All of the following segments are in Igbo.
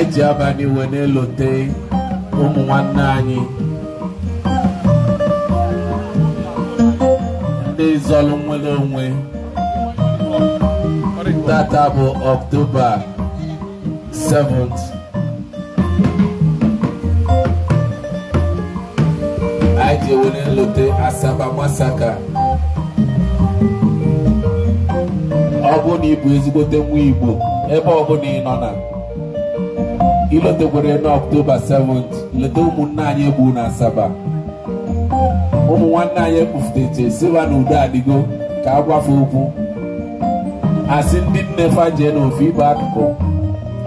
Anyị ji abalị wee na-elote ụmụ nwanne anyị ndị zọlụ nwere onwe. Tata bụ Ọktoba 7th. Anyị ji wee na-elote Asaba Massacre. Ọ bụ na ị bụ ezigbote nwa Igbo, ebe ọ bụla ị nọ na ilotekwere n'Ọktoba 7th, leta ụmụnne anyị egbu na Asaba. Ụmụ nwanne anyị ekpufuteche siva na udo adịgo ka a gwafe okwu. Asị ndị nne fajee n'ofe ibe akụkụ,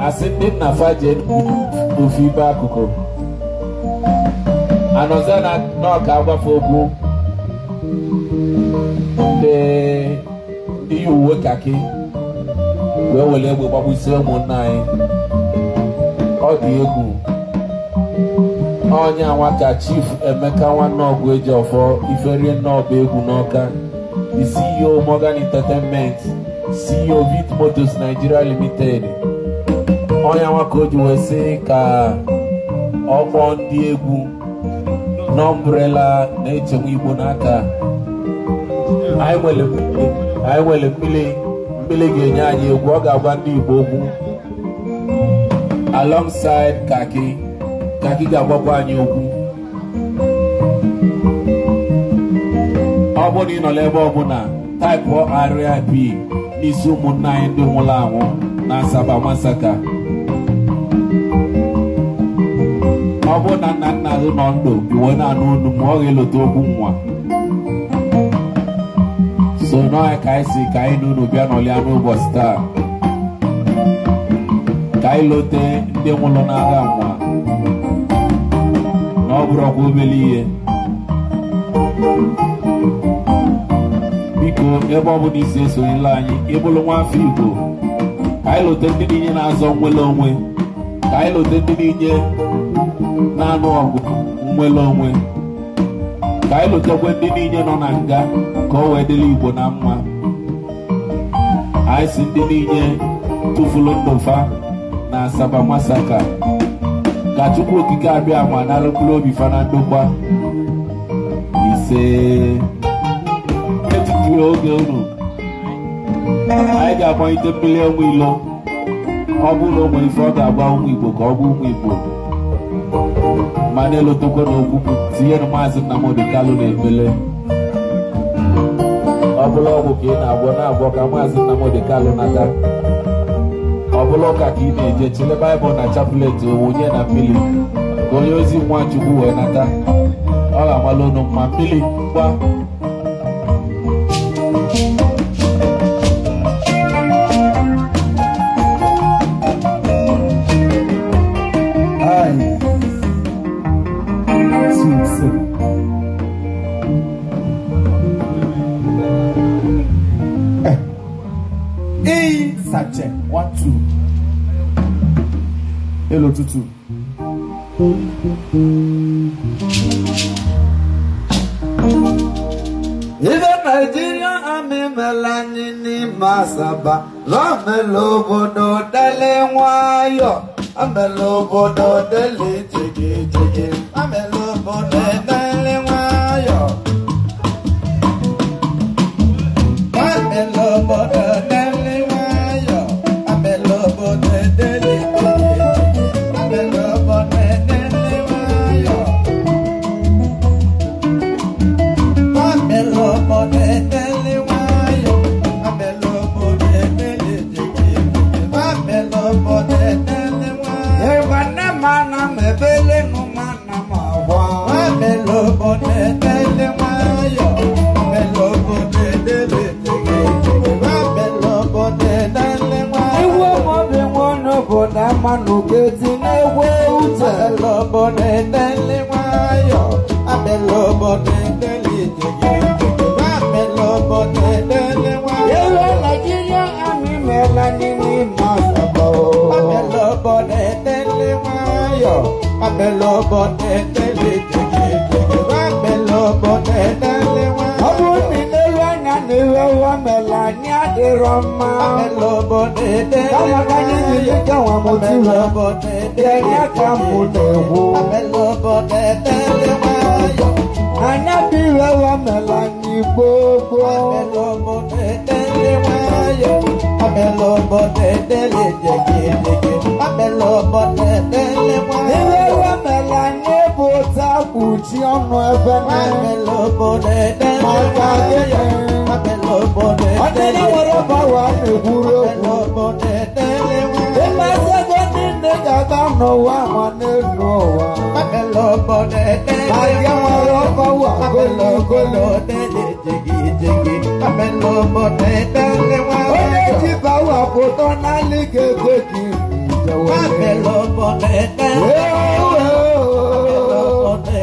asị ndị nna fajee n'ofe ibe akụkụ, anọzie na n'ọka agwafe okwu. Ndị yi uwe kaki wee were egbe gbagbusie ụmụnne anyị. Ọ dị egwu. Onye anwa ka Chief Emeka Nwanọgụ Ejiofor Iferie Nnọba egwu n'Ọka, the CEO Morgan Entertainment, CEO Vit Motors Nigeria Limited. Onye anwa ka o ji wee sị ka ọ kpọọ ndị egwu n'ọmbrela na-echenwe Igbo n'aka. Anyị nwere mmiri ga-enye anyị egwu, ọ ga-agwa ndị Igbo okwu alongside Kaki. Kaki ga-agwakwa anyị okwu. Ọ bụrụ na ị nọ n'ebe ọbụla, taịpụ RIP n'isi ụmụnne anyị ndị nwụrụ anwụ na Asaba Massacre. Ọ bụrụ na nna nna gị nọ ndụ iwe na-anụ olu ma ọ ga-elote okwu nwa. So n'ọhịa ka anyị si ka anyị na unu bịa nọlịa n'ụbọchị taa, ka anyị lote ndị nwụrụ n'agha nwa na ọ bụrụkwa obere ihe. Biko, ebe ọ bụla isi esonyela anyị, ịbụrụ nwa afọ Igbo, ka anyị lote ndị niile na-azọ nnwere onwe, ka anyị lote ndị niile na-anụ ọgụ nnwere onwe, ka anyị lotekwe ndị niile nọ na nga ka o wee dịrị Igbo na mma. Anyị si ndị niile tụfuru ndụ fa na Asaba Massacre, ka Chukwu Okike abịa ma nara mkpụrụ obi fa na ndokwa. Ise etuturu oge unu, anyị ga-agbanyite mmiri enwe ilo. Ọ bụrụ na o nwere ife ọ ga-agba ụmụ Igbo ka ọ bụ ụmụ Igbo, ma na-elotekwa n'okwu m tinyere Maazị Nnamdi Kanu na-ekpele. Ọ bụla ọgwụ ka ị na-agwọ na-agwọ ka Maazị Nnamdi Kanu nata. Ọ bụla ụka ka ị na-eje, chile Baịbụl na chaplet wụnye na mmiri ka onye ozi Nwachukwu wee nata. Ọ ga-amalụ unu mma. Mmiri gba. Hello, Tutu. Ife Nigeria Army melani n'ime Asaba, amela obodo dele nwayọ, amela obodo dele jigi jigi, amela obodo dele nwayọ, amela obodo dele nwayọ, amela obodo dele jigi jigi, amela obodo dele nwayọ. n'iwe mela anyị adịrọ mma. Kama ka anyị jiri gawa mụtiwe, kenye ka mụ na-ekwu. Anya bụ iwe mela anyị gboo gboo. Iwe mela anyị bụ ụta kpuchi ọnụ ebe maka gịnị? Ọ dịrị nwere bawa na-ekwuru okwu. Ịmasị ego niile ga-aga n'ụwa ma n'elu ụwa. Ma gị nwere ọbawa golo golo. Onye ji bawa pụta n'ala ga-ego gị ijewele.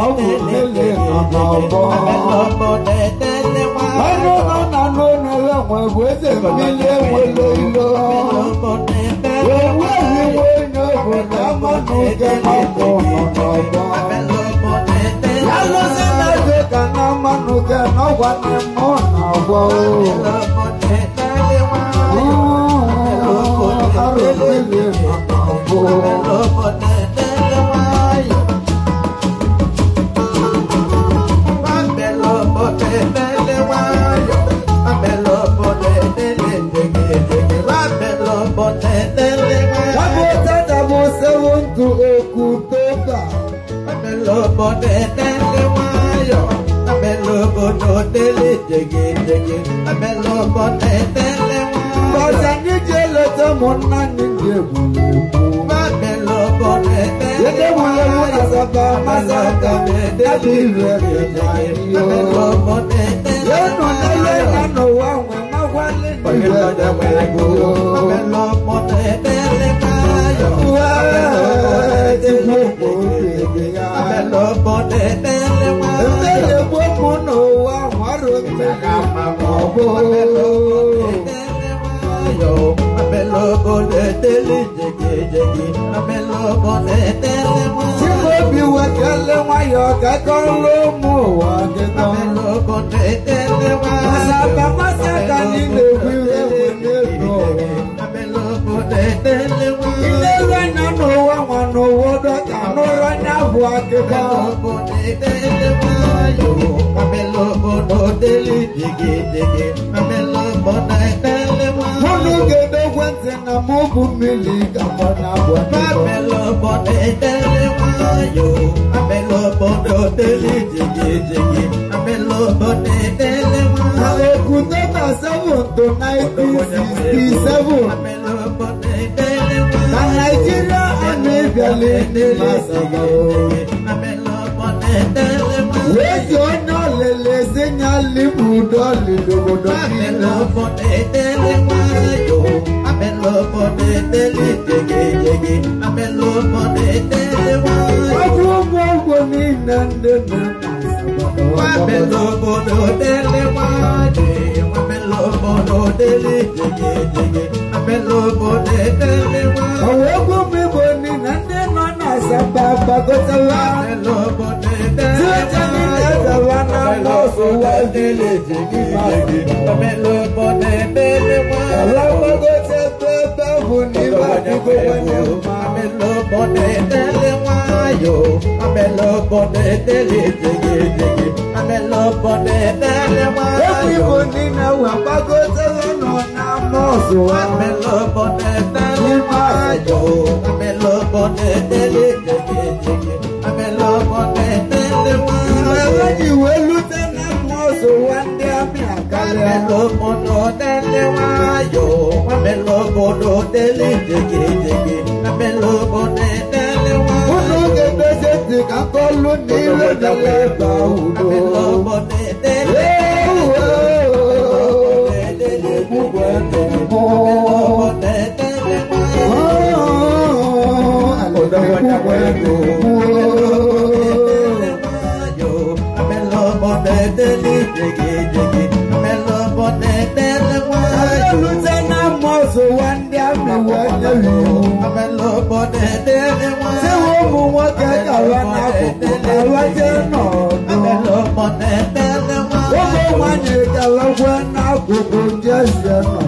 Ọ bụ mmiri nọ n'ọgbọ. Ọnụ nọ na n'ọnụ enwe bụ eze mmiri enwelo ilo. Owu ehi nwe onye obodo amanụ oge n'ọgbọ nọ n'ọgbọ. Alụsị na-eze ka na mmanụ gị n'ọgwa n'ime n'ọgbọ. Arụ mmiri nọ n'ọgbọ. Double 7 to Okutoba. Chimaobi wekele nwayọọ ka kọlụ ụmụ ụwa gịkọ. Masaka masaka anyị na-ekwu ihe bụ n'elu ụwa. Ileru anya n'ụwa nwa n'ụwa dọka n'ụra anya bụ akụkọ. Mụnụ ga-edo ekwentị na mụ bụ mmiri gakọ na abụ akụkọ. Na Okutoba 7 to 1967, na Nigeria Army bịara n'ime Asaba. Wee ji onye ọlịlị si nya libudo ọlịlị obodo niile. Ọ bụ ụmụ ogbo niile ndị nọ Ọwa egwu ụmụ Igbo niile ndị nọ na Asaba gbagotala. Tụcha niile bịara na mba vileji n'ime Asaba. Ala gbagote ebe ebe bụ n'ime adịgo nwanne mma. Egwu Igbo niile wee gbagotela nọ na mọsụ ha n'ime Asaba. Mgbe ji wee lute na mọsụ ha ndị amị akarịa. Unu ga-edozi ntị ka nkọlu n'iwe mere ebe udo. Elute na mọsụ wa ndị amị wee nye iwu. Sị ụmụ nwoke gawa n'akụkụ gawa jee n'ọdụ. Ụmụ nwanyị galakwe n'akụkụ Jesu nọ.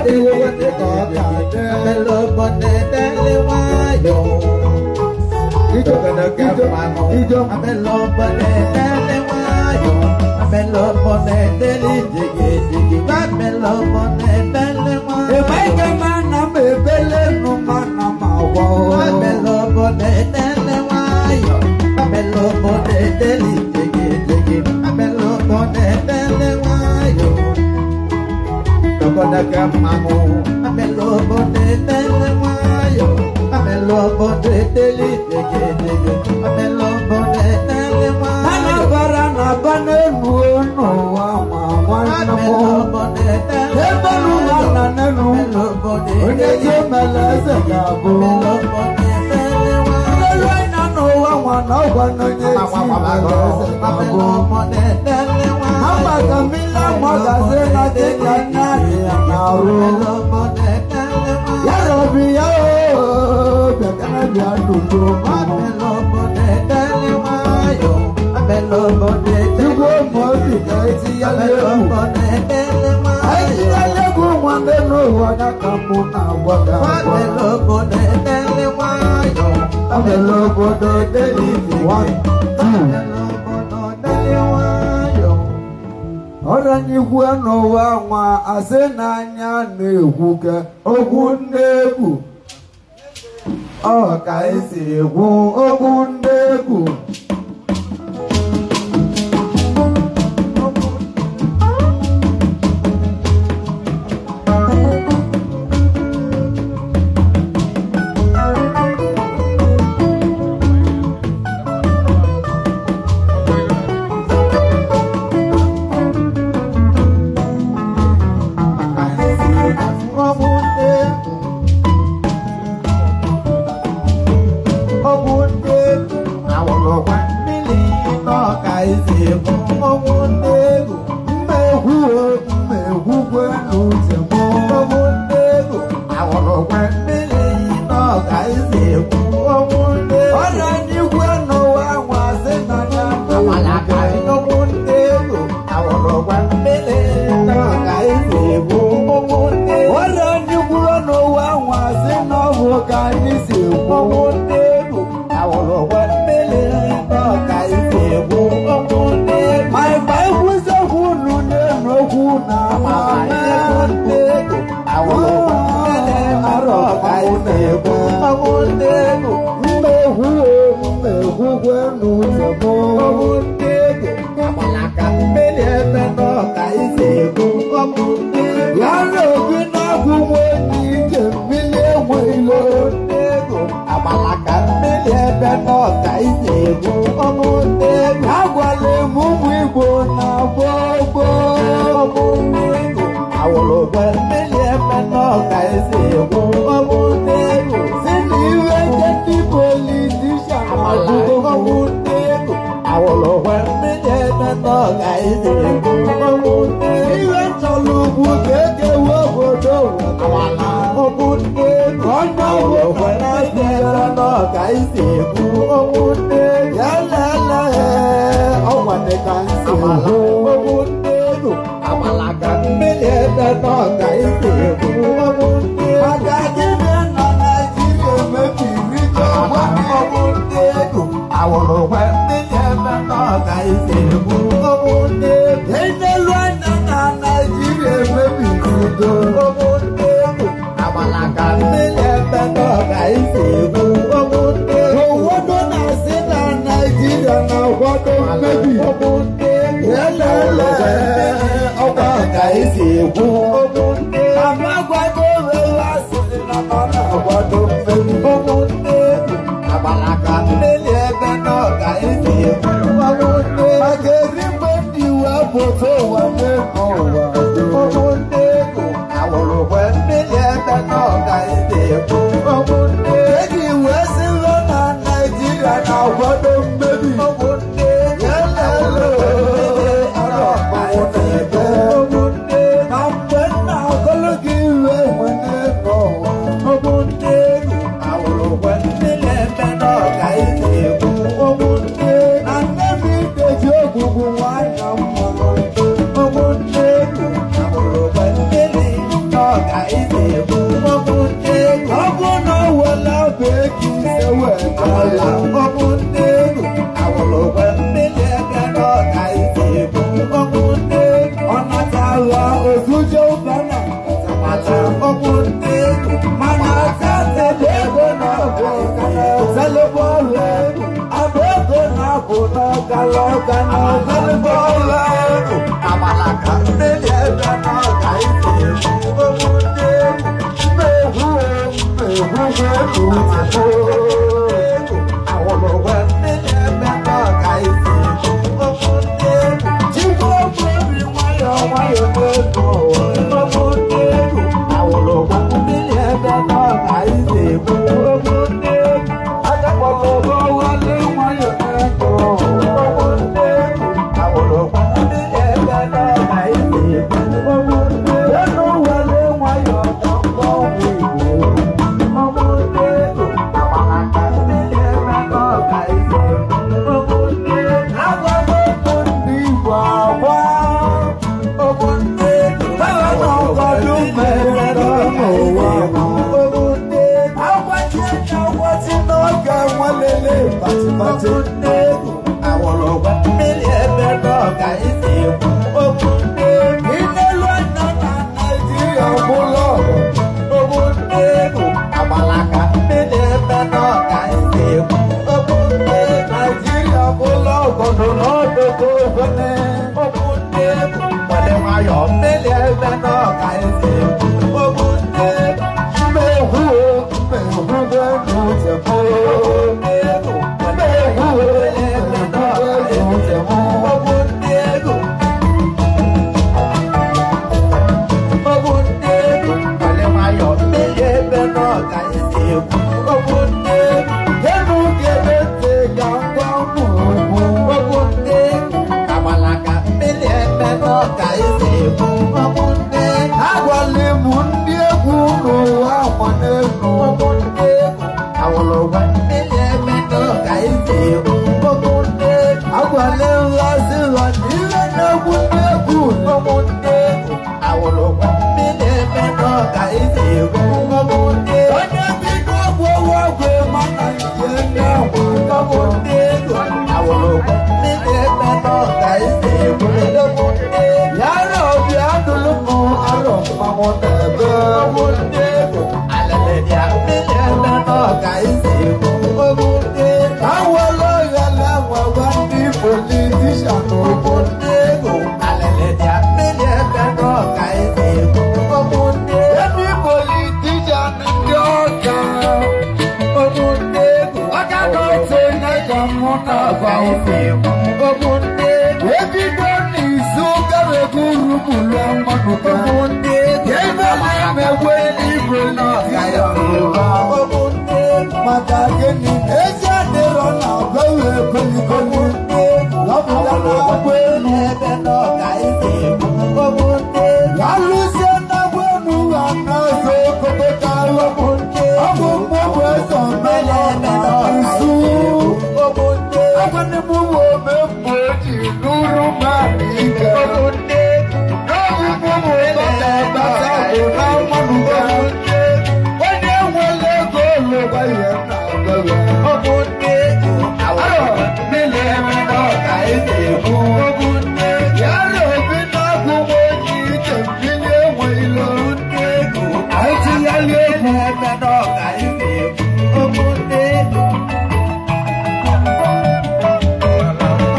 Yele n'ọka Ọmụ nne ego awụlụgwe mmiri ebe n'ọka isi egwu ọmụ nne ego ọ natala ozuje ụba na mata ọmụ nne ego mana tata bụ ego na-abụ ọka na-ezelebe ọrụ ego abụ ego na-abụ n'ọka n'ọka na ozelebe ọrụ ego amala ka mmiri ebe n'ọka isi egwu ọmụ nne ego mmegbu mmegbu ego ego awụlụgwe mmiri ebe n'ọka isi egwu ọmụ nne ego jikwa obi nwayọọ nwayọọ n'ego ọmụ nne ego awụlụgwe mmiri ebe n'ọka isi egwu ọmụ nne ego agakpọrọ wale nwayọọ n'ego ọmụ nne ego awụlụgwe mmiri ebe n'ọka isi egwu ọmụ nne ego enu wale nwayọọ ka mgbanwe Igbo ọmụ nne ego amala ka mmiri ebe n'ọka isi egwu ọmụ nne ego agwago ụmụ ndị Igbo agwa ọmụ nne ego Baba na ọgọdụ mere n'ụwa ọmụ nne ego agwachi na agwachi n'oge nwelele patipati ọmụ nne ego awụlụgwe mmiri ebe n'ọka isi egwu ọmụ nne ego inelu anya na Naijiria bụlọ ọmụ nne ego agbala ka mmiri ebe n'ọka isi egwu ọmụ nne ego Naijiria bụlọ ọgọdụ n'ọdụgo ofene ọmụ nne ego were nwayọọ mmiri ebe n'ọka isi egwu ọmụ nne ego mmehụ mmehụ n'uche m nne ego were nwayọọ mmiri ebe n'ọka isi egwu ọmụ nne ego ọmụ nne ego were nwayọọ mmiri ebe n'ọka isi egwu ọmụ nne ego enu gebe ntị ka ngwa ụmụ okwu ọmụ nne ego agbala ka mmiri ebe n'ọka isi egwu ọmụ nne ego agwala m ndị egwu n'ụwa ama n'elu ọmụ nne ego awụlụgwa mmiri ebe n'ọka isi egwu ọmụ nne ego agwala nhazi ha na ihe na-egwu ndị egwu ọmụ nne ego awụlụgwa mmiri ebe n'ọka isi egwu ọmụ nne ego onye bido ọgwụ owu ọgwụ mana nke na-agwa ọmụ nne ego awụlụgwa mmiri ebe n'ọka isi egwu ọmụ nne ego yara obi adụlụ m arọ mmanwụ n'ebe ọmụ nne ego alele mmiri ebe n'ọka isi egwu ọmụ nne ego awolo yala nwawa ndị politishan ọmụ nne ego alele mmiri ebe n'ọka isi egwu ọmụ nne ego ndị politishan ndị ọka ọmụ nne ego ọka na otu onye ka mụ na-agwa ọka isi egwu ọmụ nne ego ebido n'izu gara ego urumụlụ mmanụ ọmụ nne ego ebe na-emegwe n'igwe n'ọka isi egwu ọmụ nne ego maka gịnị ezi adịrọ na agbawe kolikoli lọpụta na agba elu ebe n'ọka isi egwu ọmụ nne ego alụzie na agba elu ha na-azụ okokota ọmụ nne ọ bụ mmụọ eze omena na nsu ọmụ nne ego agwanị m ụmụ ome mmụ oji n'uru mmadụ ike ọmụ nne ego n'obi mụmụ bata bata bụ na mmanụ onye nwere ego olụgwa ihe na-agbawe ọmụ nne ego awụlụgwa mmiri ebe n'ọka isi egwu ọmụ nne ego yàrá òbí náà kú wọ́n yí tẹ̀mí ní èwọ̀n ìlú. nne ego Àìtí yálé egwu. ebe n'ọka isi egwu ọmụ nne ego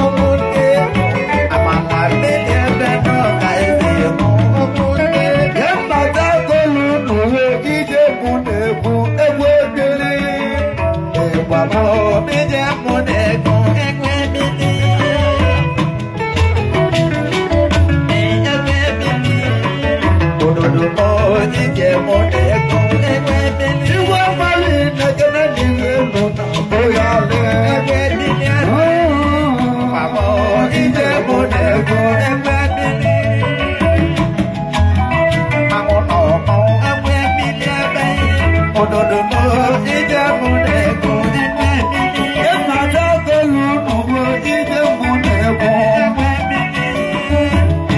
ọmụ nne ego amala mmiri ebe n'ọka isi egwu ọmụ nne ego Yé mbàtà kọlu nùwé jíjẹ mú n'egwu egwu ebili. Ìgbàgbọ́ mi jẹ́ mú n'ego egwu ebili. Egwu ebili. Òdòdó mọ́ jíjẹ mú n'ego egwu ebili. Ìwé mmalì nẹgẹdẹ nìyẹn nù nà bóyá lẹ. Egwu ebili. Ìgbàgbọ́ jíjẹ mú n'ego egwu ebili. Àwọn ọmọ egwu ebili ebe. Òdòdó mọ́ jíjẹ mú n'ego egwu ebili. Yé mbàtà kọlu nùwé jíjẹ mú n'egwu. Egwu ebili.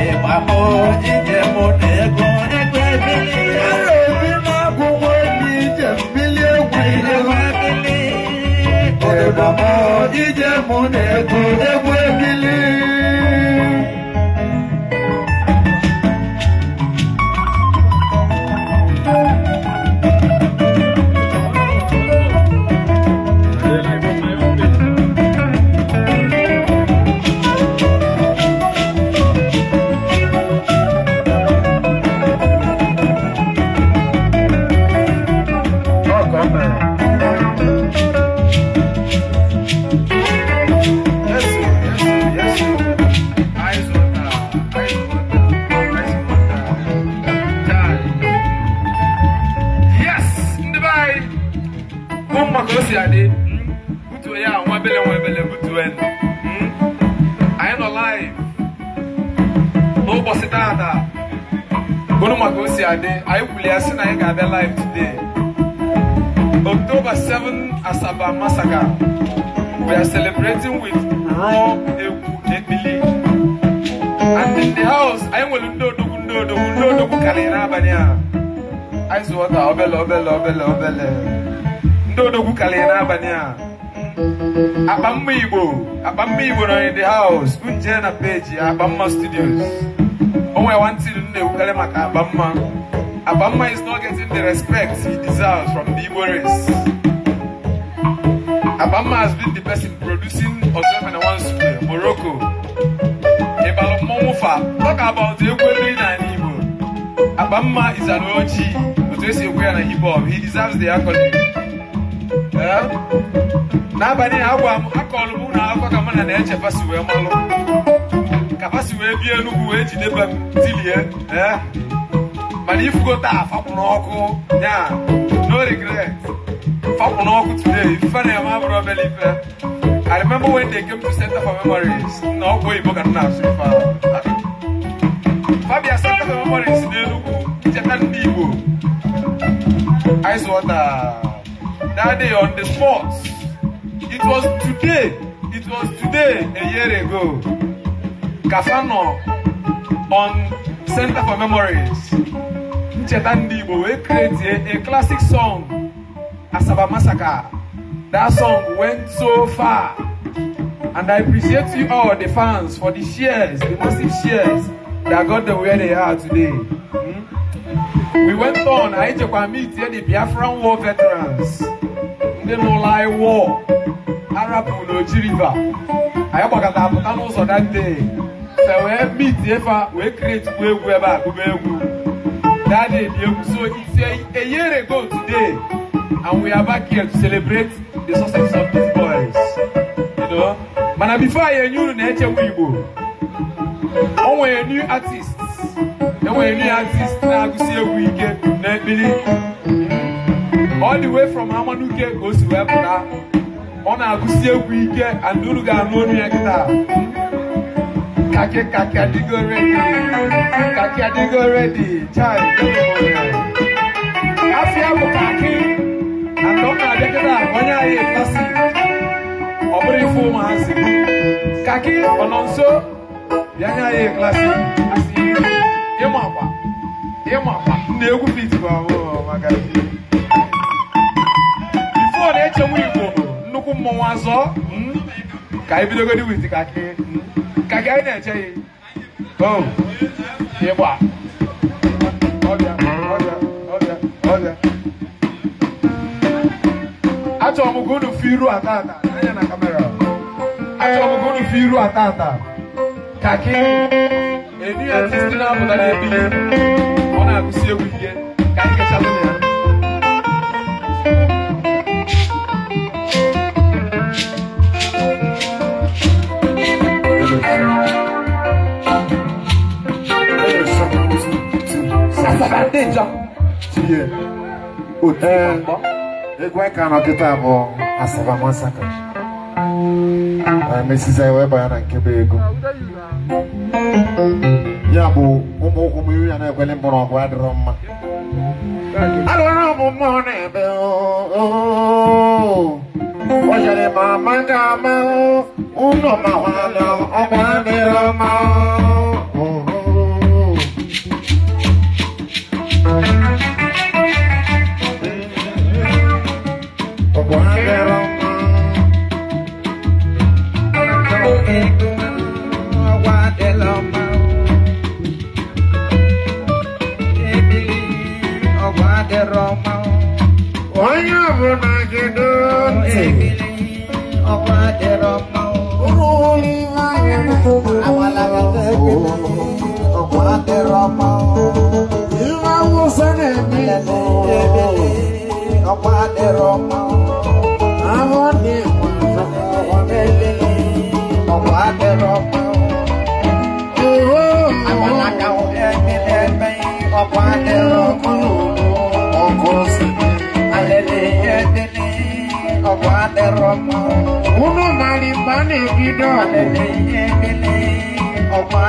Ìgbàgbọ́ jíjẹ mú n'ego egwu ebili. Yàrá òbí Ije mụ na-egwu egwu ebili. Anyị nọ live n'ụbọchị tata. Gụnụ maka o si adị, anyị kwuli ya sị na anyị ga-abịa live today. October 7 Asaba Massacre. We are celebrating with raw egwu ekpili. And in the house, anyị nwere ndị odogwu ndị odogwu ndị odogwu karịrị n'abalị a. Anyị zụọta obele obele obele obele. Ndị odogwu karịrị n'abalị a. Akpa mma Igbo nọ in the house. Unje na page Akpa Mma Studios. O nwere one thing m na-ewukarị maka Akpa Mma. Akpa Mma is not getting the respect he deserves from the Igbo race. Akpa Mma has been the person producing Ozoemena Square, Morocco. Ịbalụ mmọnwụ fa. Talk about egwu elu na Igbo. Akpa Mma is an OG. Otu esi ekwu ya na hip hop. He deserves the accolade. N'abalị a agwa m akọlụ m na akwa ka mụ na na-eche fasi wee malụ ka fasi wee bie Enugwu wee jidebe m tilie mana ifugo taa fapụ n'ọkụ ya no regret fapụ n'ọkụ today ife na-eme abụrụ obere ife. I remember when they came to Center for Memories na ọgwụ oyibo ka m na-asụ ife ahụ. Fabia Center for Memories n'Enugwu ncheta ndị Igbo. Ice water that day on the spot. It was today, a year ago. Kafano on Center for Memories. Ncheta Ndị Igbo we created a classic song, Asaba Massacre. That song went so far. And I appreciate you all, the fans, for the shares, the massive shares that got them where they are today. We went on, I meet the Biafran War veterans. Ndị n'ụlọ anyị war. Arab n'Oji River. Anyị gbakọta apụta n'ụzọ that day. Fe wee meet efa wee create egwu ebe a gụba egwu. That day dị egwu. So it's a year ago today and we are back here to celebrate the success of these boys. You know? Mana before anyị enye unu na-echekwa Igbo, o nwere new artists. E nwere new artists na-agụsi egwu ike na ekpili. All the way from Amanuke ka o si wee pụta. Ọ na-agụsi egwu ike and unu ga-anụ olu ya kịta. Kaki kaki adịgo ready. Kaki adịgo ready. Chai, afịa bụ kaki. And ọ na-abịa kịta onye anyị klasik. Ọ bụrụ ife ụmụazị. Kaki ọ nọ nso bịa nye anyị klasik. Asị ịmakwa ịmakwa ndị egwu fit bụ ahụ maka before na-echenwu Igbo nnukwu mmọnwụ azọ ka anyị bidogodi wit kaki. Kaki anyị na-eche ya. Oh, ịgba. Ọbịa, ọbịa, ọbịa, ọbịa. Achọrọ m ka unu fụ iru atata anya na kamera. Achọrọ m ka unu fụ iru atata. Kaki eni artist na-apụta n'ebili. Ọ na-agụsi egwu ike ka anyị kechalụ ya. Egwu anyị ka nọ kịta bụ Asaba Massacre. Emesizi anyị wee banye na nke bụ ego. Ya bụ ụmụ ụkwụ m iri ya na-ekweli mgbọrọgwụ adịrọ mma. Alụrụ m mmụọ na-ebe ooo. Ọ chere ma ama ga-ama ụlọ ma nwaala ọgwụ adịrọ mma. Ọgwụ adịrọ mma. Onye ọbụla kedu ntị. Ihe Awụsa na-eme ahụ Unu mara mgbe a na-ebido ọgụ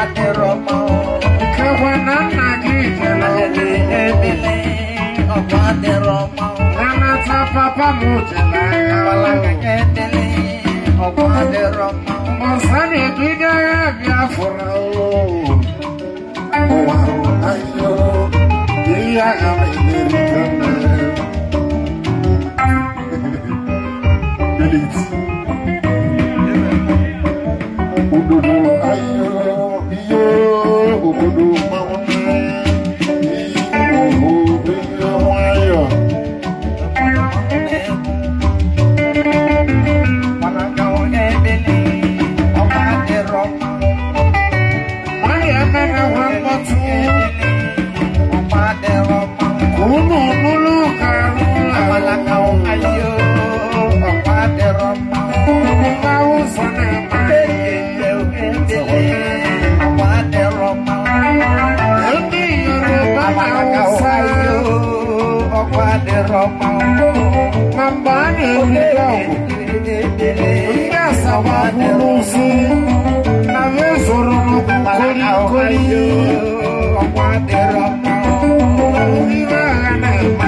nkekwa na nna gị jere nanata papa m jere agha mbọsa na-ebido agha Biafra ụwa ayo ihe agha Obodo ayo iyo obodo mmanwụ iyo nwayọ nwanyị emere nwa mkpọtụ ka unu nụlụ ka ndị Yoruba na Hausa ma mgbe a na-ebido ọgụ ndị Asaba kwuru sị na ha zoro n'ugwu kolikoli ihe agha na-eme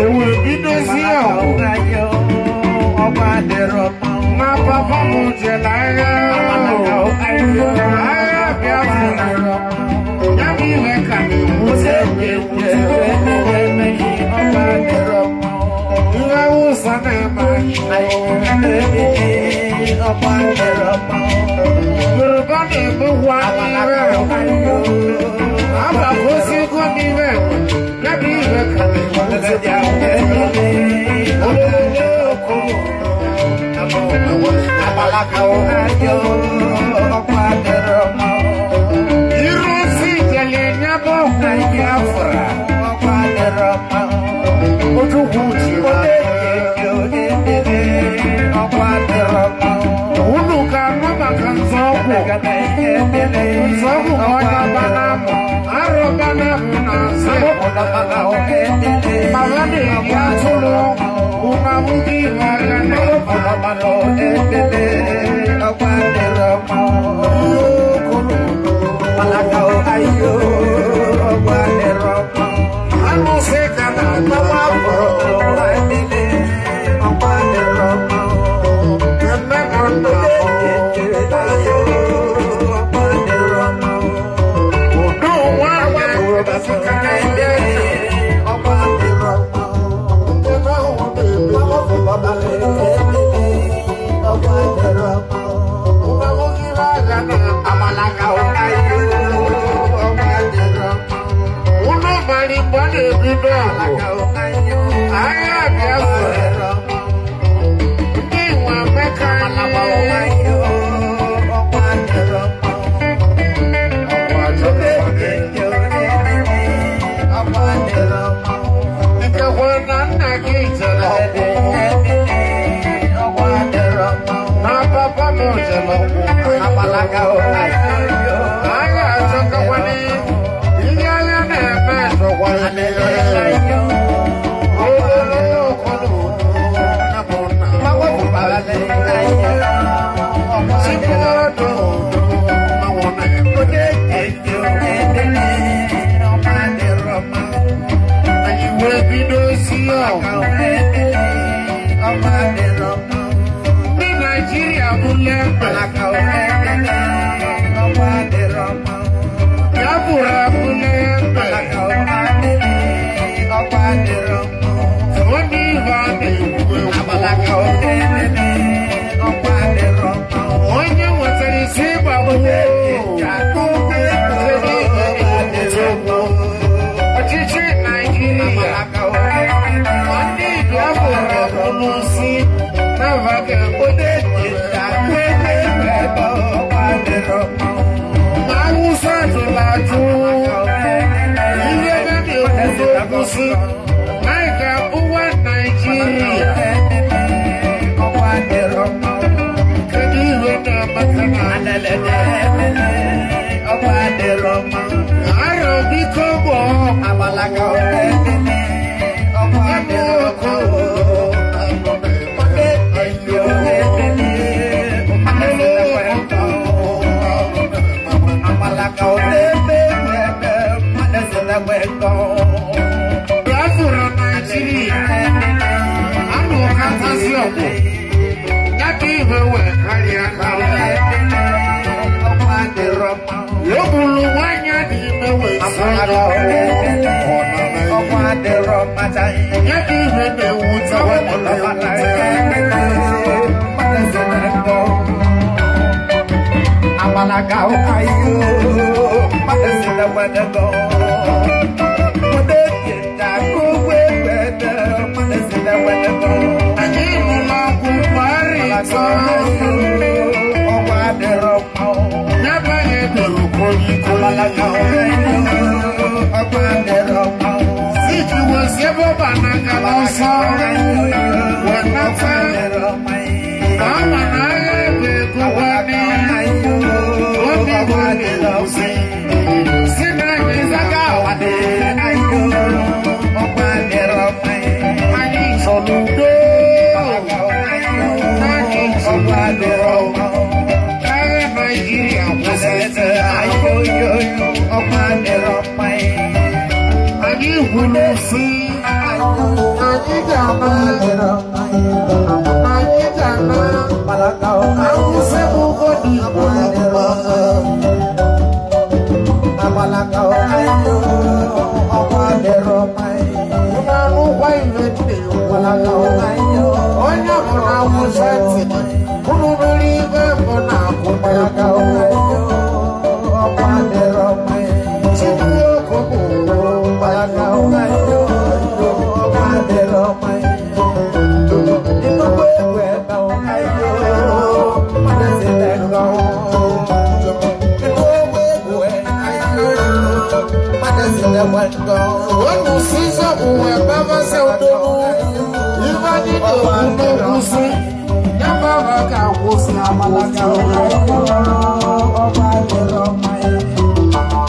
ewe bidozie ọgụ na papa m jere agha agha Biafra ya bụ ihe ka na-ewute ewute ihe Awụsa na-eme Yoruba na-emekwa ihe agbakosigo m ihe ya bụ ihe ka na-ewute Irusi jele nyabọ Biafra Ojukwu jiri unu ga-anụ maka nzọụkwụ nzọụkwụ ka onye ọbana mụ arụbana mụ na nsị ma ha na-eri atụrụ unu abụghị ihe agha na-eme anụsị ka na-agbawa afọ eme ka nna udo nwa unu mara mgbe a na-ebido ọgụ agha Biafra ndị nwe Emeka nkekwa na nna gị jere ọgụ na papa m jere ọgụ agha achọkakwana ihe agha na-eme chọkwara Ndị Naijiria bụla egbe Onye nwetara isi ịgbagbuo ọchịchị Naijiria, ndị Biafra kwuru sị na ma Awụsa jụrụ ajụ ihe na-ekwu okwu sị na anyị ga-abụwa Naijiria. Kedu ihe na-amaka na arọ biko bụ Biafra Naijiria anụ katazi ọgụ ya ka ihe wee karịa karịa. O gburu nwanyị dị ime wee sị ya ka ihe na-ewute anyị nụrụ ọgwụ mgbe ịtọ n'abaghị doro kolikoli siji wee ebe ọba n'aka n'ọsọ wee nata na ama na agha ebe gụwa obi bụ na-ewuzi si na anyị zaga anyị chọrọ udo na anyị chọrọ udo agha Naijiria kwụsịrị. Anyị hụrụ si anyị ga-ama anyị ga-ama Awụsa bụ odi Igbo na mma. Unu anụkwa ihe m na-ekwu? Onye ọbụla Awụsa ntị unu nụrụ ibe mbụ na-akụ n'egwu. Chukwu bụ Onu sizo uwe baba se udogu ife anyị na-ekwu n'okwu sị ya baba ga-akwụsị akwụsị.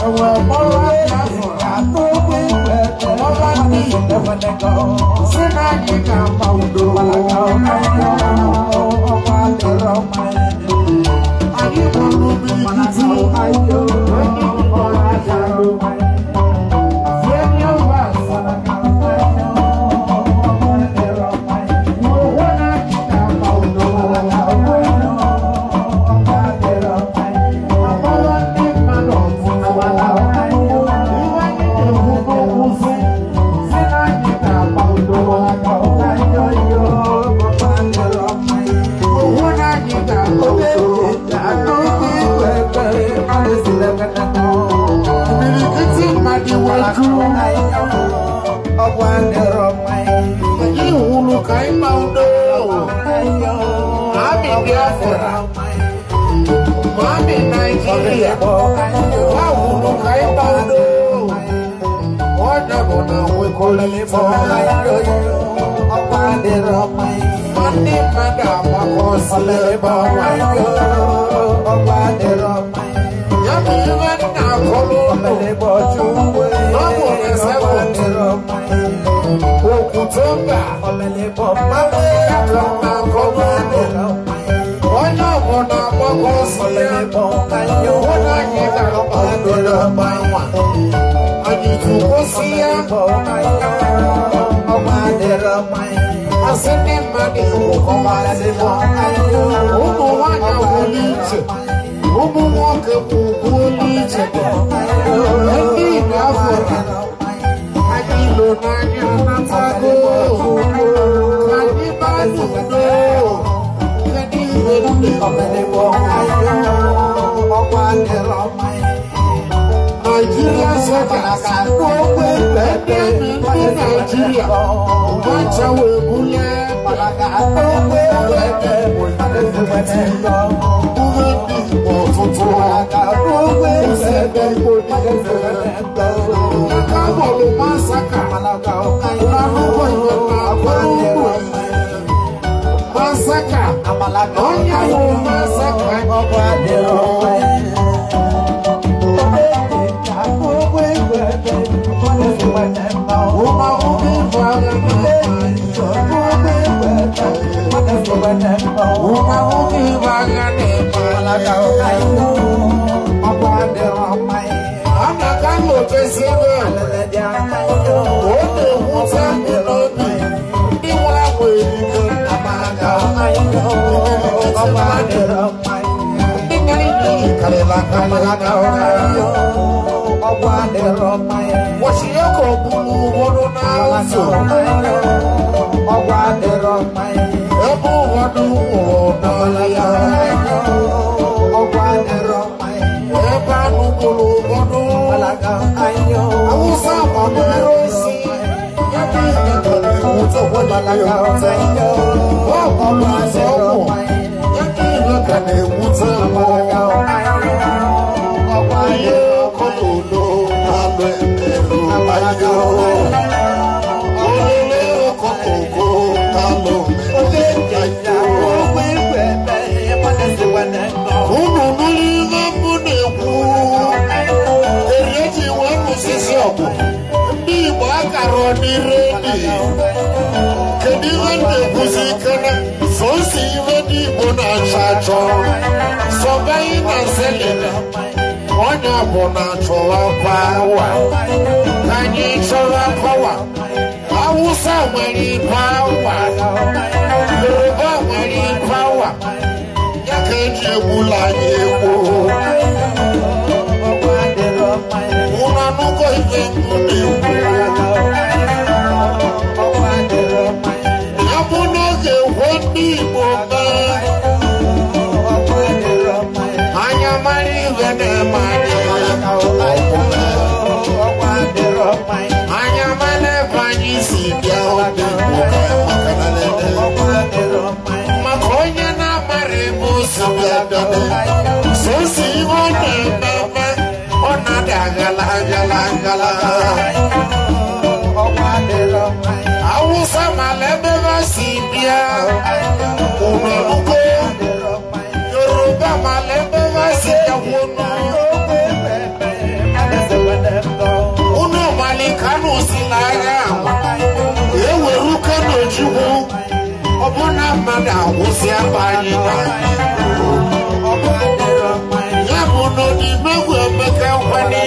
Ewe kpọrọ Biafra kpọba ndị Igbo sị na anyị ga-agba udo. Anyị gburu mmiri onye ọrụ Anyị hụrụ ka ịgba udo amị Biafra ma amị Naijiria ha hụrụ ka ịgba udo onye bụ na nwekọrịta ma ndị mmadụ agbakọsị ebe ọnwa ya bụ ihe nna akọrọ ụlọ ọ bụ na 7 Okutoba mmanụ ya ka m na-akọrọ ụlọ onye ọbụla agbakọsị ya hụ na anyị ga-agba udo n'ọgba nwa anyị tụkwụsị ya asị ndị mmadụ ekwukọmasị ụmụ nwanyị awụli iche ụmụ nwoke kwukwuolu iche ndị Igbo afọrọ anyị ilo n'anya natago ka anyị baa n'udo. Nigeria soldiers, ndị amị ndị Naijiria nwacha wee bulie uwe ndị Igbo ọtụtụ kwụsị ndị Igbo niile. Aka bọọlụ masaka na nnukwu ihe na ugwu masaka onye hụrụ masaka. Onye ọbụla chọrọ pawa, ka anyị chọrọ pawa. Awụsa nwere pawa, Yoruba nwere pawa, ya ka eji egbula anyị egbu. Unu anụgo ife m na-ekwu? Ya bụ n'oge ekwe ndị Igbo mee, anya mara ihe na-eme anyị. Anya mara ebe anyị si bịa obi maka onye na-amara ebe o si bịa sosi ihe ọ na-eme eme ọ na-ada agala agala agala. Awụsa mara ebe ha si bịa, unu anụgo? Yoruba mara ebe ha si bịa kwunu. Unu mali Kano si n'agha ama eweru Kano chukwu ọbụna mmadụ agwụsị ebe anyị na ya bụ na Odimegwu Emeka nkwanye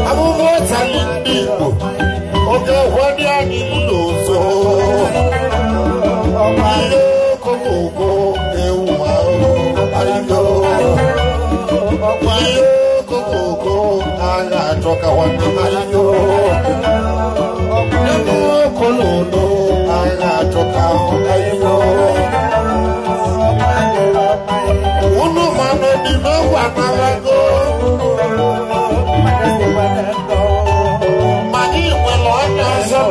abụbụ ọtali ndị Igbo oge hwedị anyị n'ụzọ ihe okokoko ewu ahụ ayo ihe okokoko agha achọkawana ayo ebe okololo agha achọka ayo. Unu mana Odimegwu anabago ma anyị nwere onye ọzọ.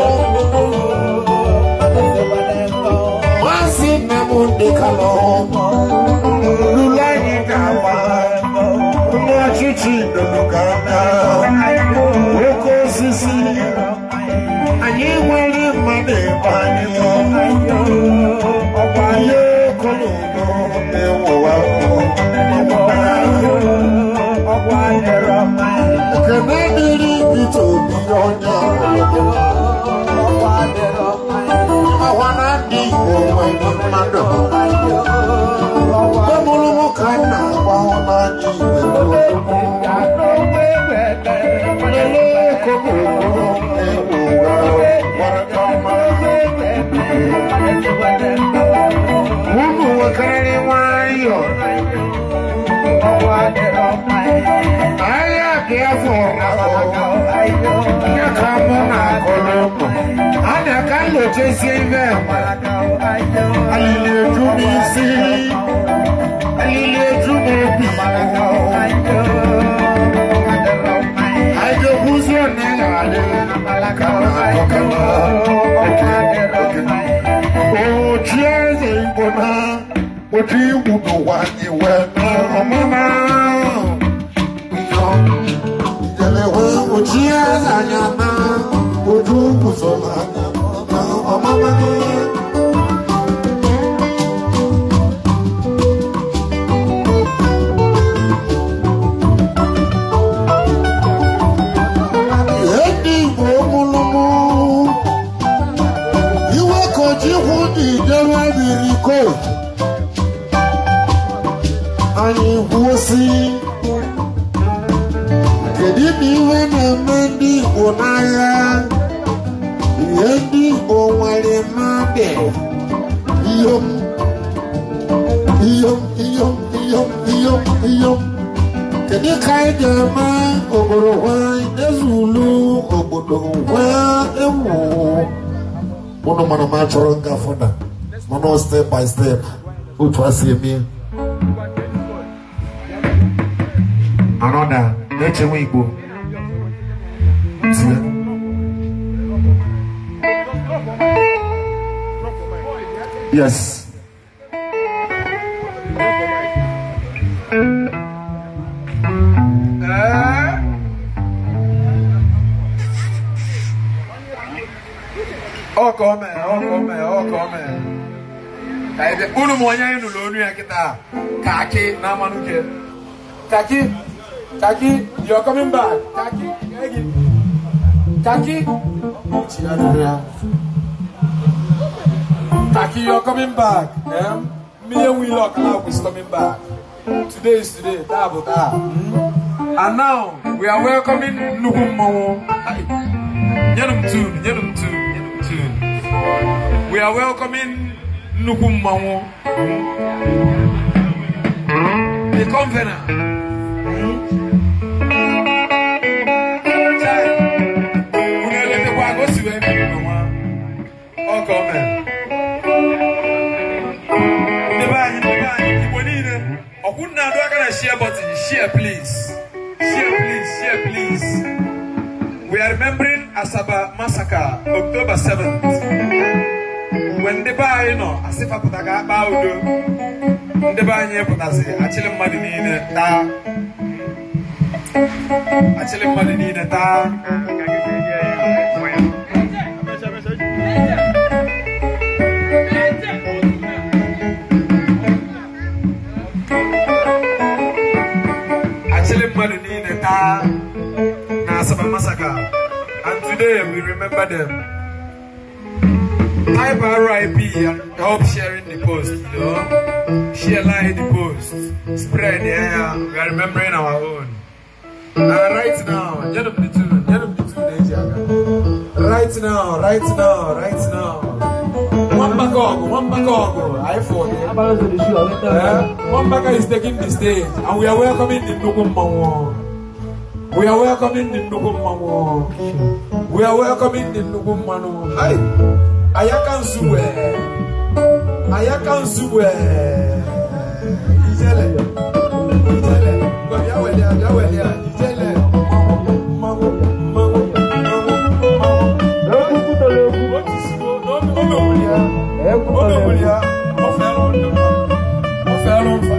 Maazị Nnamdi Kanu lụrụ anyị ga-agba ndị ọchịchị doro ka aka oke osisi anyị nwere mmadụ ebe anyị ihe okologo ewuwa. Ekene dịrị Peter Obi onye ọhụrụ na ndị Igbo nwere mmadụ ebulu m ka m na-agba n'anya Igbo lelee okokoko ewuwa. Unu nwekarịrị nwayọọ agha Biafra ya ka mụ na-akọrọ ụmụ a na-aka nlochezie ibe enwe alili eju n'isi. na ojú ìwúdò wà ní wẹ̀ náà ọmọ náà ìjẹ̀lẹ̀ wẹ̀ ojú ẹ̀yà náà ojú ìwúsọ̀lá ọmọ náà. Anyị kwụsị kedu na ihe na-eme ndị Igbo n'agha ihe ndị Igbo nwere mmadụ iyom iyom iyom iyom iyom iyom kedu ka anyị ga-eme obodo ezulu obodo ewu ụnụ mana m achọrọ ngafọ na mana step by step otu a si eme. Another, na-echewe Igbo. Yes. Ọkọ mee. Unu m onye anyị nụrụ onu ya kịta Kaki na Amanuke. Kaki. Kaki, you're coming back. Kaki, Kaki. Kaki, you're coming back. Me and Willock is coming back. Today is today. And now we are welcoming Nnukwu Mmanwu. We are welcoming Nnukwu Mmanwu, the convener. Share button, share please. Share please, share please. We are remembering Asaba Massacre, October 7th. When the buy no, Asifa Putaga Baudo, the buy Putasi, Achille Madini, Ta Achille Madini, Ta. Massacre, and today we remember them. Type RIP and help sharing the post, you know. Share, like the post, spread the air. We are remembering our own. And right now, right now, right now, right now. One back, iPhone. One back is taking the stage, and we are welcoming the Nnukwu Mmanwu. We are welcoming the Nnukwu Mmanwu. We are welcoming the Nnukwu Mmanwu. Hi. Ayaka Nsugbe. Ayaka Nsugbe. Ijele. Ijele. Bịa welia. Ijele. Mmanwu. Mmanwu. Mmanwu. Mmanwu. Omewelia. Ofelo ndụ. Ofelo mfa.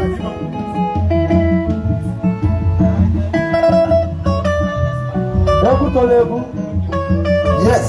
Yes.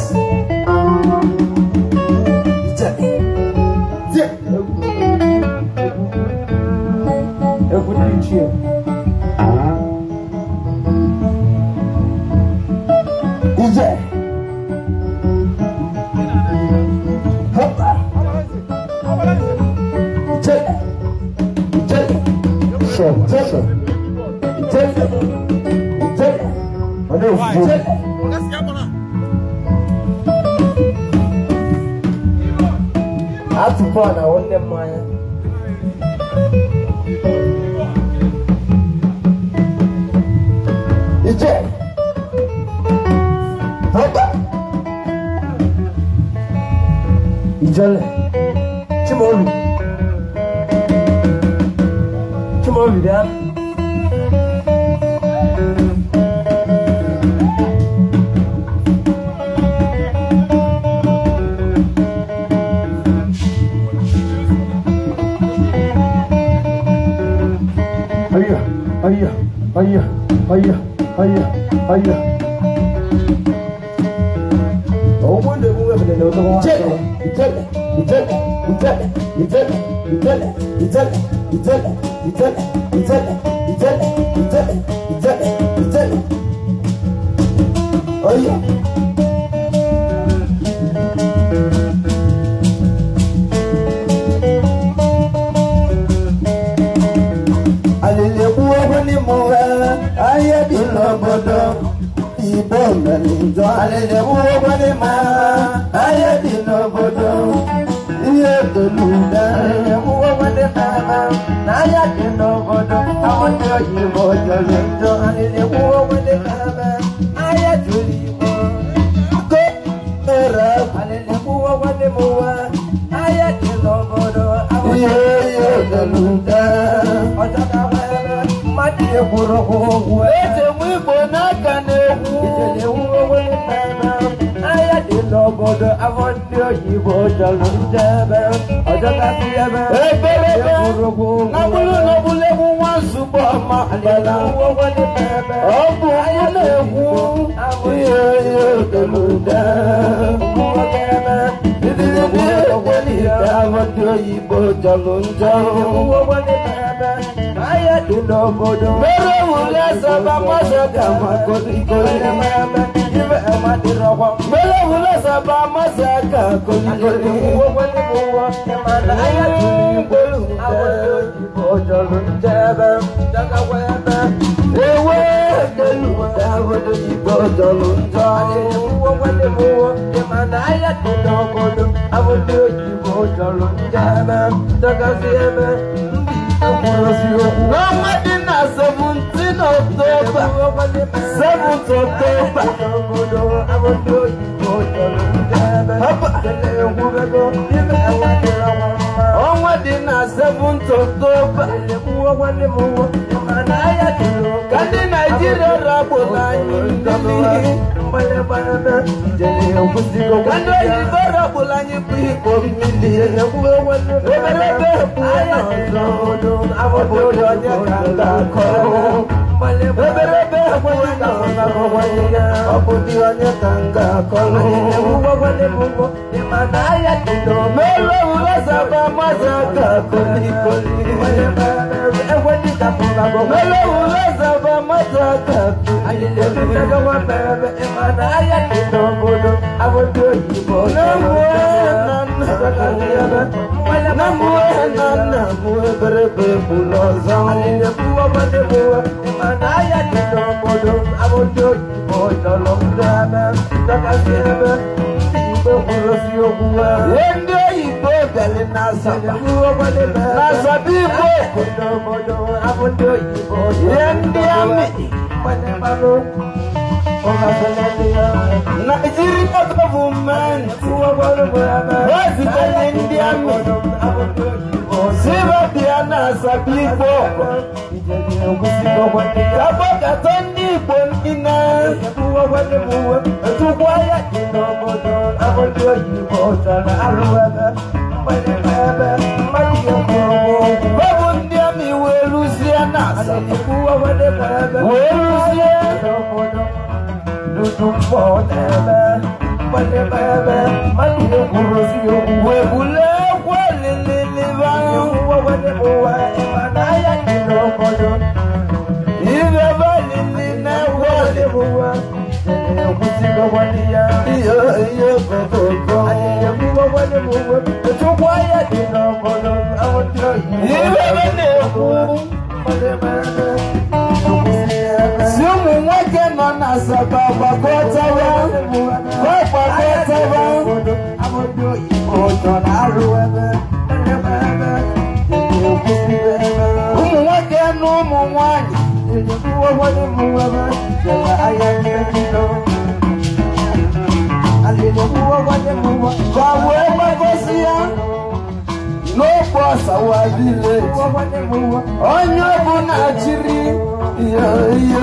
Atụpọ na nwanne mmanya. Ije. Hoppa. Ijele. Chimaobi. Chimaobi bịa. Aya, aya, aya. Ijele, ijele, ijele, ijele, ijele, ijele, ijele, ijele, ijele. Oya. Alele kwuo n'ime ụwa, ahịa dị n'obodo. Igbo mere njọ. Alele kwuo n'ime ahịa dị n'obodo. Ihe toluda. Alele kwuo n'ime ahịa dị n'obodo. Àwọn ndị oyibo jọrọ njọ. Alele kwuo n'ime ahịa jụrụ Igbo. Ko mere. Alele kwuo n'ime ụwa, ahịa dị n'obodo. Ihe toluda. Ọjọ́ ka wee mmadụ ekwuru okwu. Eze nwa Igbo n'aka na-ekwu. Ijele nwa n'ime ahịa dị n'obodo. Afọ ndị oyibo jọrọ njebe. Ọjọ́ ka si ebe. Ebelebe na bụrụ na ọbụla egwu nwa nzukọ ọma bala. Ọ bụ mụ na-ekwu ihe ihe toluda. Afọ ndị oyibo jọrọ njọ. Ahịa dị n'obodo. Mere wule saba masọ ka ma kolikoli. Mere wule saba masọ ka kolikoli. Ewe delu afọ ndị oyibo jọrọ njọ. Ahịa dị n'obodo. Afọ ndị oyibo jọrọ njọ. N'ọnwa dị na 17 October, 7th October, Hapa. Ọnwa dị na 7th October, ka ndị Naijiria rapụrụ anyị mmiri. Ka ndị oyibo rapụrụ anyị bụ iko mmiri. Ebelebe bụ ọzọ, obodo onye ka m ga-akọ. Ebelebe bụ ọzọ, obodo onye ka m ga-akọ. Melo wule saba masa ka kolikoli. Melo wule saba masa ka kolikoli. Na mwe berebe bulozo. Ndị oyibo bịara na Asaba, na Asaba Igbo, ihe ndị amị Naijiria gọọmenti wezitere ndị amị siba bịa na Asaba Igbo ka ndị Igbo niile. Ọ bụ ndị amị wee rụzie na Asaba, wee rụzie wee bulie egwu elililiba. Ibe balili na-egwu iyo iyo kokoko. Ibe na-ekwu si ụmụ nwoke nọ na Asaba gbakọtawa, gbakọtawa. Ụmụ nwoke na ụmụ nwanyị ka wee gbakọsị ya n'okwu Ọsawa village. Onye ọbụla chiri ihe ihe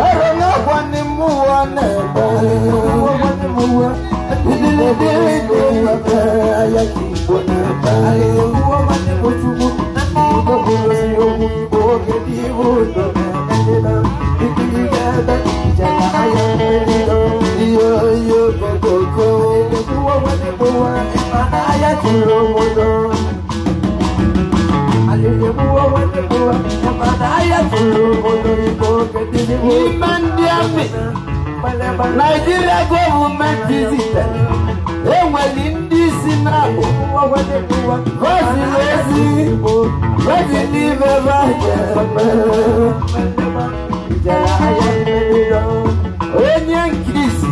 ọrụ n'ọkwa n'ime ụwa na-ebe idilidili aya ka Igbo na-ebe. Nigeria government visited. Enwere ndị isi na-abụ onye nkirisi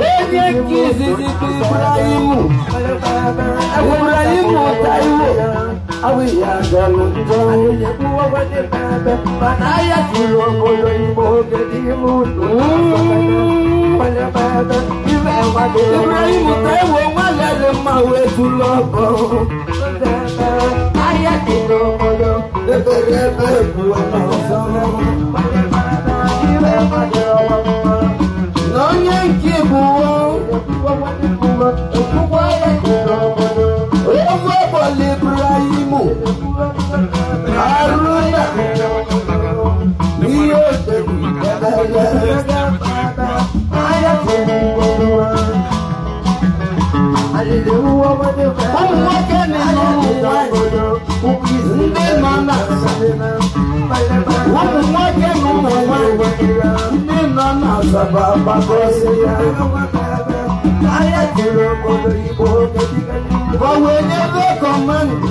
onye nkirisi bụ Ibrahimu Taiwo. Ibrahim Taiwo nwalele mma wee tụlụ ọbọ. Na onye nke bụ Ibrahimu Haruna ụmụ nwoke na ụmụ nwanyị ndị nọ na ụmụ nwoke na ụmụ nwanyị ndị nọ na Asaba gbakọsị ya gbanwere kọmandị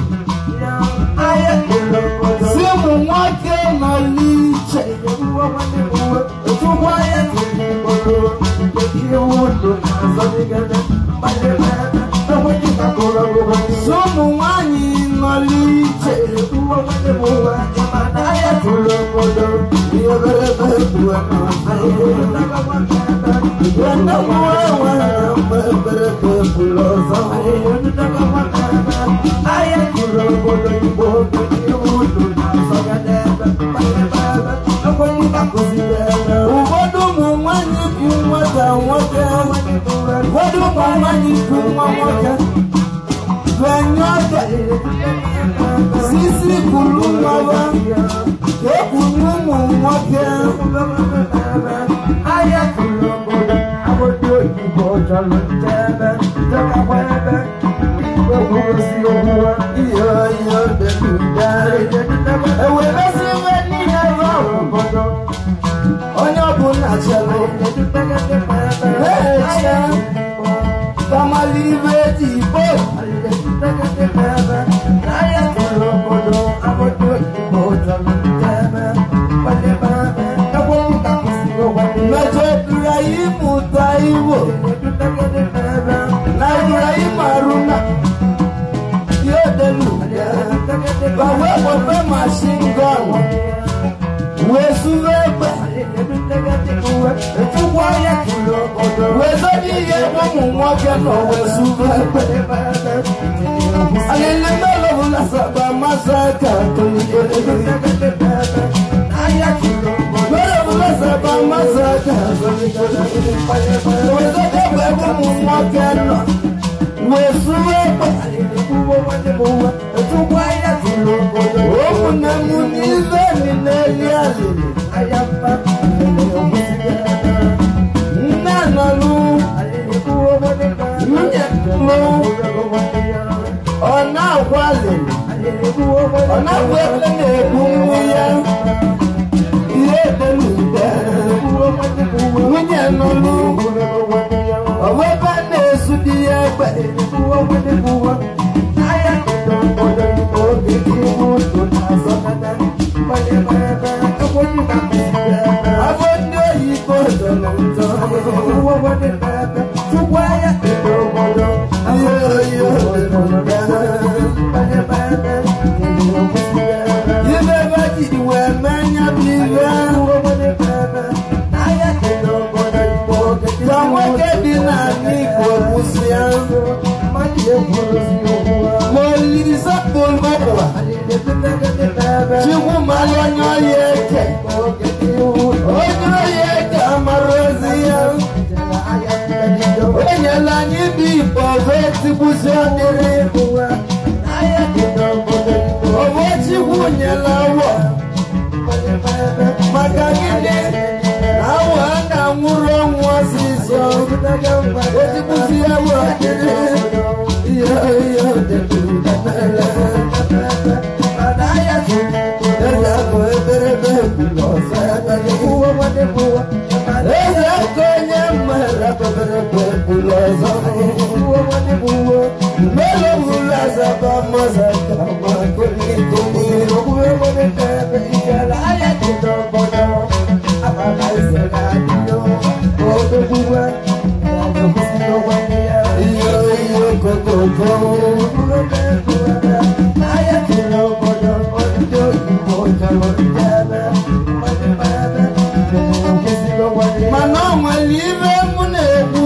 si ụmụ nwoke nọ n'iche si ụmụ nwanyị nọ n'iche ụfọdụ ụmụ nwanyị bụ nwata nwoke ụfọdụ ụmụ nwanyị bụ nwa nwoke benye ọdọ sisi kwuru nwawa ka ekwuru ụmụ nwoke ewebezi iwe niile ahụ onye ọbụla chere na-eche tamale iwe dị igbo mejọ Ibrahim Taiwo na Ibrahim Haruna yóò dẹnu bàwẹ́ pọ̀pẹ́ machine gun wee sụrụ egbe wee zọdị ihe ụmụ nwoke nọ wee sụrụ egbe alili melo bụ na Asaba masaka melo bụ na Asaba masaka wee zọdị egbe ụmụ nwoke nọ wee sụrụ egbe ụmụnne m n'ibe n'eli alili nne nọlụ nwunye lụ ọ na-akwa alili ọ na-akwa ebe na-egbu nwa ya ihe dị nwunye nọlụ ọ bụ ebe a na-esu di ya egbe afọ ndị oyibo dọrọ njọ ibe ebe ji wee mee nya bụ ibe ka nwoke dị n'ala Igbo kwụsịa ma olise pụrụ ụwa Chukwu mara onye ọya eke onye ọya eke amara ozi ya o nyela anyị bụ Igbo ọzọ etigbuzi ọdịrị nyela awọ maka gịnị na awọ a na-anwụrụ ọnwụ ọsịsọ etikwusi awọ dịrị ihe ihe eze aka onye mmere ọzọ mana ọ nwere ibe mụ na-ekwu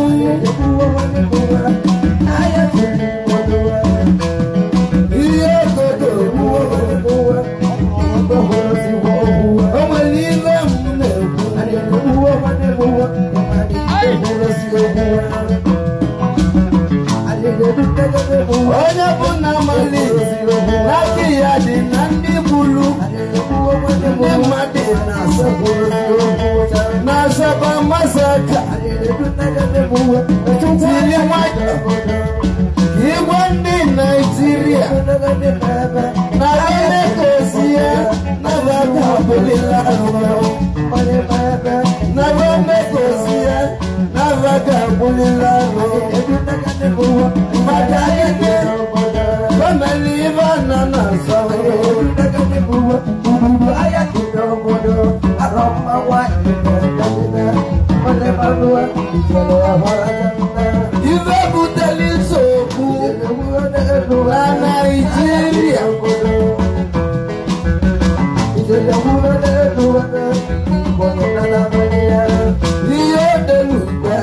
ihe ogodo o nwere ibe mụ na-ekwu onye bụ na mali n'aka ya dị na ndị gburu ndị mmadụ na Asaba masaka tiri nwayọ igwe ndị Naijiria na Lagos ya nabata abụlila na Lagos ya nabata abụlila maka ike gọọmenti ibe na na-asọ ife butere nsogbu na Naịjirịa ihe odelugbe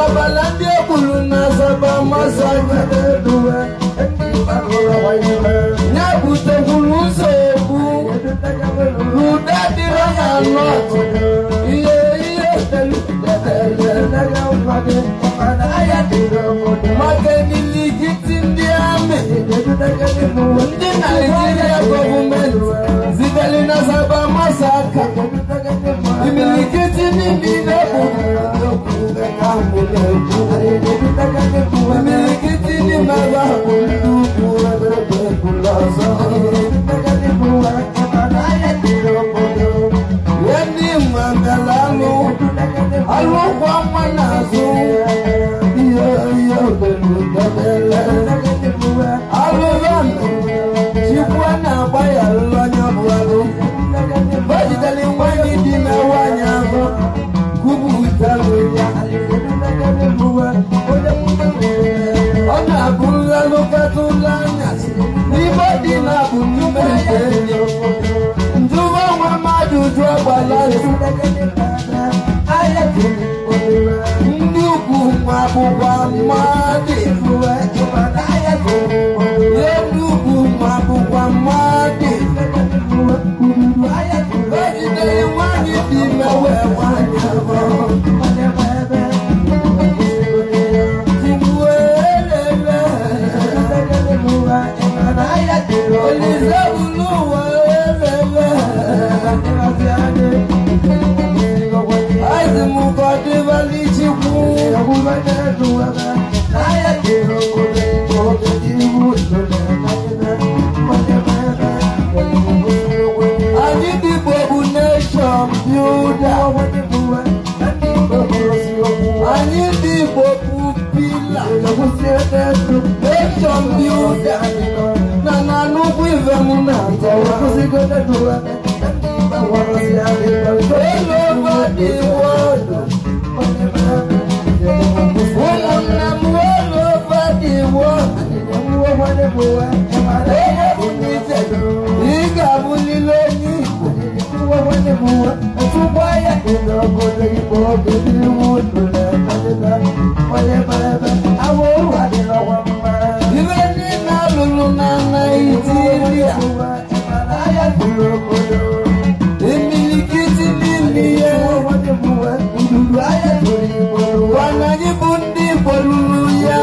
ọbala ndị egburu na Asaba masaka ya butekwuru nsogbu n'udo adịrọ na nọt ihe ihe maka emilikiti ndị amị ndị Naijiria gọọmenti zitere na Asaba masaka imilikiti niile bụ imilikiti n'ime ebe ahụ bụ ndị ugwu ọzọ ndị nwemere alụ alụ kwa nwa n'azụ ihe ihe alụla chikwa na-agba ya alụlụ onye bụ alụ o jidere nwanyị dị ime nwanyị ahụ kwupụtalụ ya ọ na-abụ nlalụkatụla anyasị n'ime dị na-abụ n'ime nke njụwa nwa mmadụ jụọ gbala ndị ugwu nwa akwụkwọ mmadụ ihe ndị ugwu nwa akwụkwọ mmadụ o jidere nwanyị dị ime wee nwanyị ahụ Anyị dịbò bụ nation builder. Anyị dịbò bụ pillar. Nation builder. Na na nnukwu ife m na-atọwa. All over the world. Ụmụnne m all over the world. Onye bụ n'ije, ị ga-abụlile onye Igbo. Ibe niile alụlụ na Naịjirịa, imilikiti n'ime ya, gwana anyị bụ ndị Igbo lụrụ ya.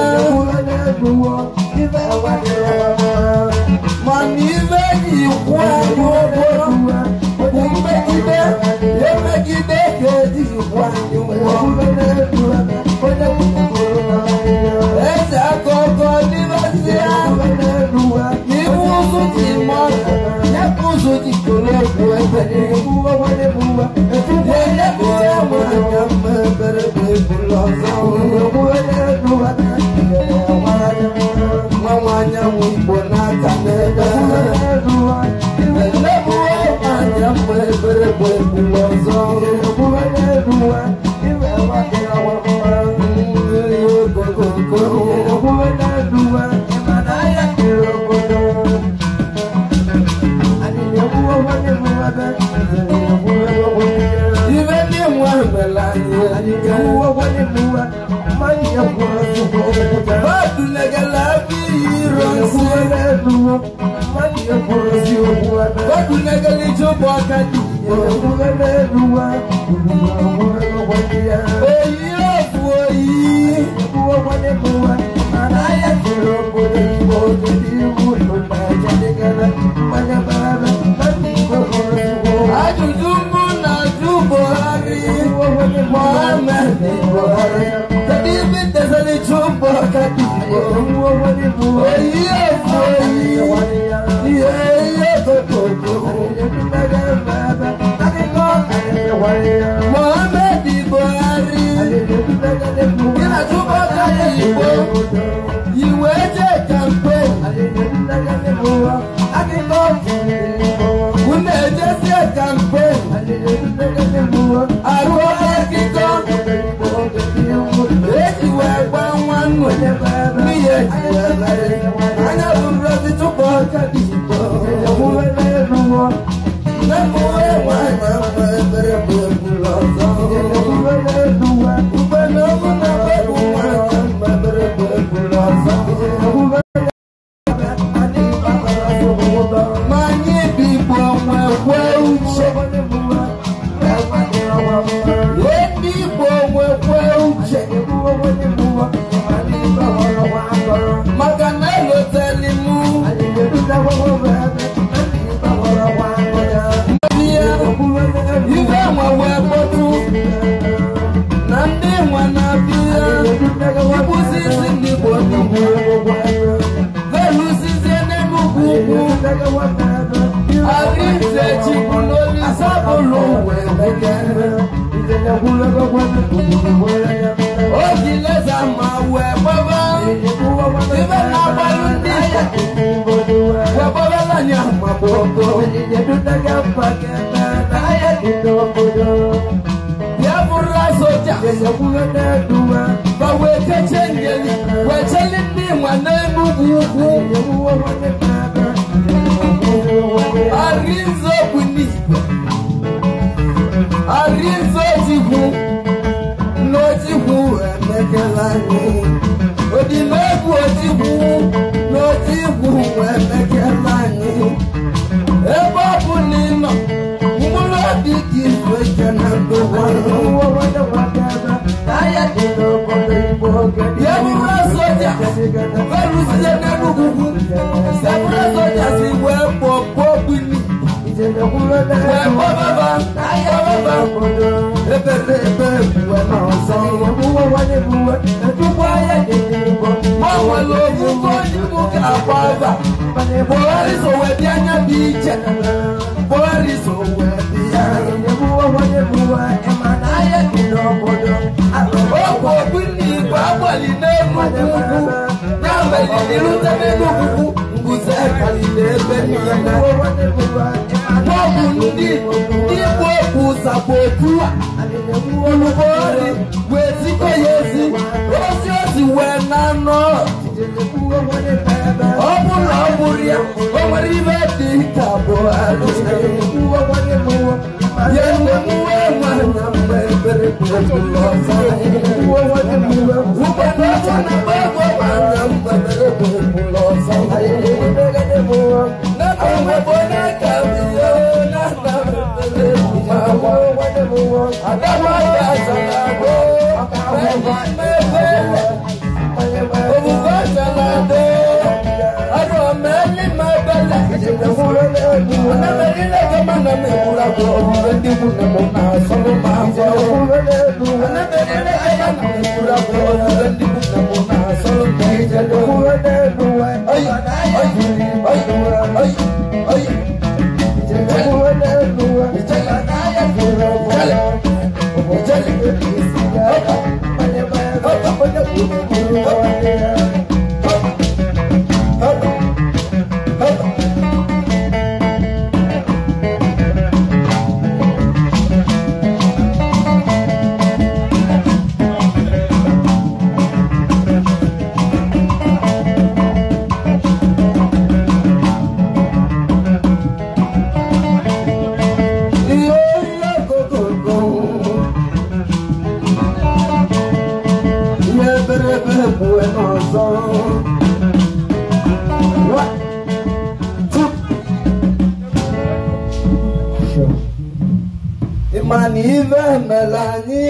Ịma na ife mere anyị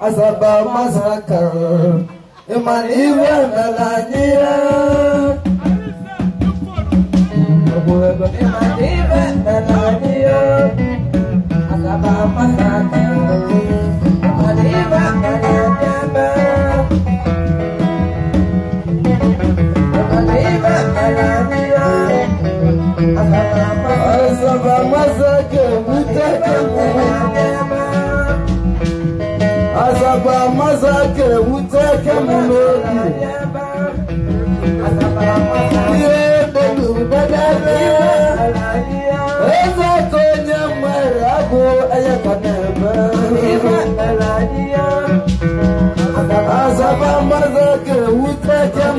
Asaba Masaka. Ịma na ife mere anyị Ịma na ife mere anyị Asaba Masaka. Ịma na ife mere anyị Ịma na ife mere anyị Asaba Masaka. Asaba Masaka ewute m n'obi. Ihe delu dedebe. Eze ka onye nwere agụ eye ka na-eme. Asaba Masaka ewute m.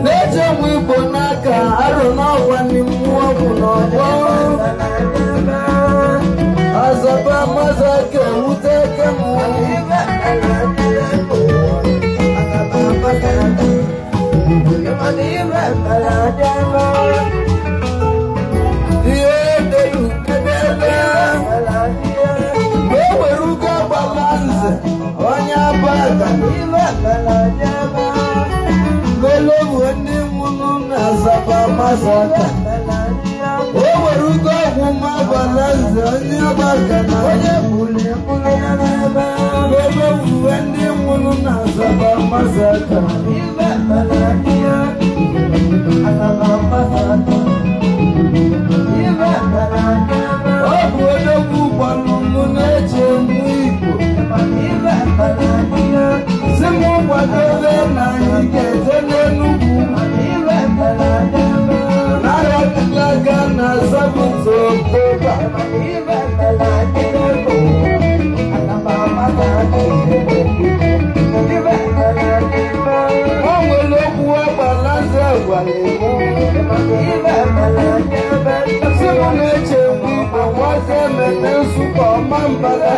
N'eche nwa Igbo n'aka arụ n'ọgwa n'mmụọ bụ n'ọgbọ. Asaba Masaka ewute m. Ihe delu kedebe. Mgbe e were ugo agbala nze onye abaga. N'elu ndị nwụrụ na Asaba Masaka. O were ugo ọgwụ agbala nze onye abaga na onye n'elu ndị nwụrụ na Asaba Masaka. Ọ bụ odogwu gbalụ mụ na-eche mụ Igbo. Si mụ kwadobe na anyị ga-eje n'Enugwu. Narọtụlaga na 7th October. O nwere okwu agbala nze gwara mụ. Si mụ na-eche mụ Igbo nwaze ememe Nsụka ọma mbara.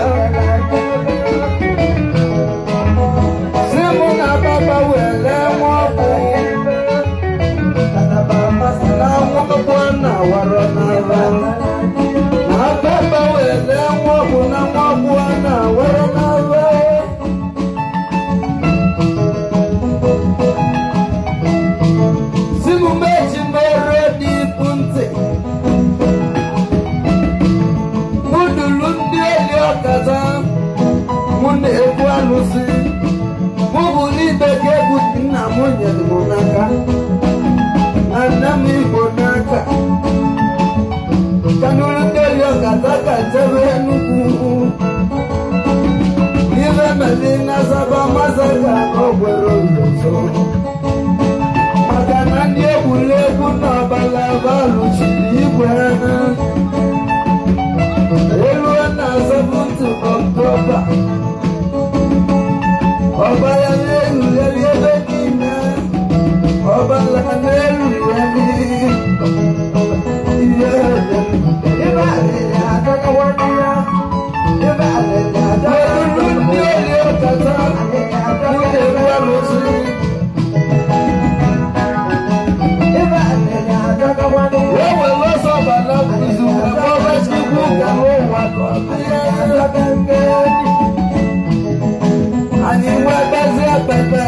Si mụ na baba were nwa ọkụ. Na nwa ọkụ na awara n'aba. Na baba were nwa ọkụ na nwa ọkụ na awara n'aba. Si mụ mechi mere dị ibu ntị. Mụ dulu ndị eli ọkaza. Mụ na-ebu alụsị. Mụ bụ n'ibe ka egwu nna m nyere m n'aka. Na nne m Igbo n'aka. Ka nụrụ ndị eli ọkaza ka jebe Enugwu. Ife mere na Asaba Masaka na o gwere ozo. Maka na ndị egwuregwu n'ọbala balụchiri igwe ha. Eruo na 7th October. Ọbala na-erugharị ebe niile. Ọbala na-erugharị. Ihe Eruru ndị eli ọkata mụ na-ebu alụsị. O were ọsọ bala bụzu ọba Chukwu ka ụwa ka ọ bịa. Anyị nwee gbazie pepe.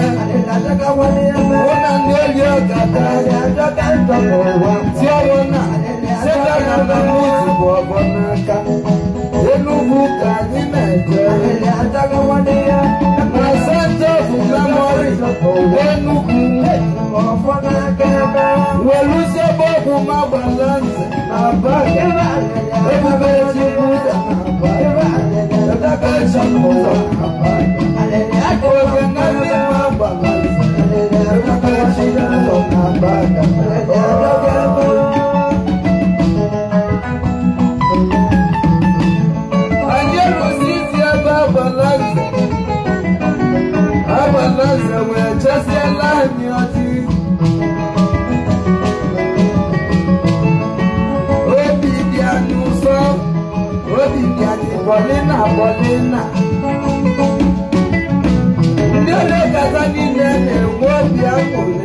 Mụ na ndị eli ọkata tie ọwụ na site na nna m jikwa ọbọ n'aka. Enugwu ka anyị na-eje. Na Center of Memory Enugwu. Weluzie ebe ọgwụ m agbala nze na Abaga. Ebube Chukwu ụzọ na Abaga. Ebube Chukwu ụzọ na Abaga. Oge na ndị m agbala nze. Ebube Chukwu ụzọ na Abaga. Anyị eruzizi ebe agbala nze. Agbala nze wee chesiela anyị ọjị. Obi dị anyị ụsọ. Obi dị anyị bọlịna bọlịna. Ndị olekata niile na-enwe obi aṅụrị.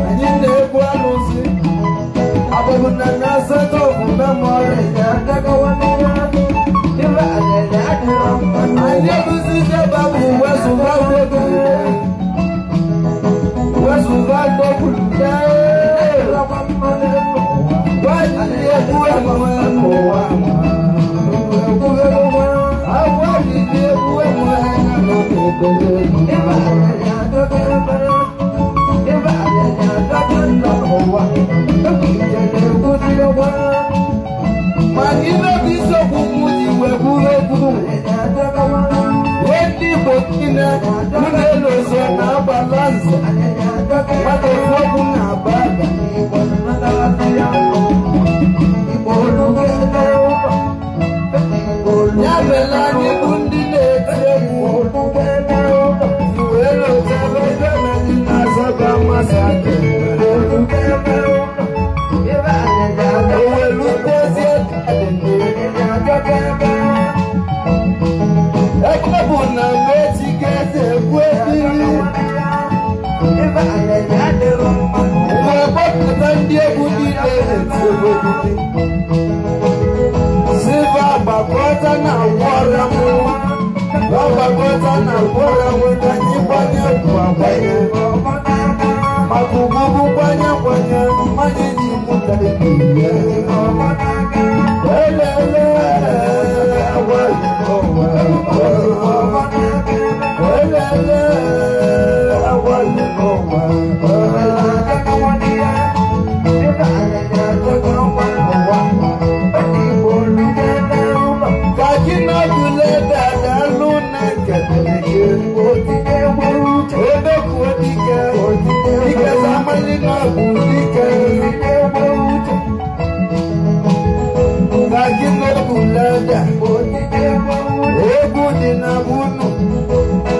Anyị na-egbu alụsị. Abụbụ na na-asatọ bụ memori ya Anyị eguzizi ebe bụ wezụga ego wezụga dokwuru gwa egwu enwe n'ụwa agwa dị egwu enwe mana ibe bụ isiokwu m ji wee buru egwu wee ndị Igbo niile mụ na-elu ozo na-agbala nze maka ofu okwu na-agba ya mere anyị bụ ndị na-eti egwu wee lotebe ebe na na-azọba mmasị aka eke bụ na mechi ga-eze egwu ebiri wee gbapụta ndị egwu niile eti egwu ebiri siva gbakọta na ngwọrọ m gbakọta na ngwọrọ m ka anyị gbanye egwu agbanye maka ugwu gbanye gbanye mmanya ji mụta ihe elele Egwu dị na bunu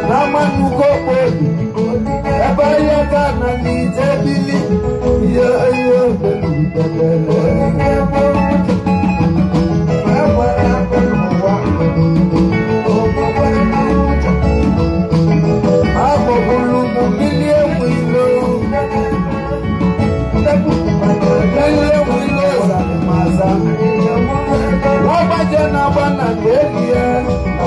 na manuko kpobi ebe ya ka na n'ije bili ihe ihe agbọgburu m mmiri enwe ilo mmiri enwe ilo zara m aza ọgbaje na-agba na elie na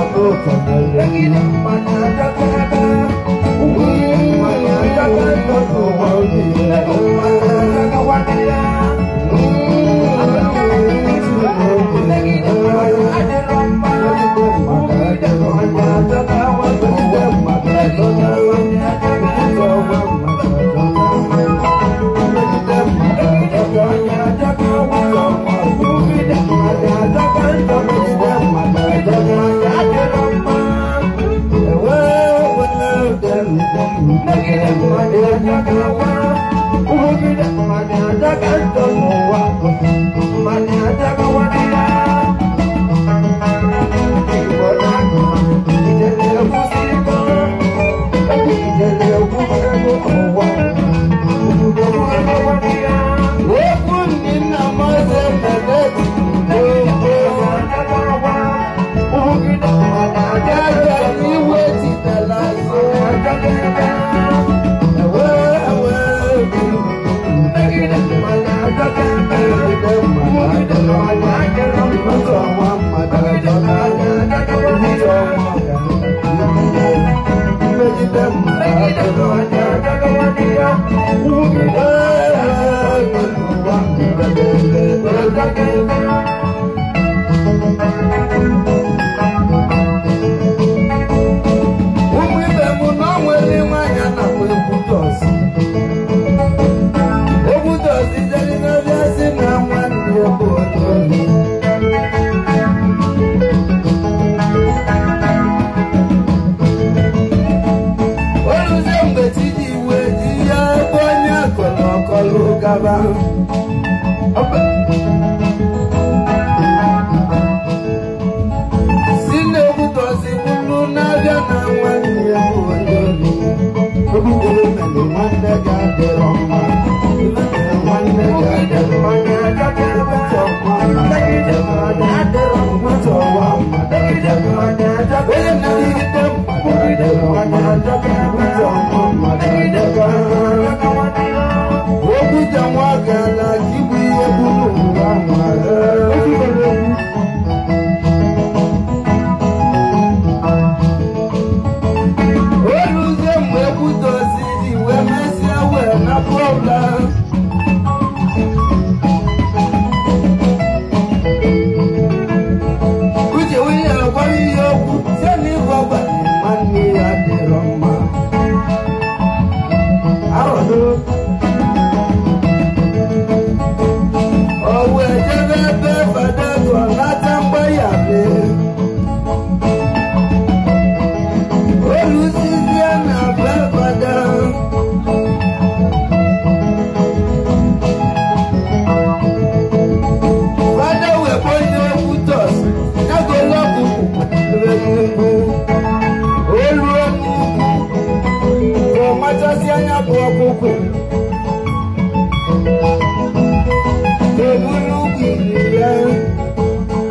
Ụmụ ibe m na o nwere nwaanyị a na-akpọ Ekwutọsị. Ekwutọsị jere n'ọbịa sị na nwanne ya bụ onye ohi. O ruzie mgbe chi ji wee ji ya ebe onye akọrọ ọkọlụ gaba. Si na Ekwutọsị bụrụ n'abịa na nwanne ya bụ onye ohi. Obutere mere nwanne gị adịrọ mma. Nwanne gị adịrọ mma. Onye na-erite mmadụ adịrọ mma. na problem. Uche wee agwara ihe okwu site n'ife ọgba nwanne ya dịrọ mma. Arọdo. O wee jebe ebe fada ka ọ nata mgbe ya bee. Olusizie na be fada. Fada wee kpọnye okwu tọs, ya golo ọkụkụ ebe n'ugwu. Olu n'ugwu, ka ọ machasị anya bụ ọkụkụ. Ka o buru ugwu ili ya.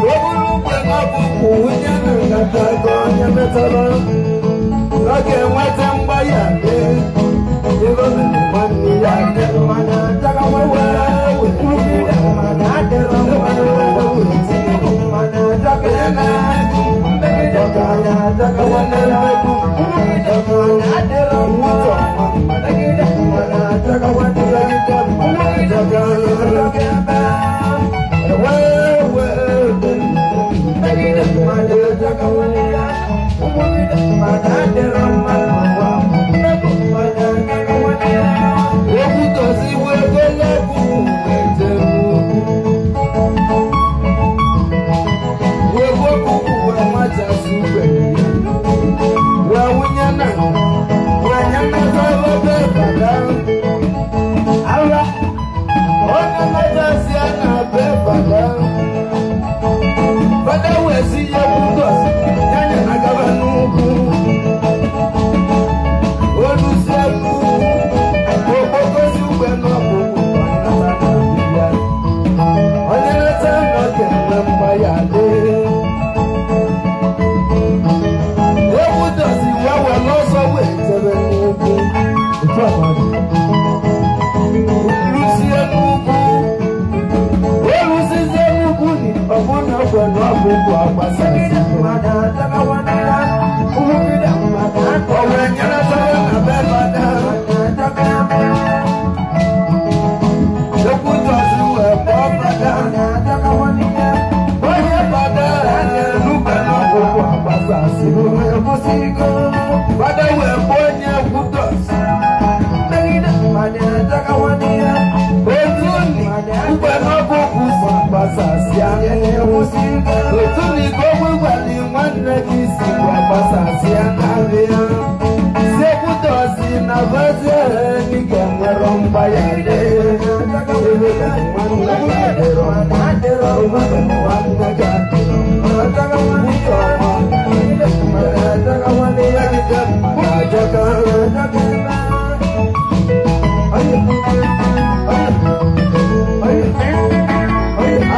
Ka o buru ugwu n'ọkụkụ wunye na nkata ka onye metọrọ. Ọ ga-enweta mgba ya mee. Ego mere nwanne ya adịrọ mma.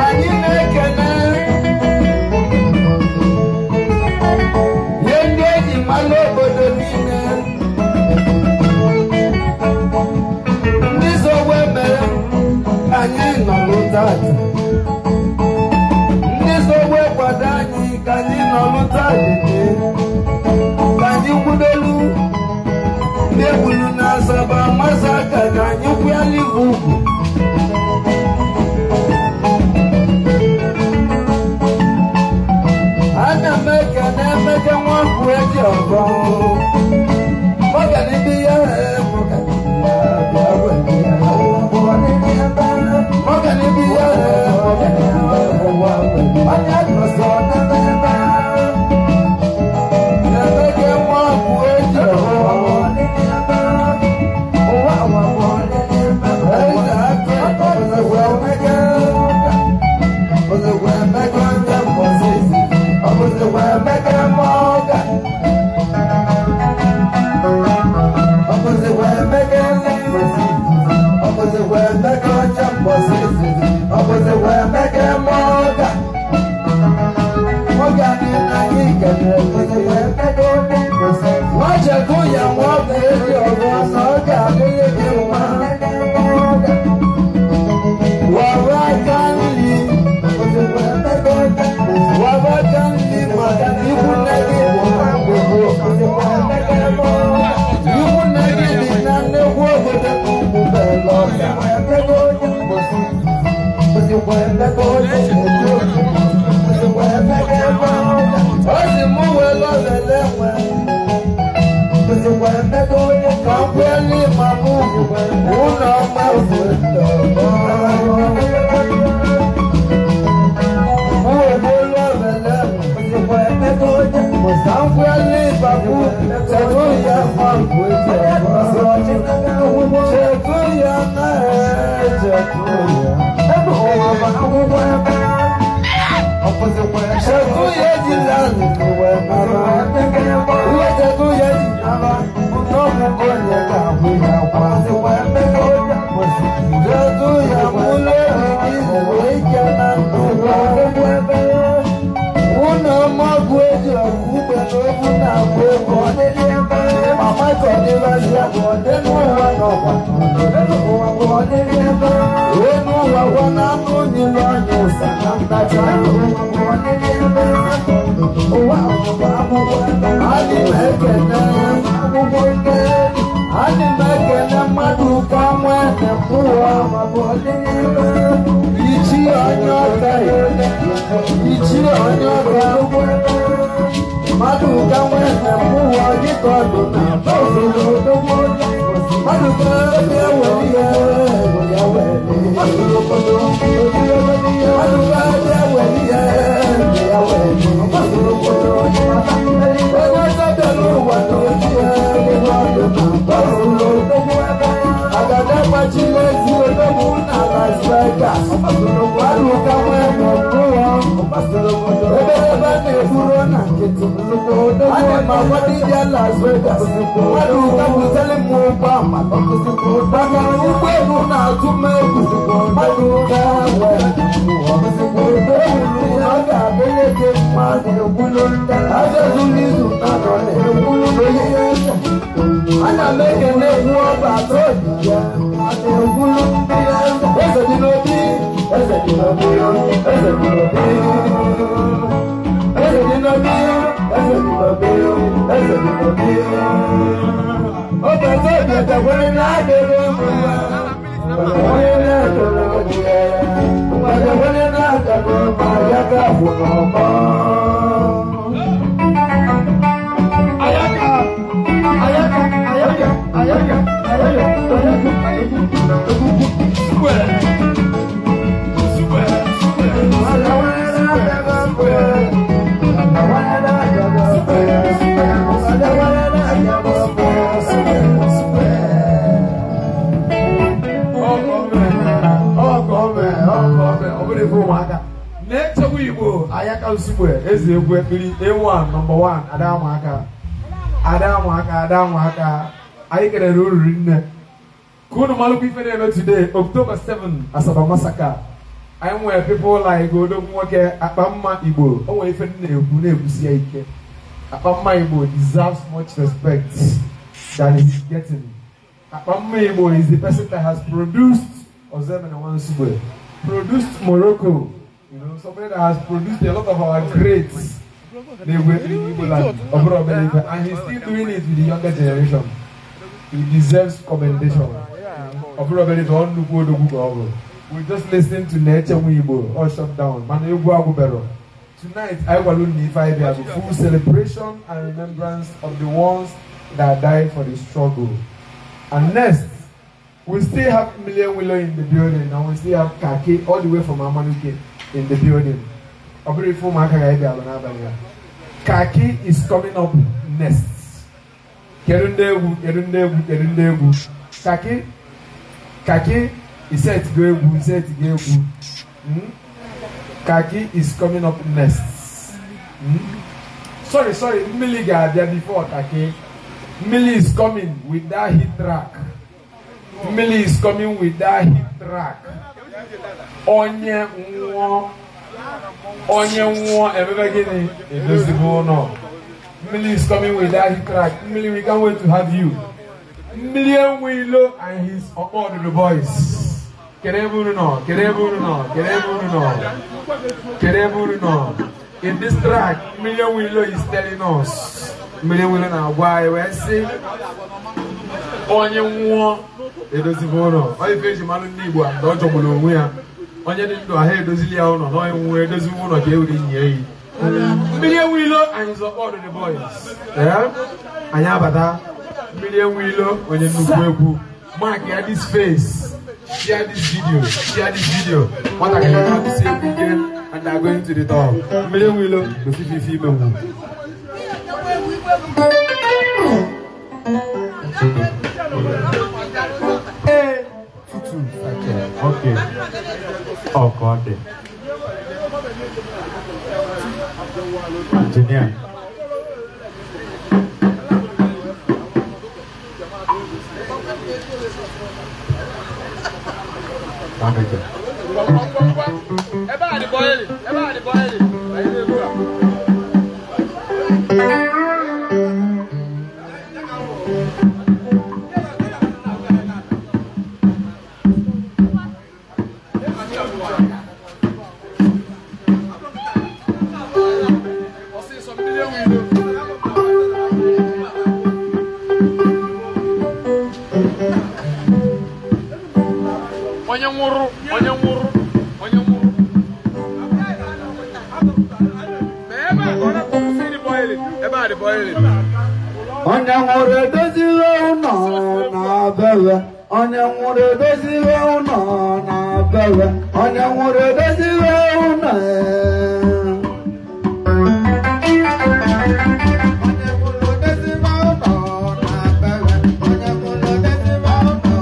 Anyị na-ekene ihe ndị eji mmanụ obodo niile, ndị sogbu mere anyị nọlụ tata, ndị sogbu kwado anyị ka anyị nọlụ tata, ka anyị kwudolu ndị egbulu na Asaba masa aka ka anyị kwụyala ibu ugwu. Ana m ekene Emeka Nwankwo eji ọgọ. Mọganibi ya mọganibi ya Emeka Nwankwo eji ọgọ. Emeka. A1 number 1 Adamwaka anyị kelere uru nne ka unu malụkwa ife na-eme today October 7 Asaba Massacre. Anyị nwere people like odogwu nwoke Akpamma Igbo. O nwere ife na-ekwu na-ekwusi ya ike. Akpamma Igbo deserves much respect than he is getting. Akpamma Igbo is the person that has produced Ozoemena Nsugbe, produced Morocco, you know, somebody that has produced a lot of our greats. They were in Igbo land, and he's still doing it with the younger generation. He deserves commendation. We just listening to Nature Igbo all shut down. Tonight, I will as a full celebration and remembrance of the ones that died for the struggle. And next, we still have Million Willow in the building, and we still have Kaki all the way from Amanuke in the building. Kaki is coming up next. Kaki, Kaki, he said to go. He said to go. Kaki is coming up next. Sorry, Millie got there before Kaki. Millie is coming with that hit track. Millie is coming with that hit track. Onye nwa ebebe gini no. Millie is coming with that hit track. Millie, we can't wait to have you. Million Willow and his all the boys. In this track, Million Willow is telling us. Million Willow now why we say onye nwa edozigbo ụlọ. Onye ife eji malụ ndị Igbo na ọ jọgburu onwe ya. Onye dị ndụ ahụ edozili ya ụlọ na onye nwa edozigbo ụlọ ka ewere nye eyi. Million Willow and his all the boys. Anyị abata Million Willow onye nnukwu egwu. Mark ya this face. Share this video. Share this video. Nwatakịrị na-akụsi egwu ike and they are going to the top. Mmiri nwilo gosi ife ime nwu. Ee, tutu sachet. Okay. Oh God. Engineer. Manager. Onye nwụrụ edoziwe ụlọ na-abịa. Onye nwụrụ edoziwe ụlọ na-abịa. Onye nwụrụ edoziwe ụlọ. Onye nwụrụ edoziwe ụlọ na-abịa. Onye nwụrụ edoziwe ụlọ.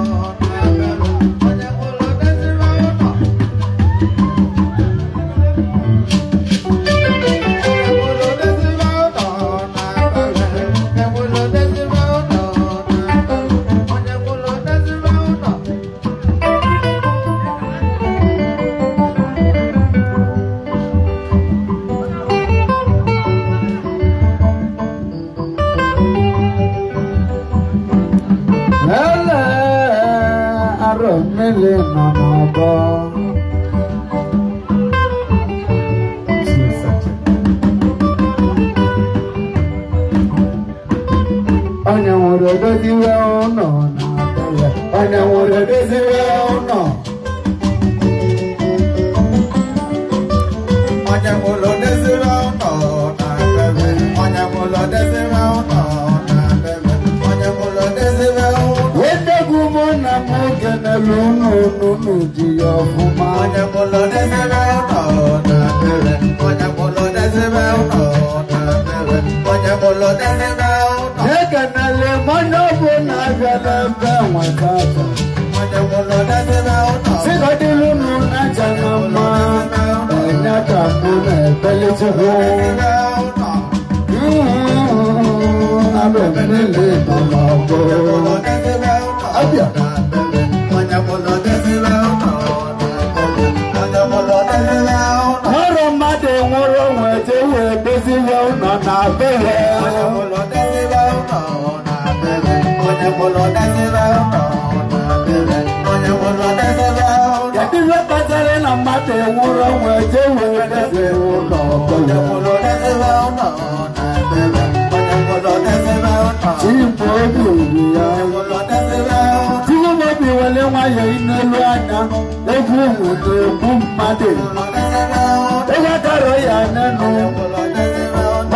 Onye nwụrụ edoziwe ụlọ na-abịa. Onye nwụrụ edoziwe ụlọ na-abịa. Onye nwụrụ edoziwe ụlọ. Wedegwu mụ na mụ kenelu unu unu ji ya ọfụma. Onye nwụrụ edoziwe ụlọ na-abịa. Onye nwụrụ edoziwe ụlọ na-abịa. Onye nwụrụ edoziwe ụlọ. Ekenele mmanụ bụ na abịala ebe nweta ata. Sịgodịlụ unu na-acha na mma, enye ka mụ na-ebelechekwu. Abụ m niile nọ n'ọgbọ. Abịa. Ọrụ mmadụ nwụrụ nweta wee doziwe ụlọ na be ya. Kedu ihe kpatara na mmadụ nwụrụ nweta wee dozie ụlọ be ya? Chimbo obi obi ya. Chimbo obi wele nwayọ n'elu anya, egwu ụmụ na-egbu mmadụ. Ego kara ya n'enu,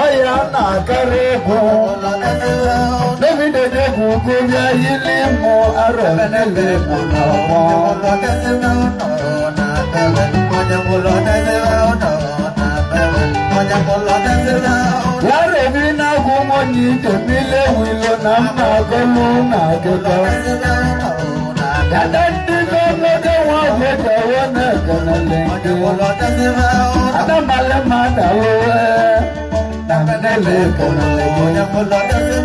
ọya na-akarị egwu. David egwu gụbịa yili mụ arọ niile mụ n'ọgbọ. Yàrá mi náà gún mọ́ ní tèmi léwu lọ na mma gọ́lú na akẹ́kọ̀ọ́. Dada ndị gọ́lọ́dé wọn gbẹdọ̀ wọn náà gánà lẹ́ńdé. Adamalẹ̀ máa dàlú ẹ̀ nàmẹ́lẹ̀ gánà lẹ́ńdé.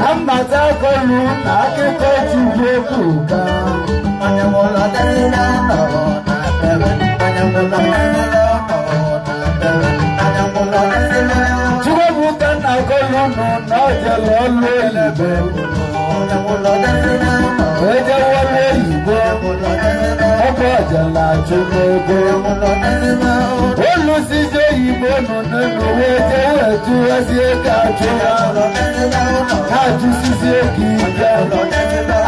Amata kọlu na akẹ́kọ̀ọ́ ti wé kúta. Chukwuka na kọlu nù n'ọjà lọ́lọ́ ìbò. Ẹjẹ wọlé ìbò. Ọkọ̀ ọjà làjú gbogbo. Olùsíjẹ́ ìbò nù nínú owó jẹ́ ẹ̀tú ẹsẹ̀ kájú. Kájú sísé kì í jẹ́.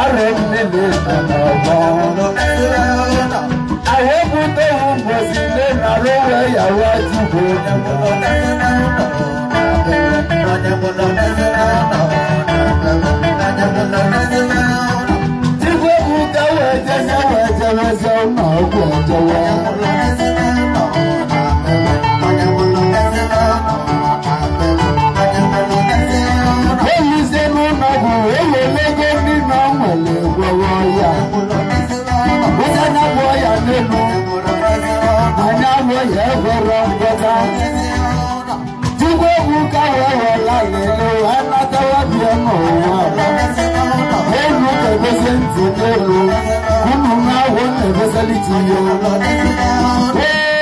Arọ nílé ìtànà ọ̀gbọ́n. Àwọn tó ń bọ̀ sílé náà ló wẹ̀ yàwó àjùbọ̀. na-eseliti ihe.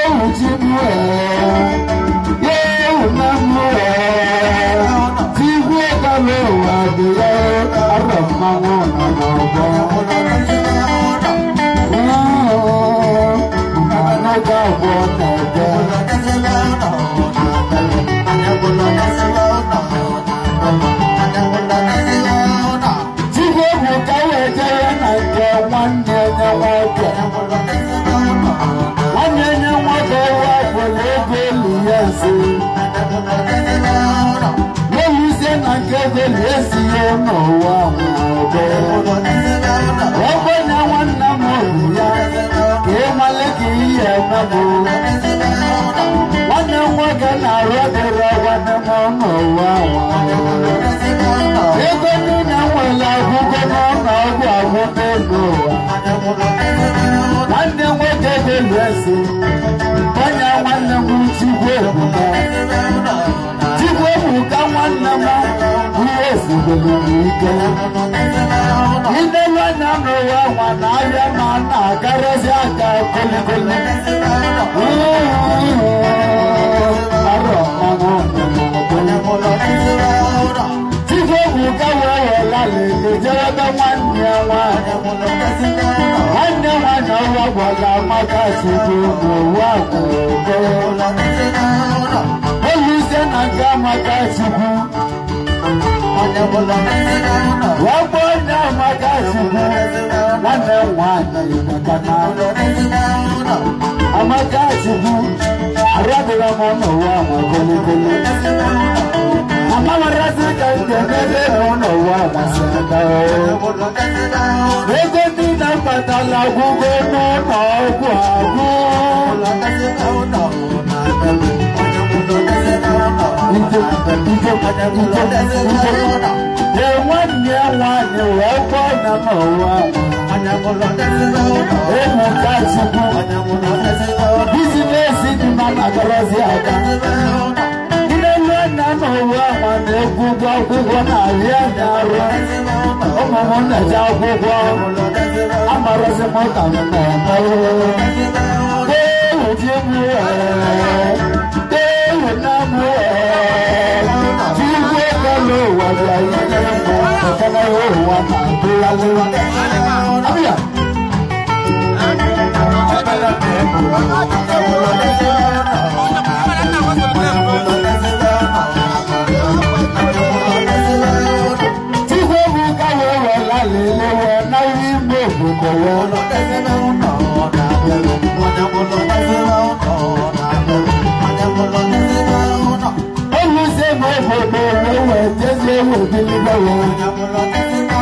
Ewu ji m ewu na m tigwe kala ụwa dị ya arọ mmanwụ nọ n'ọgbọ. N'oge abụọ na-ebe. Chukwu ka wee jere na nke nwanne ya nwoke. Nwanne ya nwoke wepụrụ ego elu ya nso. N'eluzie na nke ego elu esi ya n'ụwa nwụrụ. Ogbenye nwanne m obi ya ka ịmale ka ihe emebụ. Nwanne m nwoke na-arụ dịrị nwanne m n'ụwa nwụrụ. Ego niile nwere agwụgo n'ụlọ ọgwụ agwụ n'elu ụwa. Nwanne nwoke ga-elu esi, onye nwanne m Chukwu ebuka. Chukwu ebuka nwanne m ihe esigbere m ike. Inelu anya n'ụwa nwa na ahịa ma na-akarịzi aka kolikoli. Arọ mmanwụ nọ n'ọgbọ. Chukwu wee wela lele jebe nwanne ya nwaanyị. Nwanne nwaanyị ọwa gwara Amaka Chukwu n'ụwa gwụgo. Oluzie na nke Amaka Chukwu. Wee gbuo onye Amaka Chukwu. Nwanne nwaanyị maka na Amaka Chukwu arịọdịla m n'ụwa nwa kolikoli. Amawarasị ka nke n'ebe n'ụwa masịrị ego niile mkpatala agwụgo n'ụlọ ọgwụ agwụ. Ee, nwanne ya nwaanyị wee kpọọ ya n'ụwa Ebuka Chukwu bizinesi dị na na-agarazi aka. Nnelu anya n'ụwa ma na-egwu ụgwọ akwụkwọ na-arịa na-arụ. Ụmụ m na-eje akwụkwọ amarọzi m ka m na-eme. Ewu ji m ewu na m Chukwu ekele ụwa bịa ihe m ekele ụwa na-abụghalị. Abịa. Chukwu ebuka wee wela lele wee na ime obodo wee. Oluzie m obodo wee wee jezie wee bilibe wee.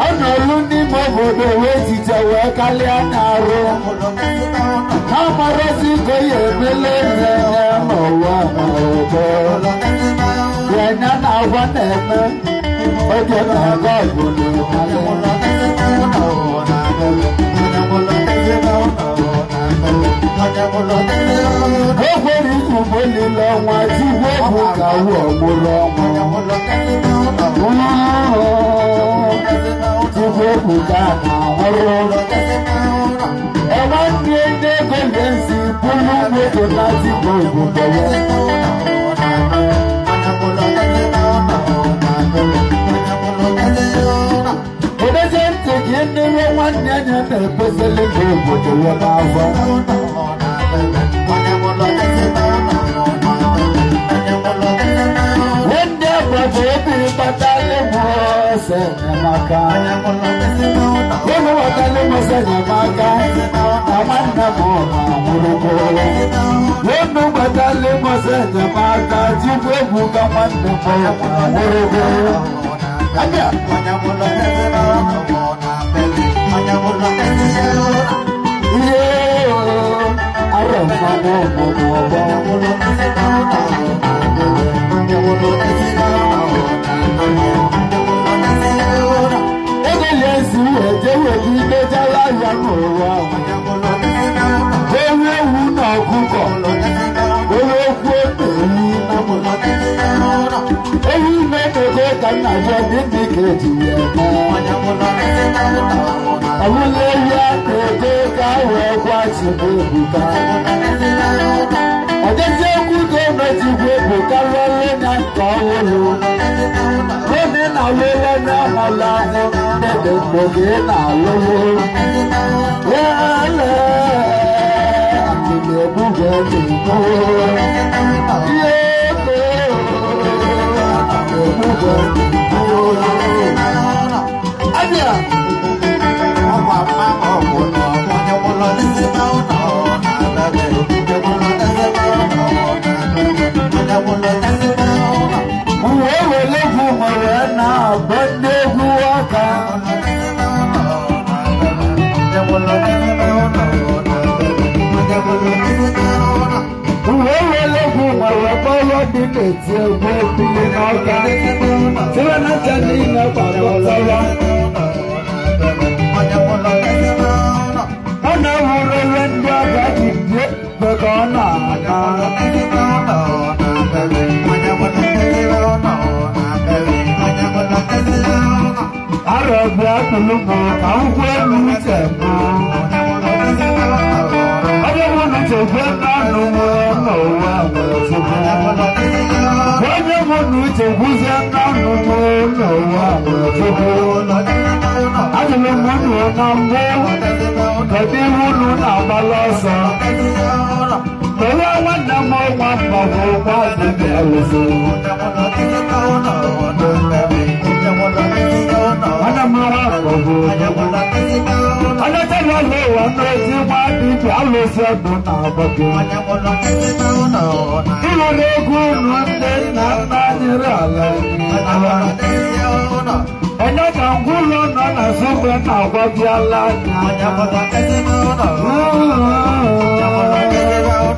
Ọ nọlụ n'ime obodo wee jije wee kalịa n'arụ. Ha marazi iko ya emele nne ya n'ụwa ma ọjọọ. Ya na agwa na-eme oge na-aga obodo kalịa. O kwere ugbo niile ọnwa Chukwu ebuka wu ọgbụrụ ọnwa. Chukwu ebuka na-anwụrụ. Ebe ndị ndị ego na-esi bụrụ moto na tigbo obodo ya. Edozie ntị gị n'ihe nwanne ya na-ebezeli n'obodo ya n'afọ. Ndị agbata obi kpatara m ọsọ enyemaka. Ụlọ kpatara m ọsọ enyemaka na nwanne m na-anwụrụgo. Ụlọ kpatara m ọsọ enyemaka Chukwu ebuka nwanne m na-anwụrụgo. Abịa. Ihe arọ mmanwụ ọmụmụ ọgbọ. Ego na-esi eje wee idejala ya n'ụwa. Ewu ewu na ọkụkọ, ewu ekwu ewu na ewu na-emego ka nna na-ajọ gịnị ka eji ya eme ọbụla ehi a na-ego ka wee gwachigbu Ebuka ọ dịzi okwu ga-emechigbu Ebuka lụọla ya nke ọhụrụ onye na-alụla onye ahụla ahụ dede mgbe gị na-alụlụ ele akịna egbuge na-egbu ihe ego egbuge na-egbu abịa. Wee were egwu nwere na-agba ndị egwu aka. Wee were egwu nwere kpọrọ dị na-eti egwu ebili n'ọka. Site na ncha niile gbakọtara. Ọ na-ewurele ndị ọga ji die mgbe ka ọ na-ana. Arọbịa tụlụ m ka m kwuo n'uche m. Onye mụ n'uche kwe n'ọnụ m n'ụwa nwere Chukwu. Onye mụ n'uche kwuzie n'ọnụ m n'ụwa nwere Chukwu. Ajụrụ m unu na mbụ, kedu ihe unu na-agbala ọsọ? Kedu nwanne m nwa mgbagwo nwa dibịa alụsị? Nwanne m nwa mgbagwo onye tẹ́lẹ̀ ụwa n'ezi nwa dibịa alụsị ọdụ na-agba gị. Ịhụrụ egwu unu ndị nna nna anyị ala. Onye ka ngwụlọ nọ na Sụgbe na-agwa gị ala anya.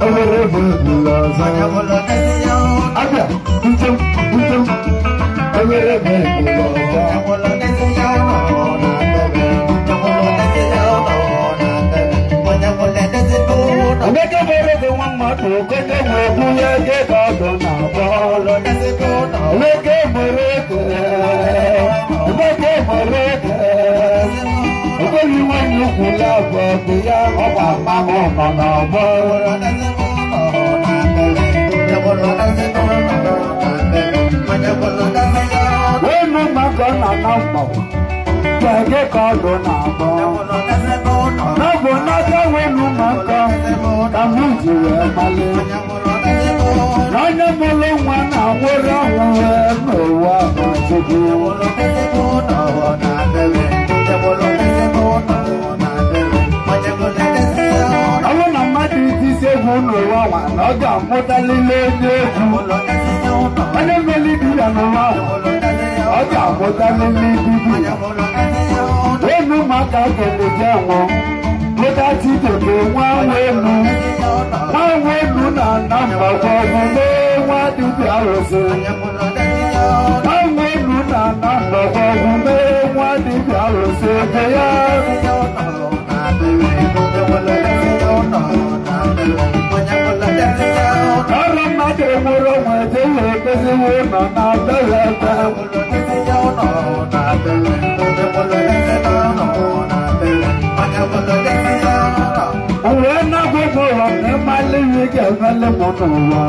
Obere bụ ebule ọzọ. Abịa, ntem, ntem, obere bụ ebule ọzọ. Emeka mere gị nwa mmadụ okonye nwe egwu ya ege ka ọdụ na-agba. Emeka mere ego, Emeka mere ego. Okori nwanne ukwu ya bụ ọgụ ya ọgba mmanwụ nọ n'ọgbọ. Wenu maka ọ na-ana mgbagwo, ege ka ọdụ na-agba. N'ọbụ n'aka wenu maka ka mụ ji wee mali. Na onye mụrụ nwa na-anwụrụ ọnwụ wee n'ụwa ma Chukwu. Ọ bụrụ na mmadụ itisi egwu n'ụwa nwa na ọ ga-amụtalili onye egwu. Onye mmeli dibịa n'ụwa nwa, ọ ga-amụtalili dibịa. Wenu maka keleje nwụ, mụta Chijioke nwa wenu. Nwa wenu na-ana mgbakọ ọgwụ nwa dibịa arụsị. Nwa wenu na-ana mgbakọ ọgwụ nwa dibịa arụsị ebe ya. Ọrụ mmadụ enwere onwe ejeghị edoziwo nọ na bere ebe. Wee na-agwụgwụ ụlọ na ịmalị ihe ga-emele m n'ụwa.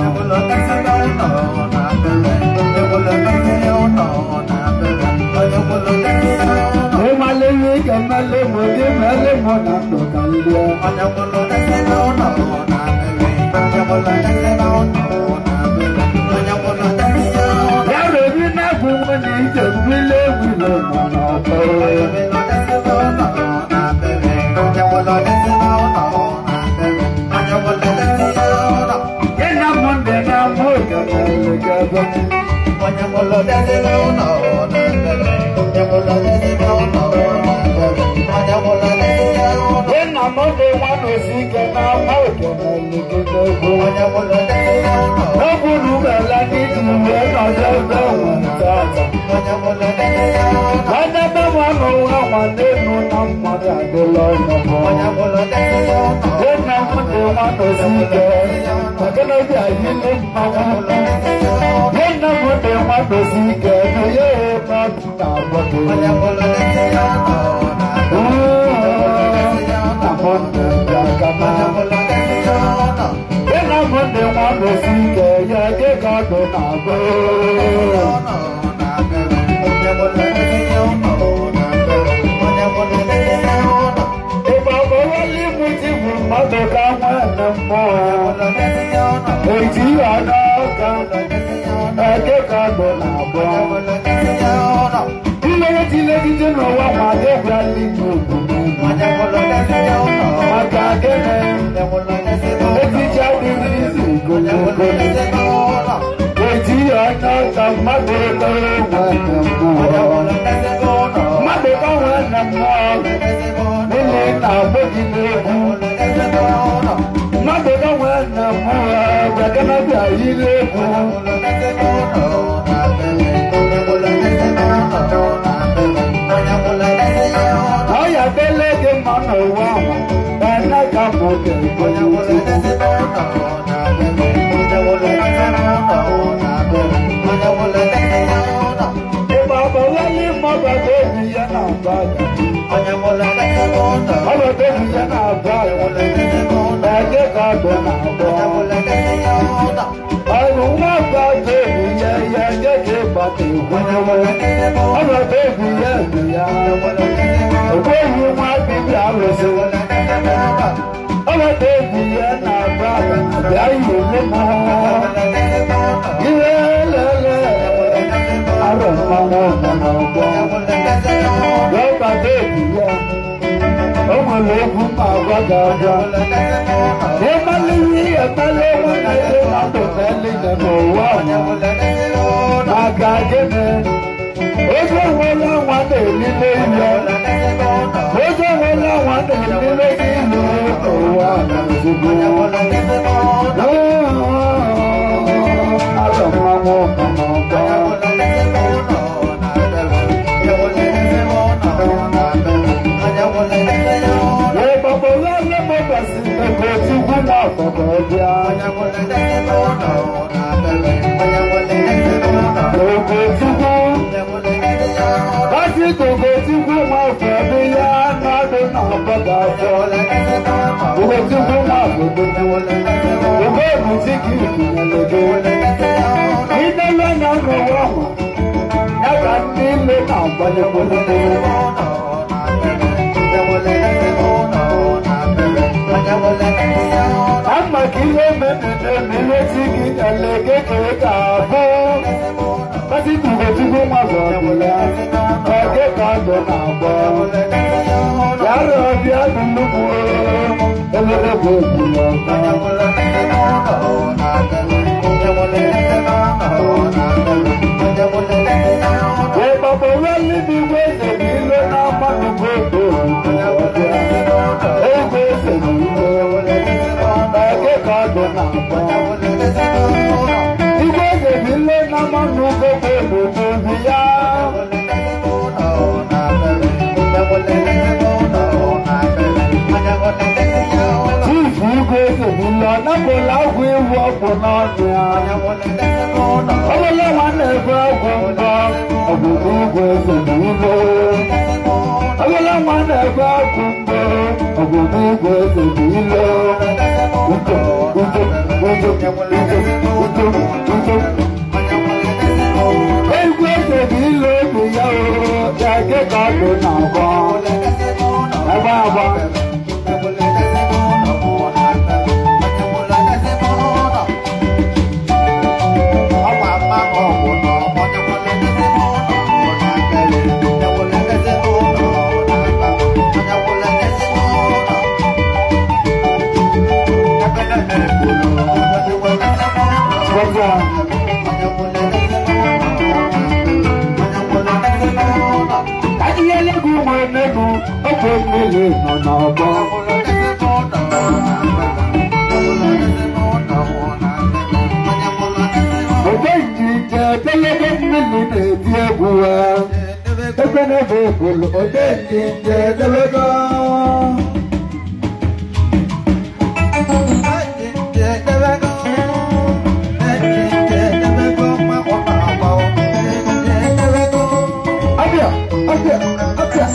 Ịmalị ihe ga-emele m gị mele m na ndụ ka ndị Ya rere na-agwụ nwunye ije mmiri egwu nọ n'ọkụ. Ịna m ndị na-amụ ga-elegebe. Ịna m ndị nwa n'osi ike na-ama ga-elegebe. N'ọbụrụ bela n'iji wee nọdụ ebe nwe tata. Nwanne be nwa n'ụwa nwanne nụ na mmadụ adịla ọnyọbọ. Ịna m ndị nwa n'osi ike, maka na obi anyị ndị mmanwụ. Ịna m ndị nwa n'osi ike, na ya ebe na-amụsi ike ya gị ka ọdụ na-abụ. Ịgba bọwali mụ ti bụ mmadụ ka nwanne mmụọ. Eji ya n'ọka eke ka ọdụ na-abụ. Ihe tilegide n'ụwa ma gị bịa n'ime obodo. Maka gịnị? Etiti adịghị izu gologolo. Eji ya n'ọka mmadụ tọrọ nwanne mmụọ. Mmadụ ka nwanne mmụọ. Niile na-agbọ gị n'egwu. Mmadụ ka nwanne mmụọ. Bịakana bịa yiri egwu. Ọya dele gị mma n'ụwa ma ene ka mụ ga-ekwenye. Ịgba bọwali mmadụ obi ya na-agba ya. Ọbata obi ya na-agba ya. Eke ka ọdụ na-agba. Ọrụ nwa ọbata obi ya ya nye ka ịgbata egwu. Ọbata obi ya obi ya. Ogbeghị nwa dibịa arụsị. Ọbata obi ya na-agba ya. Bịa ihe m. Ihe lele. Arọ mmanwụ nọ n'ọgbọ. Ọbata obi ya. O nwere okwu ma agwa gị agwa. Ịmaliri emele nwanne gị na ndụ na n'ụwa. Maka gịnị? Oge nwere nwa na-elile ihe. Oge nwere nwa na-elile ihe n'ụwa na ozugbo. Arọ mmanwụ nọ n'ọgbọ. Ama ka ihe mere chi gị eleke ka ị ga-abụ. Masị Ugochukwu nwa ọbụla eke ka ọdụ na-agbọ. Yàrá ọbịa dị nnukwu elere bụ ogburu ọka. Ịgbagbo weli bụ igwe eze bụ ilo na-ama nnukwu ego ọbịa. Egwu eze bụ ilo eke ka ọdụ na-agbọ. Igwe eze bụ ilo na-ama nnukwu ego obi ya. Chifu igwe eze bụ ilo napụla ọgwụ iwu ọgwụ n'ọnụ ya. Ọbụla nwa na-ebe ọgwụ mbọ ọbụbụ igwe eze bụ ilo. Ọbụla nwa na-ebe ọgwụ mbọ ọbụbụ igwe eze bụ ilo. Udo, udo, udo, udo, udo, udo. Egwu eze bụ ilo obi ya o, ya gị ka ọdụ na-agba. Agba agba. Ofe mmiri nọ n'ọgbọ. Ofe njije edelebe mmiri na-eti egwu ya. Ebe n'ebe ebulu ofe njije edelebe. Abịa, abịa, abịa.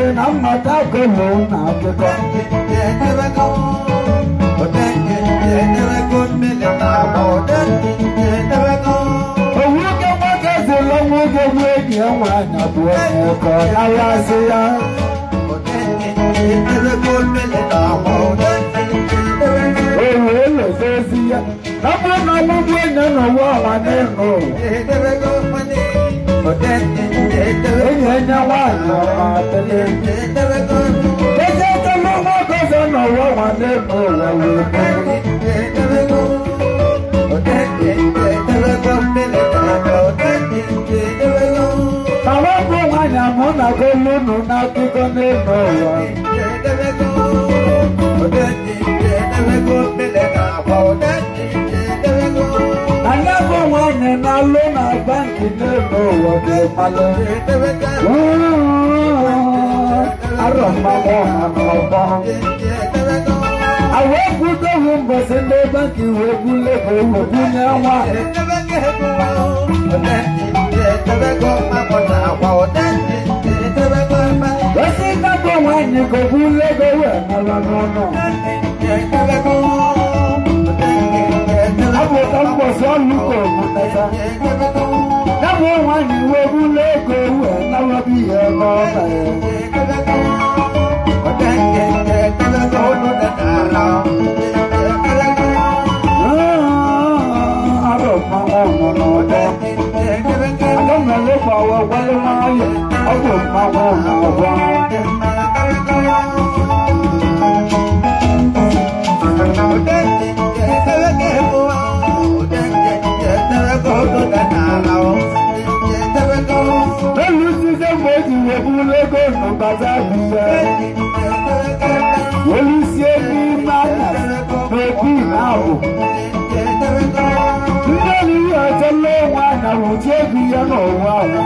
ntị na mmata golo na akụkọ. Owuke nwoke zụlọ nwoke bụ enyi ya nwaanyị bụ onye ka ọ na-alasị ya. Owu elozo ozi ya. Na bụrụ na ọmụgwọ enyi n'ụwa ọnwa n'ịnụ. Enyi enye nwaanyị ọma tele. Eze telu nwoke ọzọ n'ụwa ọnwa n'ịnụ ụwa wee bụrụ. Àwọn ọmọ nwaanyị amụ na golunu n'akụkọ n'ịnụ ụwa. Anya bụ nwaanyị na-alụ na bankị n'ịnụ ụwa ga-emalụ. Arọ mmanwụ ha n'ọgbọ. Àwọn ekwudoghị mbọsị ndị bankị wee bule ka o wee bunye nwaanyị. Gosi nnabụ nwaanyị ka o bule ego wee nara n'ụlọ. Abụta mbọsị ọlụ ka o bunata. Nnabụ nwaanyị wee bule ego wee nara bụ ihe n'ọba ya. Arọ mmanwụ nọ n'ọdọ. Aga m elekwa ọwa gwalụ nwayọ, ọ bụ mmanwụ na-agwa. Elu sise mgbe e ji wee bulu ego n'ụbata bụ ya. Olusie n'ime anyasị n'obi na-abụ. Ndị oriri ọchọla onwe anya wụchie ego ya n'ụwa ahụ.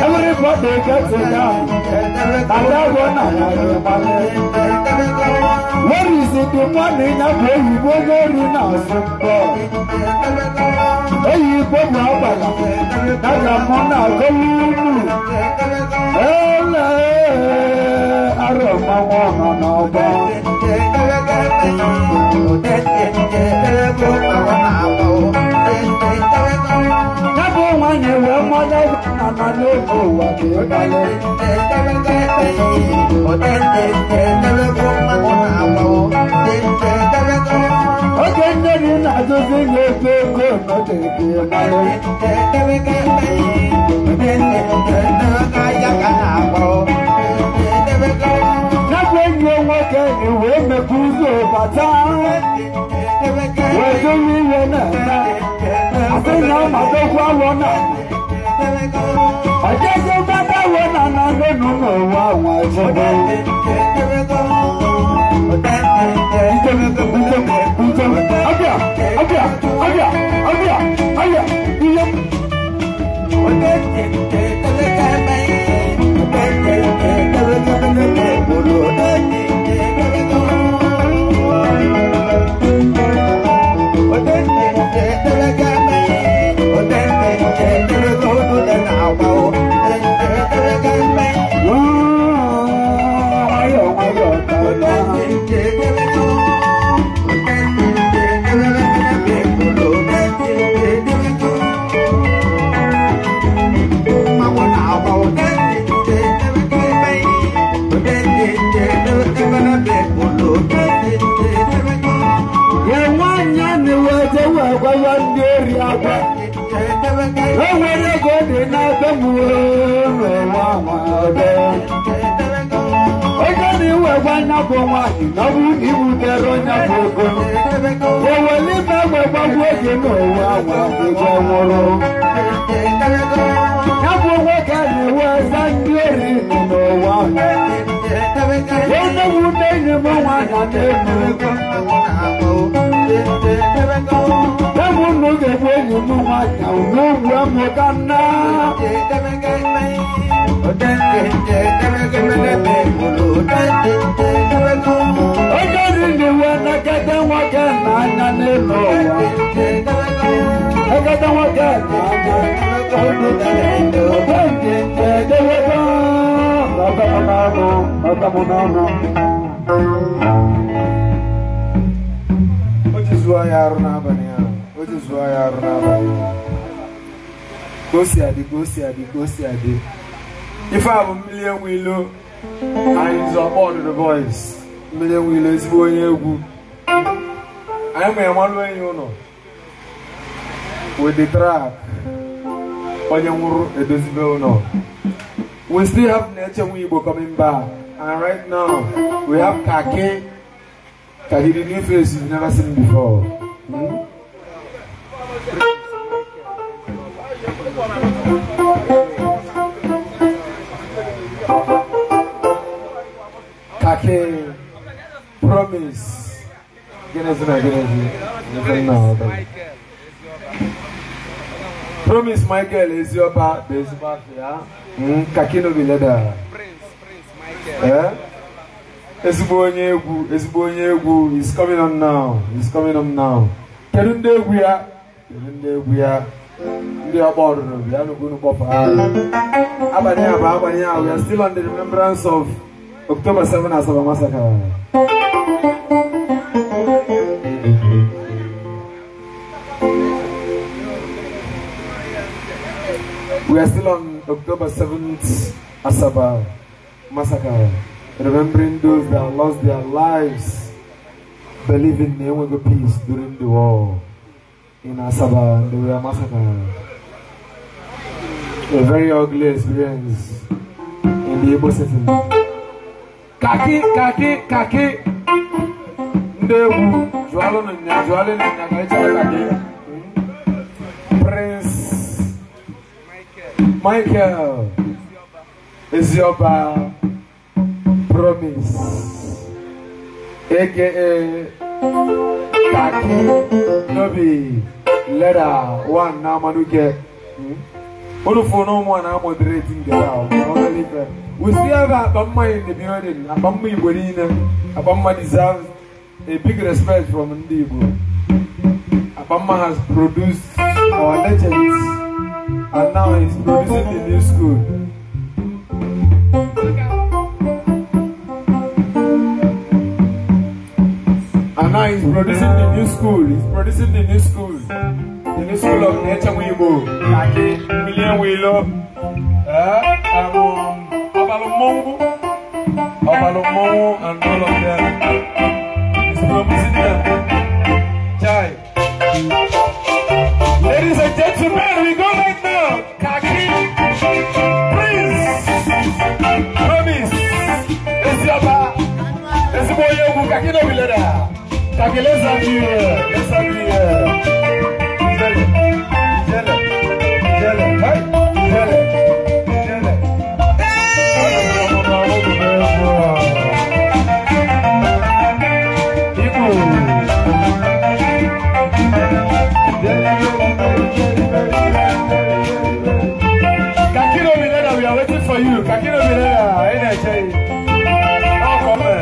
Everybody gets it down. Adagbo na ya ga-agbalị. Where is it the money na bụ oyibo n'ori na-asụ mbọ? Oyibo bụ agbala. Na ka mụ na-agọlụ unu. Ele arọ mmanwụ nọ n'ọgbọ. Ya bụ nwaanyị wee mmadụ na na n'oge ụwa ga-ịgbalị. Oge nne gị na-ajụzi ya ebe ego nọdụ ga-ịgbalị. Ya bụ enyi nwoke wee mepee ụzọ bata. Wee dowe ihe na-eme. Asị na ọmadokwu awọ na. Ọjọjọ gbada awọ na na n'enu n'ụwa nwa chebe. Ọbịa, ọbịa, ọbịa, ọbịa, ọbịa, ihe. Nwayọọ nwayọọ ka na. Ye nwaanyị a na-ewe wee gwawa ndị ori akwa. E nwere ego dị n'ebe m n'ụwa nwa ebe. Onye na-ewe gwa anya bụ nwaanyị na ọ bụrụ na ibutere onye bụ ego. Eweli ife egbe gbagbuo gị n'ụwa nwa ego nwụrụ. Ya bụ nwoke na-ewe eze ndị ori nọ n'ụwa nwa. Onye wu enyi m nwaanyị na-enu ego. Ewu unu ga-egbu enyi m nwaanyị unu ugwu amụta nna. Onye ori na-ewe nekete nwoke na anya n'elu ụwa. Ekete nwoke na anya. Oge nke nke edewego. n'ọnụ, ọka m n'ọnụ. O ji zụọ ya arụ n'abalị ahụ, o ji zụọ ya arụ n'abalị ahụ. Ka o si adị, ka o si adị, ka o si adị. Ife a bụ Mmili Enweilo anyị zọ Ọdụdụ Boys. Mmili Enweilo ezigbo onye egwu. Anyị ma enwalụ enyi ụlọ with the track. Onye nwụrụ edozibe ụlọ. We still have Neche Igbo coming back, and right now we have Kaki. Kaki, the new face you've never seen before. Hmm? Kaki, Promise. Promise Michael is your back, yeah? Kaki no be leather. Eh? Ezigbo onye egwu, ezigbo onye egwu is coming on now. He's coming on now. Kedu ndị egwu ya? Kedu ndị egwu ya? Ndị ọgbọ ọrụrụ bịa n'ugwu kpọfa. Abalị a bụ abalị a, we are still on the remembrance of October 7 Asaba Massacre. We are still on October 7th Asaba Massacre, remembering those that lost their lives believing in Enwego peace during the war in Asaba, and they were massacred. A very ugly experience in the Igbo setting. Kaki, Kaki, Kaki. Ndewu, Jualo Nya, Jualo Nya, Kaki. Prince Michael Ezioba Promise, aka Kaki Nobi Leather One Namanuke. Moderating the. We still have Abama in the building. Abama Igbo. Abama deserves a big respect from Ndi Igbo. Abama has produced our legends, and now he's producing the new school. And now he's producing the new school. He's producing the new school. The new school of Neche Igbo. Kaki, Mmili Enweilo, Obalumongu, Obalumongu, and all of them. He's producing them. Chai. Ladies and gentlemen, we go right now. Kaki, Prince, Promise, Ezioba, Ezigbo onye egwu, Kaki no be leather. Kaki, let's have you here. Let's have you here. Jele, jele, jele, hey, jele, jele. Igbo. Kaki no be leather, we are waiting for you. Kaki no be leather, NHA. Oh, come on.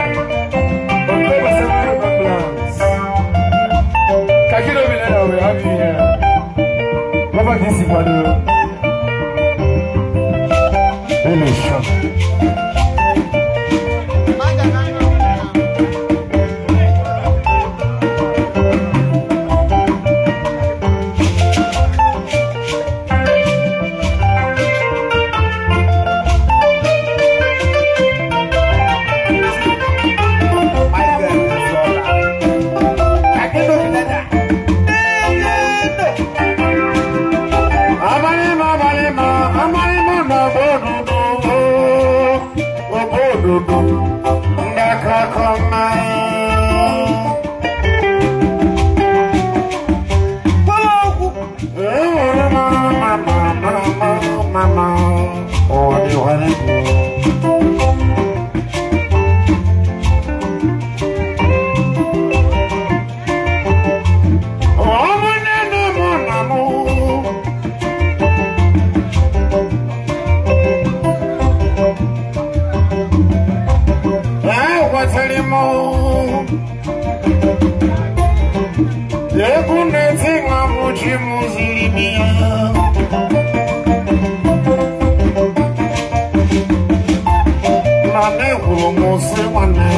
October 7 remembrance. Kaki no be leather, we have you here. Baba Gisi Kwado. Na na-ekwuru m sị nwanne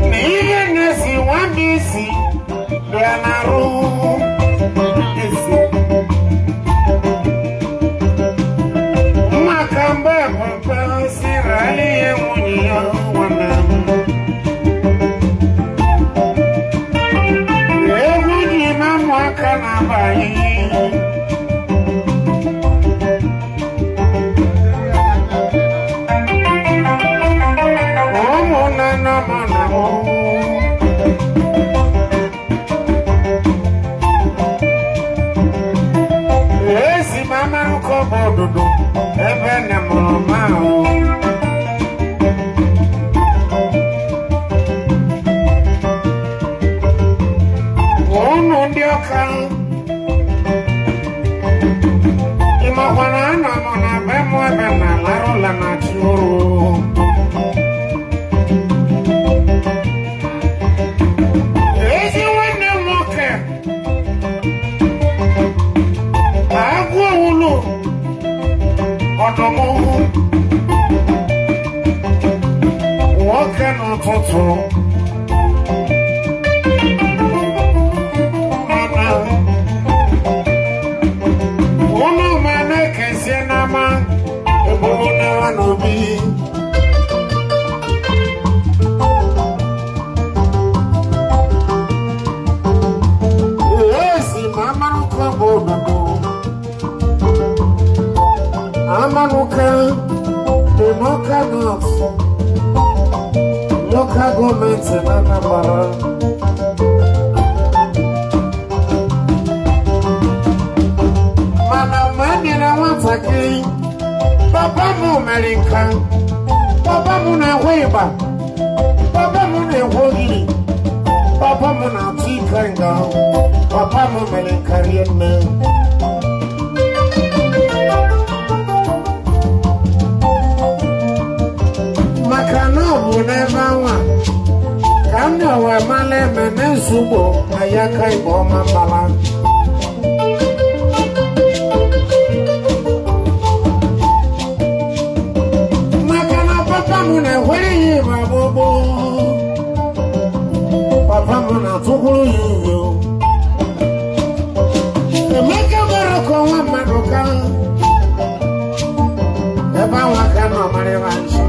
na ihe na-esi nwanne isi bịa na-arụ isi maka mgbe papa siri ihe nwunye ya nwanne m egwu ji na ụmụaka na-abanye. Ezi mama nkọ bụ ododo ebe nne mụrụ m ahụ. Ụnụ ndị ọka ịmakwa na anọ m na be m ebe na larụla na chi ụrụ. Ezi nwanne m nwoke agụ owulu ọdụm nwoke n'ụtụtụ mana ụnụ ma na-ekezie n'ama ebulu n'awa n'obi. Ezi ma amarụkọ bụ obodo Amanuka, the Awka North, local government in Anambra. Mana mgbe m na nwatakịrị, papa m mere nka, papa m na-ekwe ịgba, papa m na-ekwe ogiri, papa m na-atụ ike nga, papa m mere nka rie nne. Maka na ọ bụ n'ebe anwa ka m na-ewe mala eme na-ezugbo na ya ka igbo ọma mbala. Maka na papa m na-ekwere ya ịba gbogbo, papa m na-atụkwuru ya uyo. Emeka mere ka ọnwa mmadụ ka ebe anwa ka nọ marịba nchi.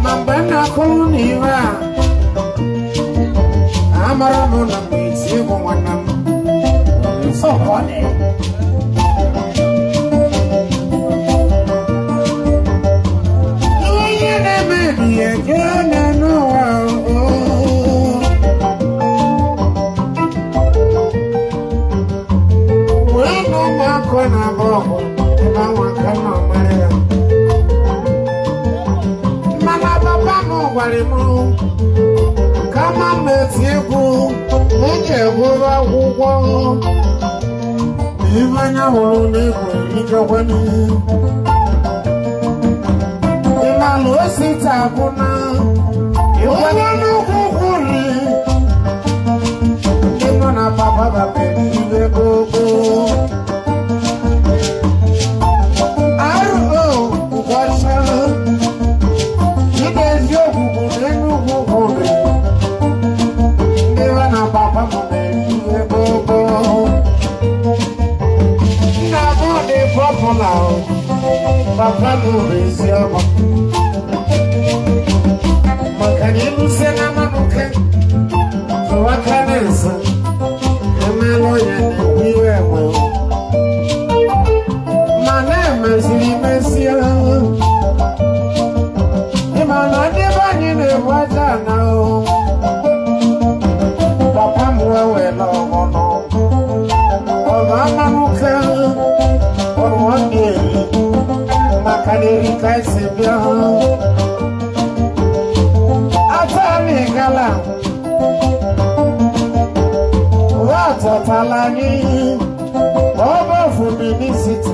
Ma mgbe m na-akụrụ n'ihe a, amara m na mgbe eti egwu nwanne m. Ihe na-emebi ego na n'ụwa wee na ụmụaka na-agba ọgụ ebe anwa ka nọ mara ya. Mana papa m gwara m kama m eti egwu m ga-egwuru akwụkwọ ife anya hụrụ n'egwu erikekwanụ. Ịmalụ osita bụ na onye nnukwu kwuri ịnụ na papa babere ibe gbogbo. Arụ ụbọchị Ịba eziokwu bụ na Enugwu kwuru ndị be na papa m mere ihe gbogbo. Nna m dị pọpụla, papa m bụ eziokwu. Maka na ịlụsie na Amanuke, tụwa aka na-ese, emelụ ya na-ewu iwe enwe. Ma na-emeziri mesie. Mana ndị be anyị na-ebu aja na o papa m wee were ọgọnọ ọba Amanuke ọrụ na-eri maka na eri ka esi bịa ata anyị gala ụwa atọtala anyị ọba ofu Benin City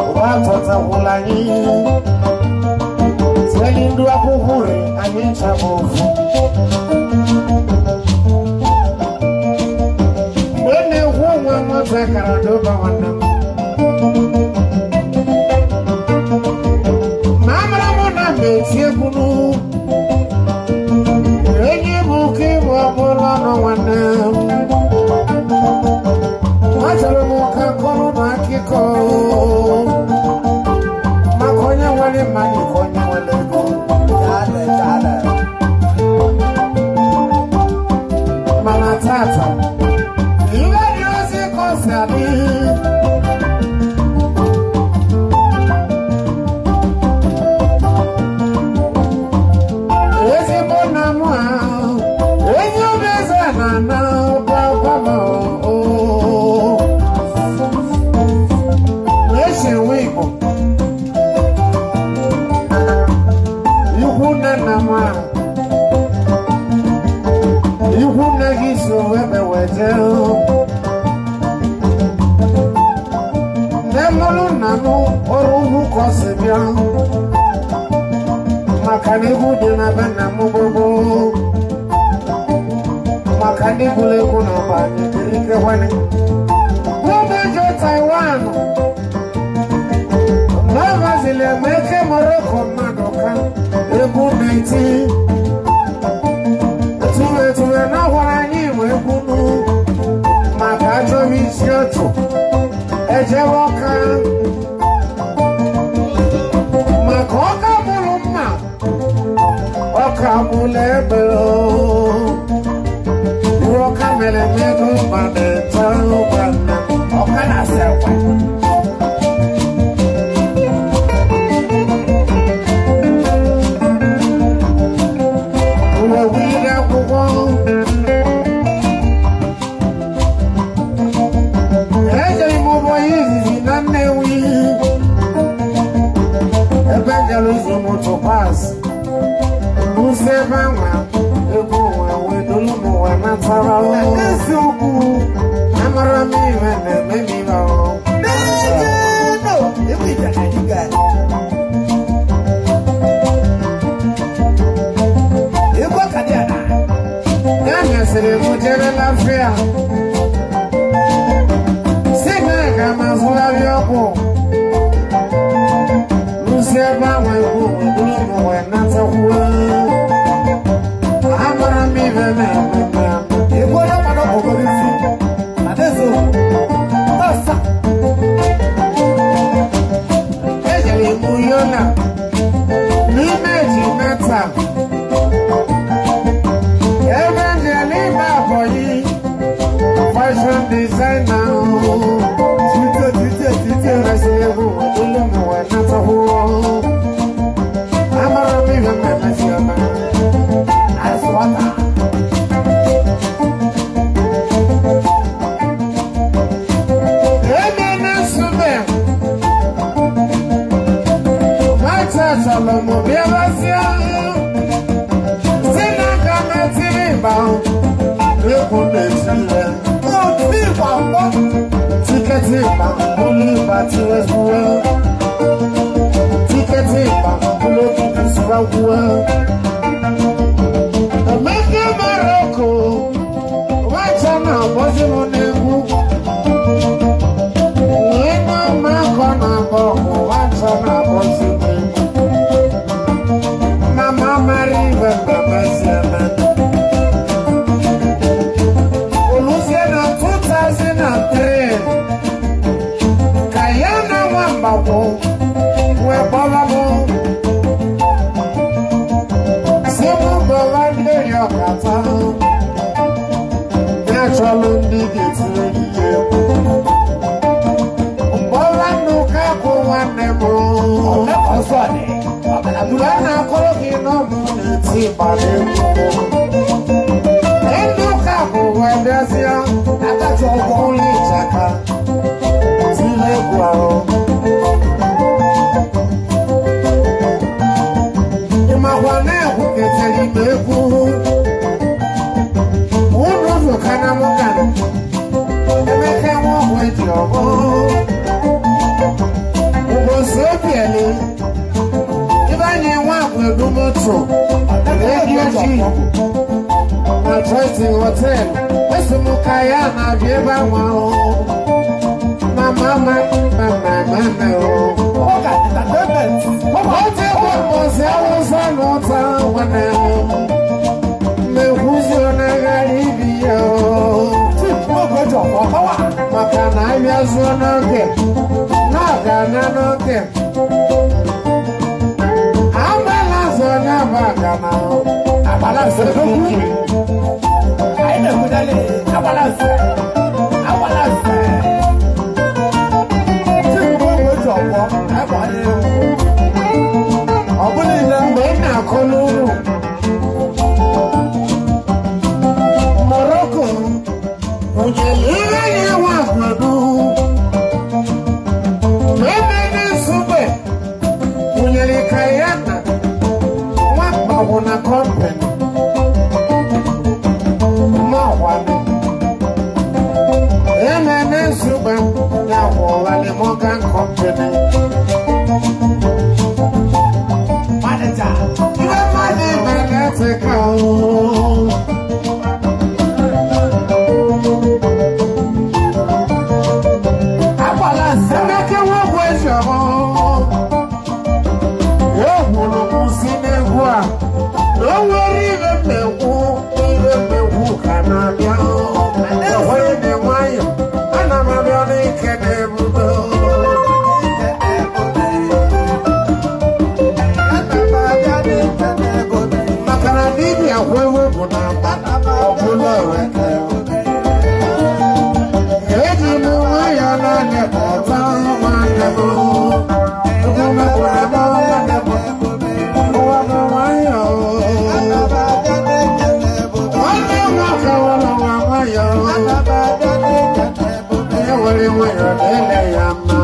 ụwa atọtakwula anyị. Seli ndụ akwụkwọ anyị ncha bụ ofu. Mgbe na-ekwu onwe nwata kara doba nwanne m. na-adịkwanye mmadụ ka onye nwere ego. Mana tata, iwe dị ozi ka ọ si adị. Ezigbo nna m ahụ, enyi obi eze na-ana papa m oo. Esi nwe Igbo, ikwu nne nna m ahụ, ikwu nne gị so ebe wee jee. Nne mụrụ nna m ọrụ ugwu ka ọ si bịa. Maka na egwu dị na be nna m gbogbo. Maka ndị gwụrụ egwu na ọba ike nwanne. N'obejo Taiwan, n'ọbazili Emeke Morocco mmadụ ka egwu na-eti. Etume na ọhụrụ anyị nwe egwu nụ. Maka ajọ m isi otu, ejewe ọka. Maka ọka bụrụ mma, ọka bụrụ ebe oo. Iwe ọka mere mego ma na-ete ụgba nna. Ọka na-asa ekwe. Uwe wuli akwụkwọ. Ejere m ụbọchị izizi na Nnewi. Ebe njere ụzọ moto pas. N'ụzọ ebe anwa, ego ụwa wee dolu m ụwa natara o. Eziokwu. Amara m ihe na-eme m ihe o. N'ezie, egwu ije na anyị ga. Egwu aka dị ala. Ya mesịrị m jere Lafia. Si na aga m azụgharị ọgwụ. N'ụzọ ebe anwa egwu wee dolu m ụwa natakwuo. Amara m ihe na-eme m. Egwu onye ọkpara ọgọgọrọ isi. Ma n'eziokwu. Tasa. Ejere m Yola n'ime Ejimeta ebe njele ịba abọyị fashion designer Tite tite tite. Emesịrị egwu olu m wee natakwuo. Amara m ihe m na-emesi eme. Ice water. Ebe na-esube nwata chọrọ m bịabasịa si n'aka m etiri ịgba egwu na-etile. Otu ịgba mkpọ. Tiketi ịgba bụlụ ịgba tiwezuwe. Tiketi ịgba bụlụ okike sụrakwuwe. Emeka Maroko nwata na-akpọzi m n'egwu. Wee na mmakọ na-akpọ ọkụ nwata na-akpọzi m egwu. Mama mara ibe mama si eme. Oluzie na 2003 ka ya na nwambagwo wee kpọba m. Si mụ gọwa ndị ọkata. Ya chọlụ ndị ga-etiri ya egwu. Mgbọwa nnukwu akụ nwanne m. Ọsọ dị. Ọbara Mgbe a na-akọrọ gị n'ọmụ na-eti ịgbara egwu. Ndị ụka bụ wee bịazịa Akacha ọgwọ. ụlọ ịchaka tiri egwu ahụ. Ịmakwa na-egwu ketere ime egwu. Ụlọ ụzọ na mụ gara. Emeka nwa ọgwụ eji ọgụ. Ụbọchị obiele. Ibe anyị nwa agwa edu moto. Redio G na Choice Hotel. Esi m ka ya na-abịa ebe ahụ ahụ. Mama mama mama o. Ụka entertainment. Otu egwu mbọsị awụsa na ụta nwanne m. Mmekwuzi ọ na-aghara ibi ya o. Chief Nwoke ji ọkwa ọkọwa. Maka na abịa zụọ n'oge, na ọ ga-ana n'oge. Agbala nse odogwu. Anyị na-ekwudele agbala nse. Agbala nse. Chief Ogwe ji ọgbọ na-agbanye egwu. Ọ bụ niile Mgbe ị na-akọ n'ụlọ Morocco nwụnyere ihe na-enwe agwado ma ebe na-esube nwụnyere ka ya na nwa mgbagwụ na kọmpanị mọhwani eme na-esube ya gwọwalị Morgan Company. Manager. Ihe mmadụ ime na-eteka o. Agbala nse. Emeka nwa ezi ọmụ egwuru m si n'egwu a na o nwere ihe mmegwu ihe mmegwu ka na-abịa enwere m nwayọ ana m abịa n'ike na ebube. Maka na dibịa kwewe bụ na agba ọbụla eweke eji m nwayọ na-elekọta nwanne m egwu mekwara m nwanne m ụwa bụ nwayọ. Nwanne m nwoke nwere nwa nwayọ onye were nwayọ na-ele ya mma.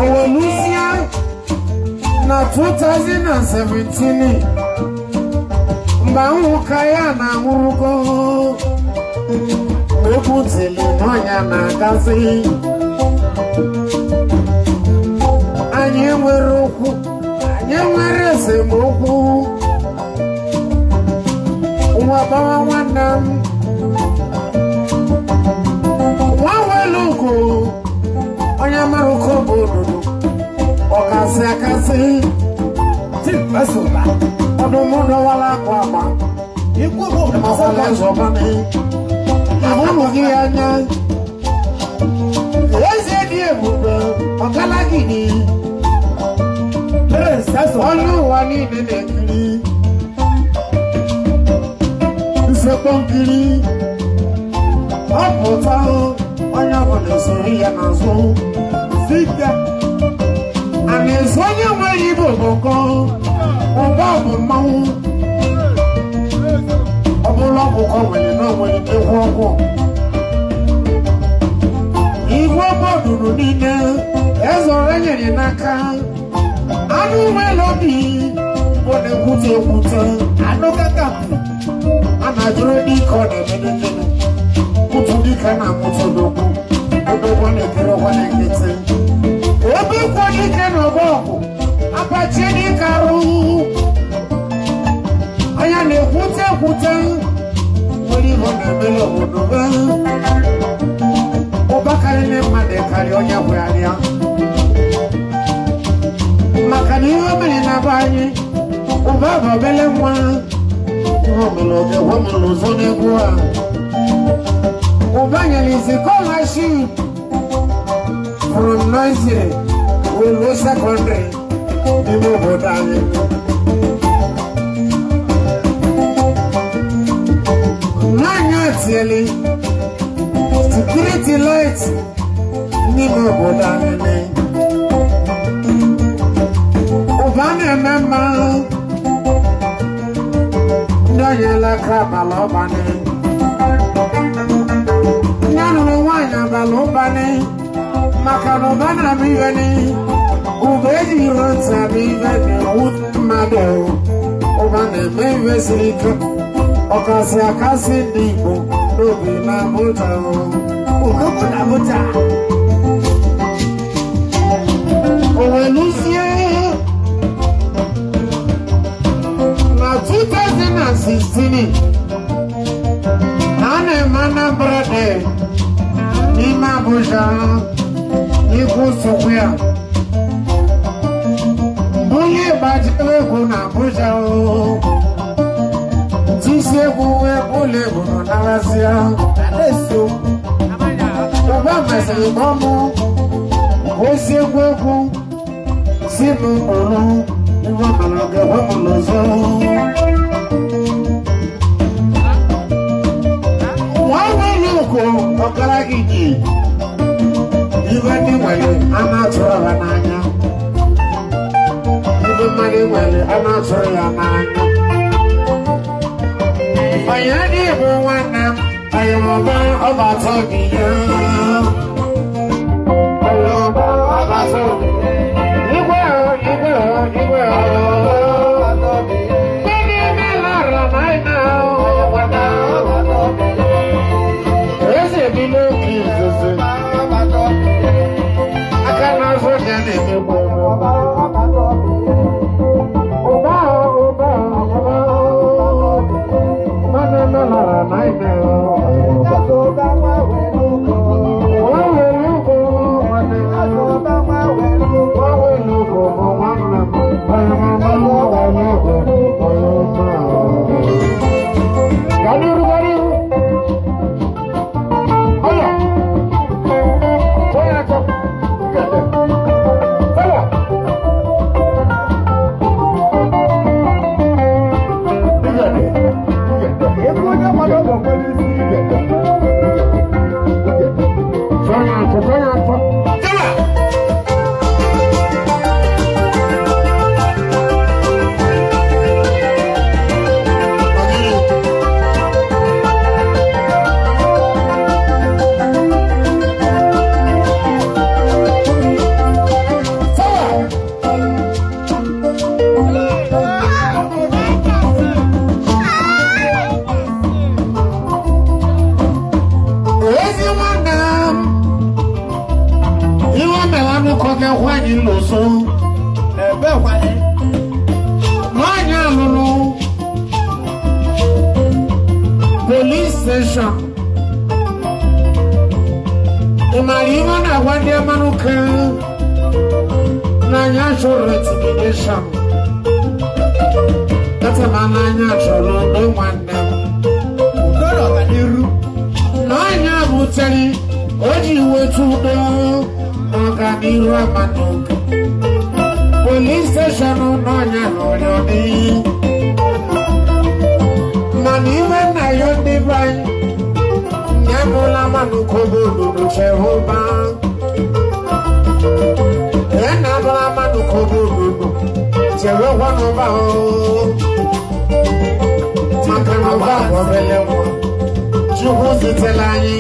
Owelusia na 2017 mgbe anwụka ya na-anwụrụgo egwu tili n'ọnya na-agazi anyị nwere okwu anyị nwere esemokwu nwa gbawa nwanne m nwa nwere ugo onye mara oke bụ ododo ọkasị akasị. Chief Esoba. Ọdụm dọwara akwa agba Ikwu bụ makwala zọbani ahụrụ gị anya eze dị ebube ọkalagidi Prince Esoba. ọnụ ụwa niile na-ekiri nsekpọ nkiri ọ pụta onye ọbụla esoro ya n'azụ. Sike. A na-eso onye nwere ibe ọgọgọ ụba bụ mmanwụ ọ bụla ọgwụkọ nwere na onwere egwu ọgwụ igwe bọdụrụ niile ezoro enyere n'aka anụ nwere obi bụ na-ekwute ekwute Anụ kaka. A na-ajụrụ dike ọ na-eme n'ekele ụtụ dike na amụtụ odogwu odogwu na-ekere ọkwa na nkịtị ebe ịkwọ dike na ọgba ọgụ apachie dike arụ anya na-ekwute ekwute nwere ihe ọ na-emere obodo be ụba karịrị mmadụ karịa onye gwegharịa maka na ihe o mere na be anyị ụba bụ obele nwa ihe omere oge gwa m n'ụzọ n'egwu a ụba nyere isi scholarship from nursery wee ruo secondary n'ime obodo anyị. Nwaanyị atieli security light n'ime obodo anyị. Ụba na-eme mma ndị onyela aka abalị ụbanị ndị anụrụ nwaanyị abalị ụbanị maka na ụba na-abụ ihe ni ụba ejighị ntị abụ ihe na-ewu mmadụ. Ụba na-eme ihe siri ike ọkasị akasị ndị Igbo n'obi na Abuja. Odogwu na Abuja. Oweluzie na 2016 a na-eme Anambra Day n'ime Abuja n'ikwu Square mbunye gbajiri egwu na Abuja o tisi egwu wee ụlọ egwu nọ narasịa. Na-eso. Ụba mesịrị gbọọ mụ osi egwu egwu si m kpụrụ Iwe mere ga-ekwe m n'ụzọ. Nwa nwere ugo ọkara gị ji. Iwe ndị nwere a na-atụrụ ha n'anya. Iwe mmadụ nwere a na-atụrụ ya n'anya. Onye ndị bụ nwanne m, ayọba ọbata obi ya. Ayọba ọbata obi ya. Igwe o, igwe o, igwe o. Gịnị melara na ị na-ahụ nwanne m? Eze bi n'oge izizi. Aka n'azụ dị na-emegbu emegbu. Ụba o, ụba o, ụba o. Mmanụ melara na ị na-ahụ. Nwa nwere ugo, nwanne m. Nwa nwere ugo bụ nwanne m. Onye mama nwa nwere ugo, onye ọma. Gaa n'iru, gaa n'iru. Ọya. Onye atọ. Fela. Onye atọ, onye atọ. Fela. Ezi nwanne m, iwe mere anụkọ gị nwanyị lụso nwaanyị alụlụ police station. Ị maara ihe ọ na-agwa ndị amanụke n'anya chọrọ intimidation katama n'anya chọrọ udo nwanne m. N'anya butere o ji wetu udo n'ọganihu amanụke. Police station n'ọnya hụrụ ọdị. Mana iwe nna ya ndị be anyị ya bụla amanụke obodo chehụba. Ya na bụla amanụke obodo chehụkwa n'ụba o. Maka na ụba bụ obele nwa. Chukwu zitela anyị.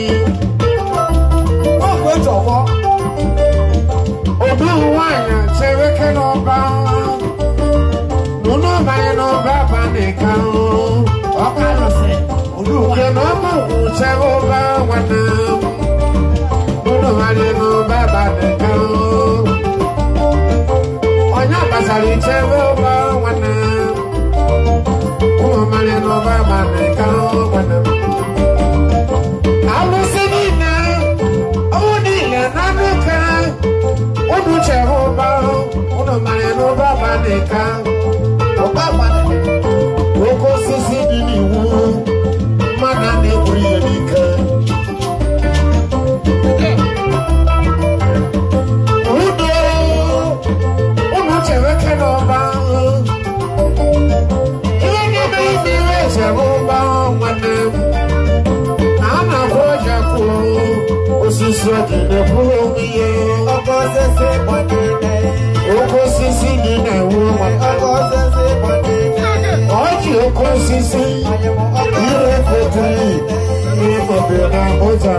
Obi nwanyị chere n'ọba. Unu banye n'ọba abanịka. Nke na ọma ugwu chere ụba nwanne m. Unu banye n'ọba abanịka. Onye gbasara ichere ụba nwanne m. Unu banye n'ọba abanịka nwanne m. Alụsị niile, ọnwụ niile na nnukwu unu chere ụba, unu mara n'ụba abanịka. Oke osisi dị n'iwu, mmadụ a na-egburu ya n'ike. Udo, unu chere ke n'ụba. Ihe na-eme ime ihe chere ụba nwanne m. A na-akwụ ọja kwuo, osisi ọjị na-ekwuru onwe ya. Oke osisi dị na-ewu nwanne m. Ọjị oke osisi, ire fetiri, ịmọbi na Abuja.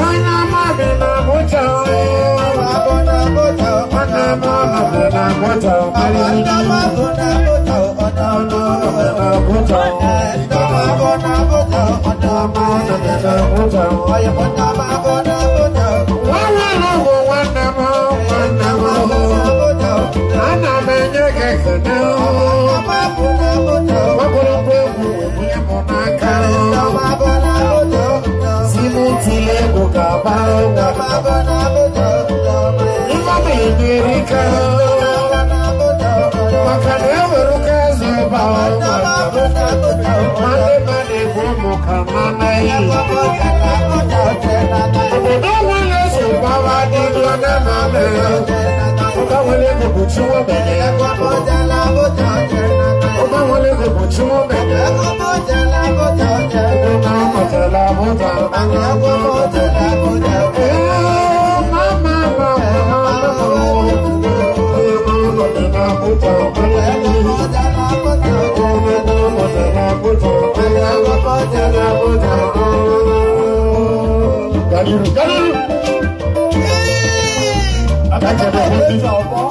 Onye ọma bi na Abuja. Nwanne m ọnọ bi na Abuja. Nwanne m ọnọ bi na Abuja. Nwanne m bụ nwanne m, nwanne m. Ana m enye gị ekele. Ọgụrụgụ egwu ebunye m n'aka. Si m tile egwu ga-aba Ife m na-eri ka maka na ewere ụka eze ba nwanne m na-egbu ụmụ ka mama iyi. Obodo nwere eze gbawa dịdụ na mama ya. Ụka nwere ego bụ kpuchi nwa ogbenye. Ụba nwere ego kpuchi nwa ogbenye.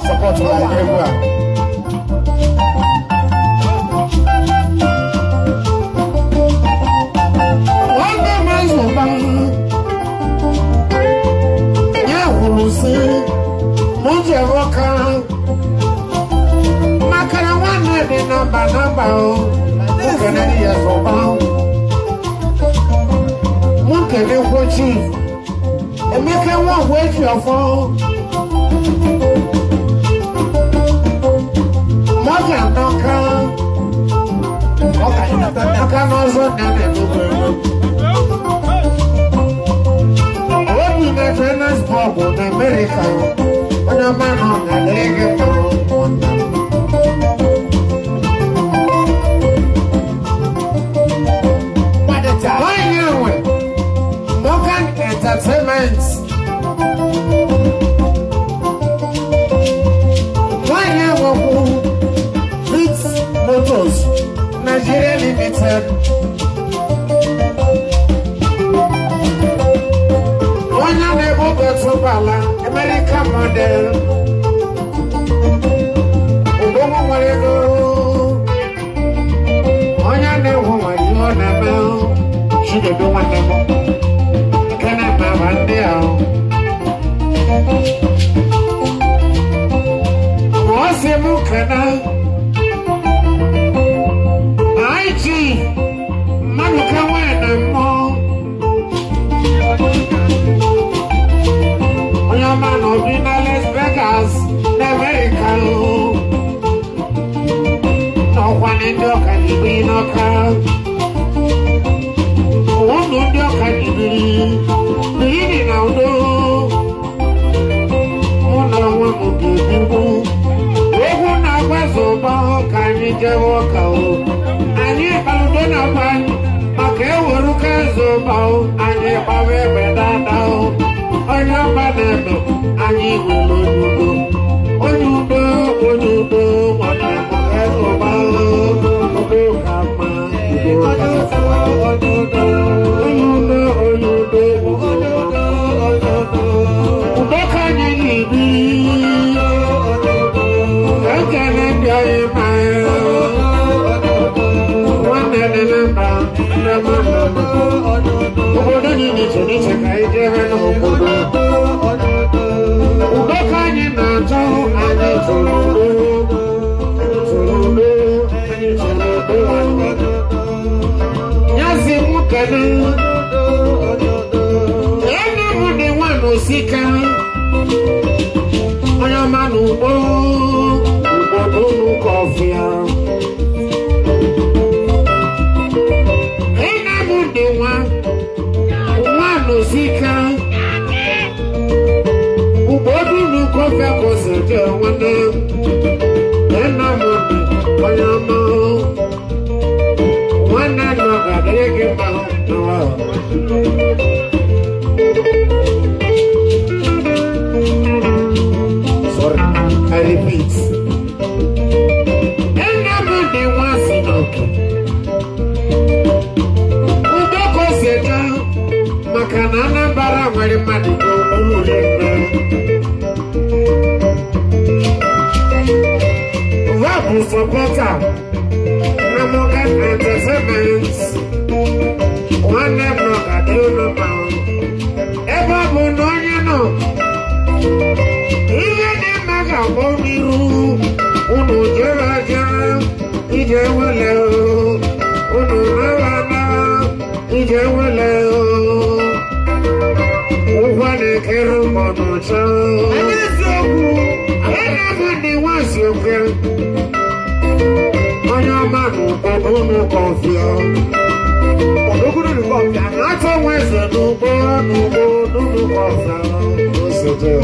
Support my everywhere. Emeka nwa weji ọfọ. Mọga n'ọka. Ọka n'ọzọ na-eme Obi na Johannesburg na Amerịka. Onye ọma nọ na adịghị mma. Onye nwe Morgan Entertainment. Nwanyị nwekwu Beats Motors Nigeria Limited. Onye na-ebubata ụgbọala American model. Odogwu nwere ego. Onye na-ewu nwere ihe ọ na-eme. Chinedu nwanne m. Nke na-eme aba ndị ahụ. Ọ sị m kene IG mmadụ ka nwanyị na mmụọ. Onye ọma na obi na Las Vegas na Amerịka. N'ọkwa na ndị ọka jibiri n'ọka. Ụmụ ndị ọka jibiri biri na udo. Mụ na onwe m ga-ebigbu. Egwu na-agbaza ụba ka anyị jewe ọka o. Anyị kpaludo na gba anyị maka eweru ka eze ụba o. Anyị gbawa egbe dada o. Onye ọma na-eme anyị nwere onye udo. Onye udo, onye udo, nwanne m eze ụba o. Udo ka mma, udo ka mma. Onye udo, onye udo, udo ka mma. Udo ka anyị na-ebi. Ekele ndị anyị ma nwanne dị na mba nne m nọ. Obodo dị n'iche n'iche ka anyị jebe n'obodo. Udo ka anyị na-achọ, anyị chọrọ udo. Anyị chọrọ udo, anyị chọrọ udo nwanne. Nyazi m kene. Ene m dị nwa n'osika. Onye ọma n'ugbo. Ugbo n'ụkọfịa. Ene m dị nwa nwa n'osika. Ugbo n'ụkọfịa ka o si dị nwanne. Ene m dị onye ọma. Nwanne nọ ga-adịrị gị mma n'ụwa. Sorry, I repeat. Ene m dị nwa si n'oke. Udo ka o si eje maka na Anambra nwere mmadụ n'okpuru nne. Ụwa bụ sọpọta na Morgan Entertainment. Nwanne m nọ ga-adị ụlọ mma. Ebe ọ bụ na onye nọ, ihe dị mma ga-agba n'iru. Unu jere jere ije wele o. Unu nawa nawa ije wele o. Ụgwọ na-ekere mmadụ chọọ. Ene m dị nwaanyị oke. Onye ọma n'ugbo n'ụkọfịa. Atọ nweze n'ugbo n'ugbo n'ụkọfịa. Osote.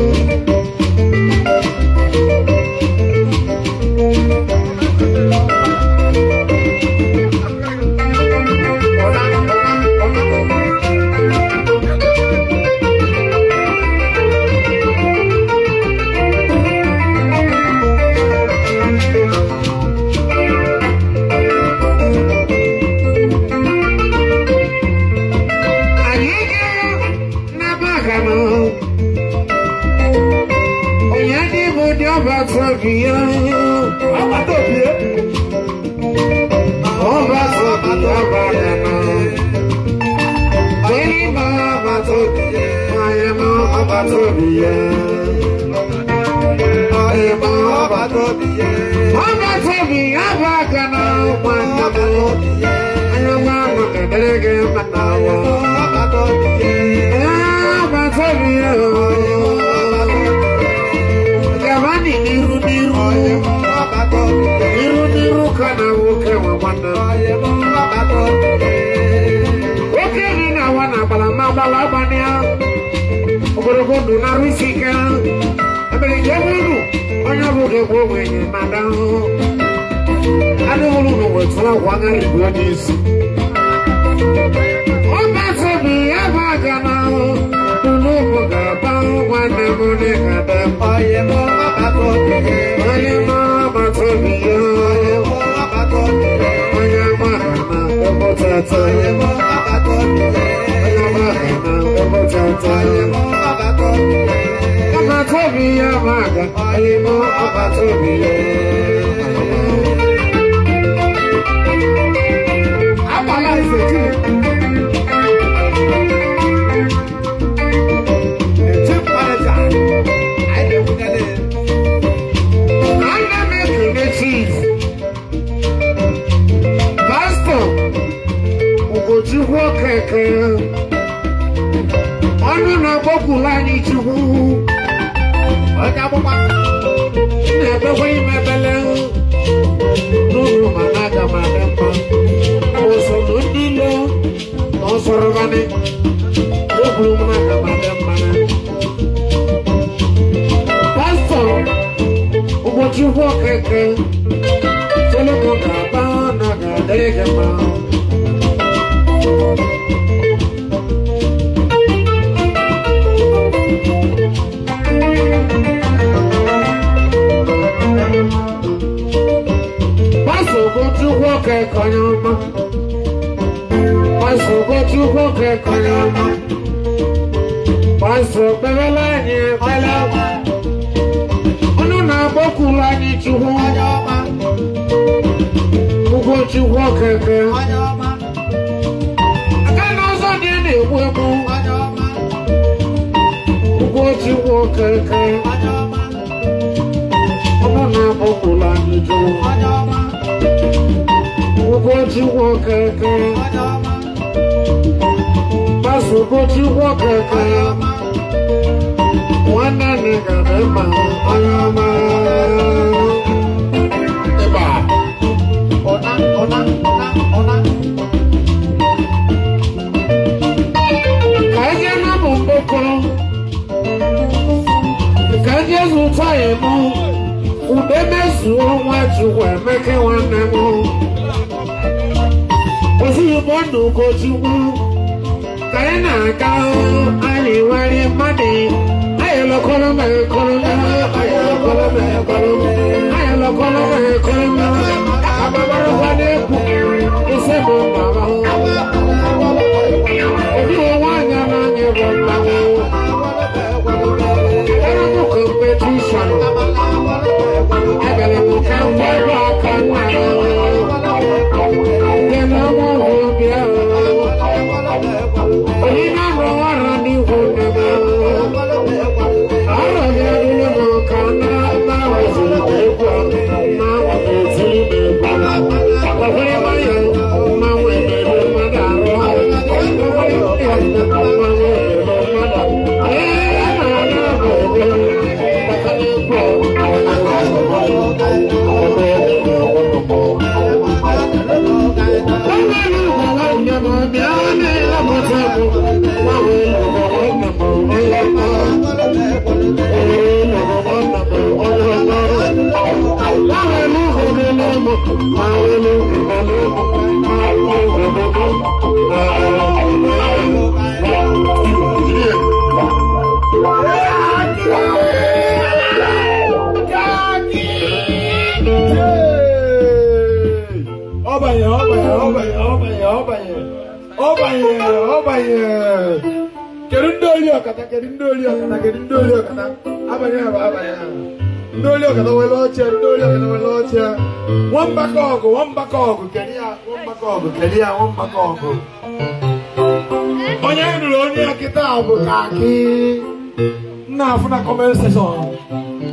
Ọbatobi Ndị oli ọkata were oche, ndị oli ọkata were oche. Nwambaka ọgụ, nwambaka ọgụ, kedu ya, nwambaka ọgụ, kedu ya, nwambaka ọgụ. Onye nụrụ onye ya kịta bụ Kaki. Nna afụ na comment section.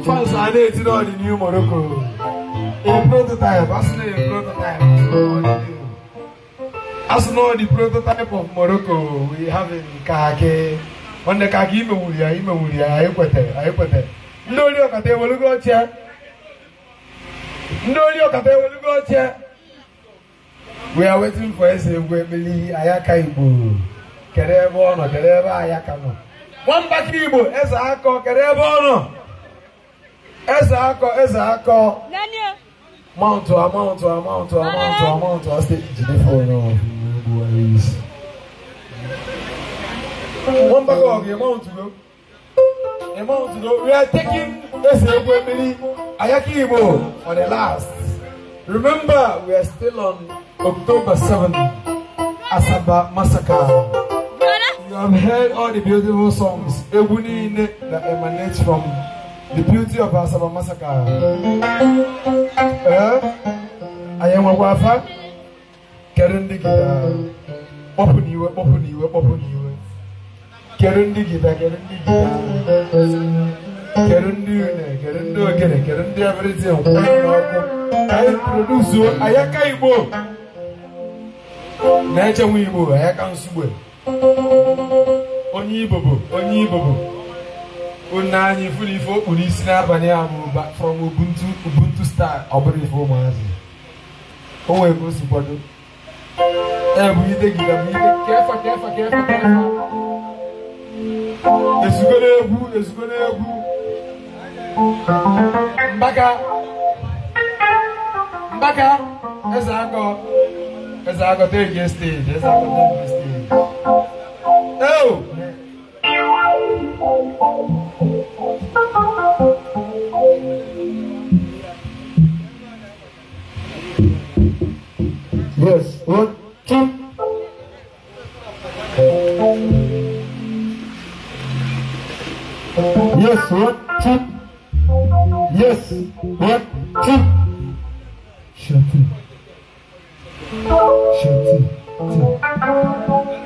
Fans a na-eti n'ọdị New Morocco. A prototype, asị na a prototype. Asị na the prototype of Morocco we have in Kaki. Nwanne Kaki imewuri ya, imewuri ya, anyị kwetere, anyị kwetere. Ndị oli ọkata ewelugo oche. Ndị oli ọkata ewelugo oche. We are waiting for Eze Egwu Emeli Ayaka Igbo. Kedu ebe ọ nọ? Kedu ebe Ayaka nọ? Nwambaka Igbo, Eze Akọ, kedu ebe ọ nọ? Eze Akọ, Eze Akọ. Mount a, mount a, mount a, mount a, mount a, state jide phone off. Nwambaka ọgụ, mount go. Mount go. We are taking Eze Egwu Emeli Ayaka Igbo for the last. Remember, we are still on October 7th, Asaba Massacre. You have heard all the beautiful songs, Egwu niile that emanates from the beauty of Asaba Massacre. Anyị nwekwa afa? Kedu ndị gita? Kpọpụ n'iwe, kpọpụ n'iwe, kpọpụ n'iwe. Kedu ndị gita, kedu ndị gita? Kedu ndị une, kedu ndị ogene, kedu ndị everything kwụrụ n'ọkụ? Ka anyị produce Ayaka Igbo. Na-eche nwa Igbo, Ayaka Nsugbe. Onye Igbo bụ, onye Igbo bụ. Unu anyị fụrụ ife okpuru isi n'abalị a bụ from Ubuntu, Ubuntu style, ọ bụrụ ife ụmụazị. O nwere ka o si kwado. Ee, bụ ide gita, bụ ide kefa, kefa, kefa, kefa. Ezugo n'egwu, ezugo n'egwu. Mbaka, Mbaka, Eze Akọ, Eze Akọ, take your stage, Eze Akọ, take your stage. Oh! Yes, 1, 2. Yes, 1, 2. Yes, 1, 2. Shut it. Shut it. 2.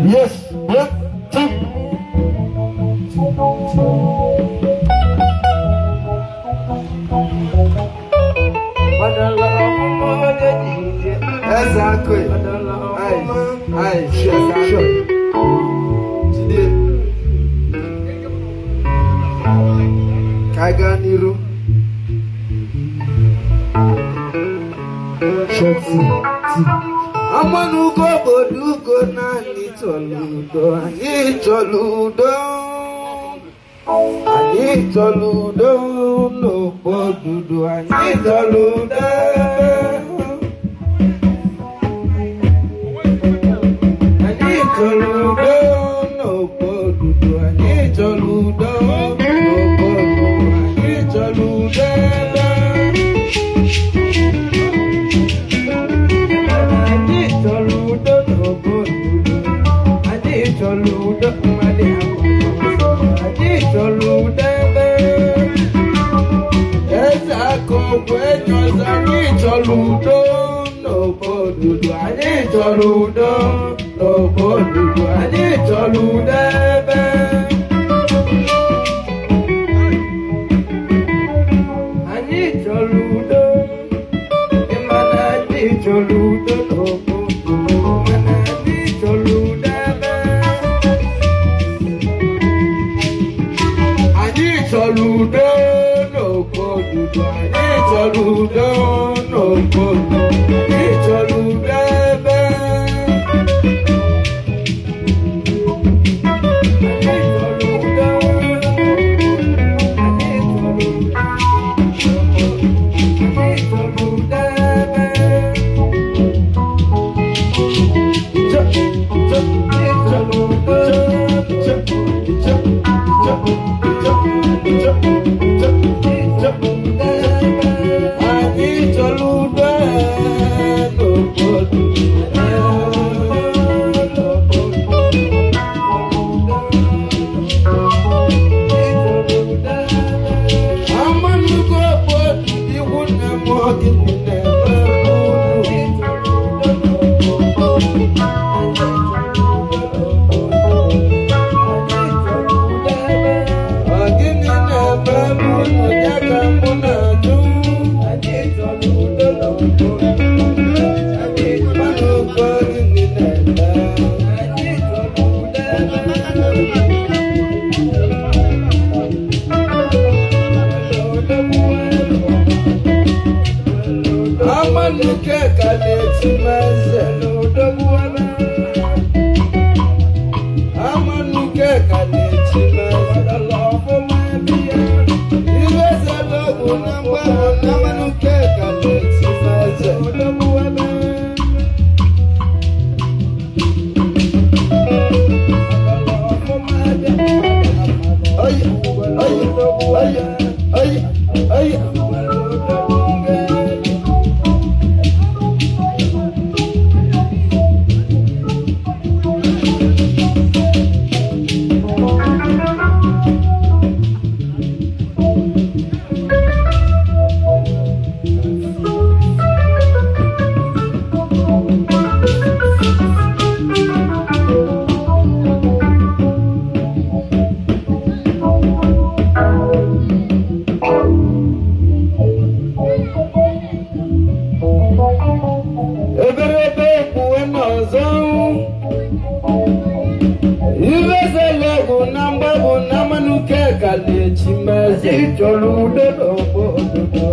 Yes, 1, 2. Exactly. Aye, sure. Jide. Ka anyị gaa n'iru. Amanugo obodo ugo naanị chọrọ udo, anyị chọrọ udo. Anyị chọrọ udo n'obodo, anyị chọrọ udo. Anyị chọrọ udo n'obodo, anyị chọrọ udo n'obodo, anyị chọrọ udo. Anyị chọrọ udo n'obodo, anyị chọrọ udo mmadụ abụọ, anyị chọrọ udo ebe. Eze akụ bụ enyi ọzọ, anyị chọrọ udo n'obodo, anyị chọrọ udo n'obodo, anyị chọrọ udo ebe. Anyị chọrọ udo, ịmana anyị chọrọ udo n'obodo, mana anyị chọrọ udo ebe. Anyị chọrọ udo n'obodo, anyị chọrọ udo n'obodo, anyị chọrọ udo ebe. Anyị chọrọ udo. Anyị chọrọ udo n'obodo. Amanugo obodo iwu na mmụọ gị na-eme unu. Gịnị na-eme unu ya ka mụ na-ajụ? Amanugo gịnị na-eme? Amanuke ka na-eti m eze n'odogwu ebe. Amanuke ka na-eti m eze Iwe zelogwu na mgbahụ na Amanuke ka na-eti m eze odogwu ebe. Oye, oye, oye, oye, oye. Eberebe ekpuwe n'ọzọ. Iwezelegwu na mgbagbu na Amanuke ka na-echi m eze. Anyị chọrọ udo n'obodo.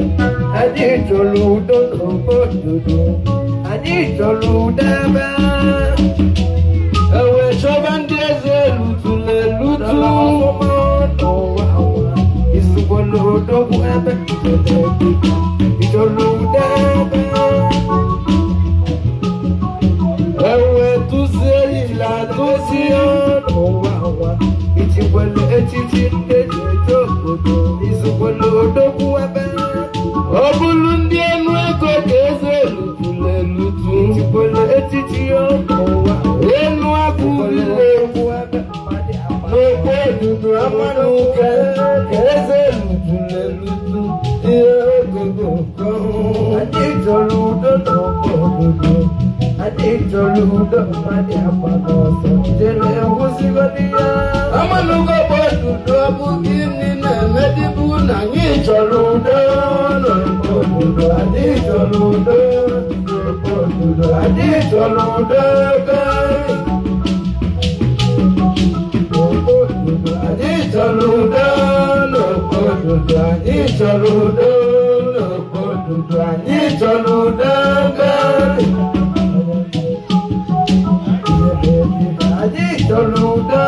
Anyị chọrọ udo n'obodo. Anyị chọrọ udo ebe. Ewe chọba ndị eze elutula elutu. Isikwala odogwu ebe. Ịchọrọ udo ebe. Ewe tụzie ila tụzie n'ụwa nwa. Ichikwelu echichi ndị eji eje obodo. Isikwelu odogwu ebe. Ọ bụrụ ndị enu ego ka eze elutula elutu. Ichikwelu echichi n'ụwa. Enu akụ egwu ebe. N'okwu odudu Amanuke ka eze elutula elutu. Ihe ogogo. Anyị chọrọ udo n'obodo. Anyị chọrọ udo mmadụ agba n'ọsọ. Jere kwụsịgodi ya. Amanugo bụ odudu ọ bụ gịnị na-emedibu na anyị chọrọ udo n'obodo. Anyị chọrọ udo n'obodo. Anyị chọrọ udo n'obodo. Anyị chọrọ udo n'obodo. Anyị chọrọ udo n'obodo. Anyị chọrọ udo. Anyị chọrọ udo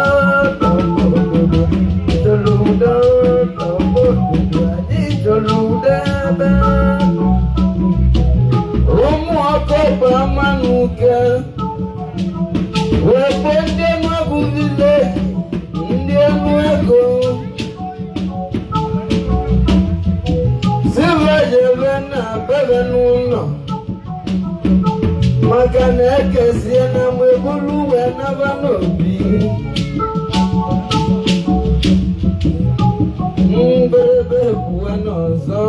n'obodo. Chọrọ udo n'obodo. Anyị chọrọ udo ebe. Ụmụ ọkọ bụ Amanuke. Wee kpọọ ndị Enugu vileji, ndị enu ego. Silva na bebe n'ụlọ. Maka na ekesie na mgbe buru wee naba n'obi. Mberebe kwuwe n'ọzọ.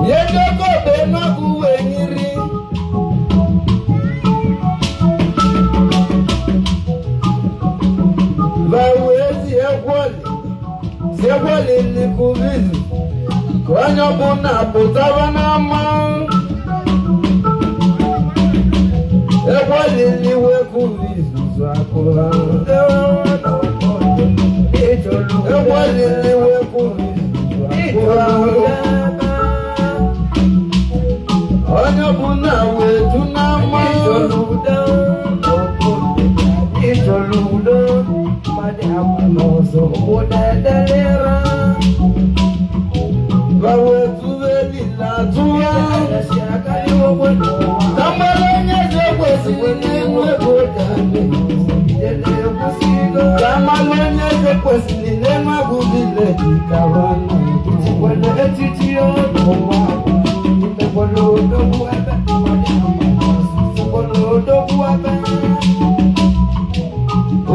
Yedokobe n'ọgụ wee nyiri. Ba wee tie gwọli. Tie likubizu. Ka onye ọbụla pụtaba n'ama. Ekwalili wekubizuzu akụla. Ekwalili wekubizuzu akụla. Onye ọbụla wee ju n'ama. Ịchọrọ udo, mmadụ agba n'ọsọ, obodo edelera. Ba wee tụwe lila tụwa. Tambala. kwesịrị n'enwe ego ka amalụ onye eze kwesịrị n'enwe bụ vileji ka nwanne etiti n'ụwa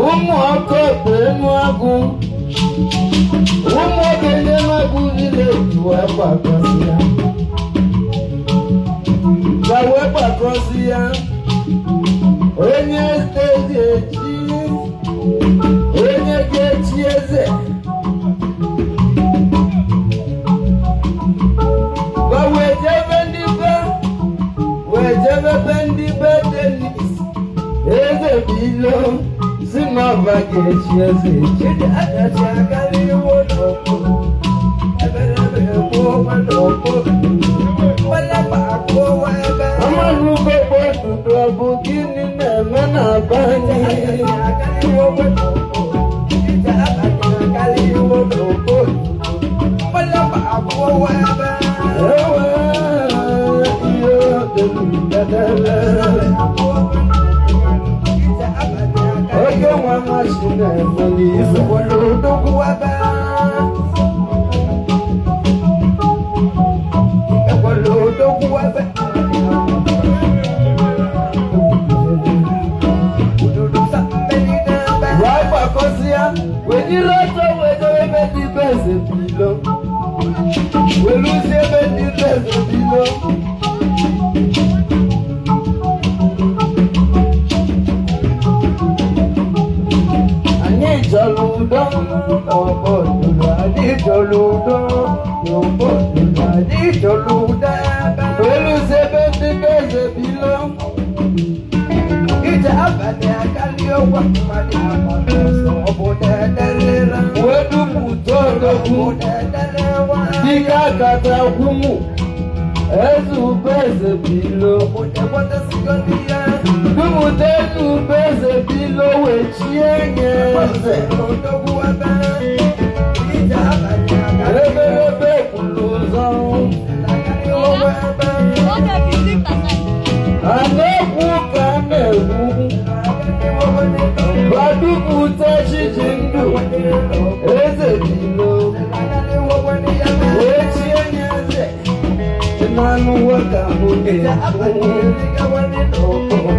ụmụ ọkụ ekpe enu agụ ụmụ okenye enu agụ vileji wee gbakọsị ya ka wee gbakọsị ya onye eze echi onye ga-echi eze ba wee jebe ndị be wee jebe be ndị be Denis eze bụ ilo si n'ọba ga-echi eze echi amanugo gbodudu ọ bụ gịnị na-eme na be anyị ewe ihe deludedele oge nwa nwachi na-eme n'ife wee gbakọsịa wee ọtọ wee dobe ebe ndị be eze bilo weluzie ebe ndị be eze bilo anyị chọrọ udo n'obodo anyị chọrọ udo n'obodo anyị chọrọ udo weluzie ebe ndị be eze bilo Ije abalị akalị ụgwọ mmadụ ọsọ obodo edelere wee dupụta odogwu obodo edele nwa dike akata kwumu eze ube eze bilo obodo ekwetesigo n'ihe dupụta eze ube eze bilo wee chie nye eze odogwu ebe ije abalị akalị eberebe kwuru ụzọ akalị ụgwọ ebe a na-ekwu ka a na-ekwu badupụta chichi ndụ eze bilo wee chie nye eze mmanụ nwoke ahụ ga-ekwu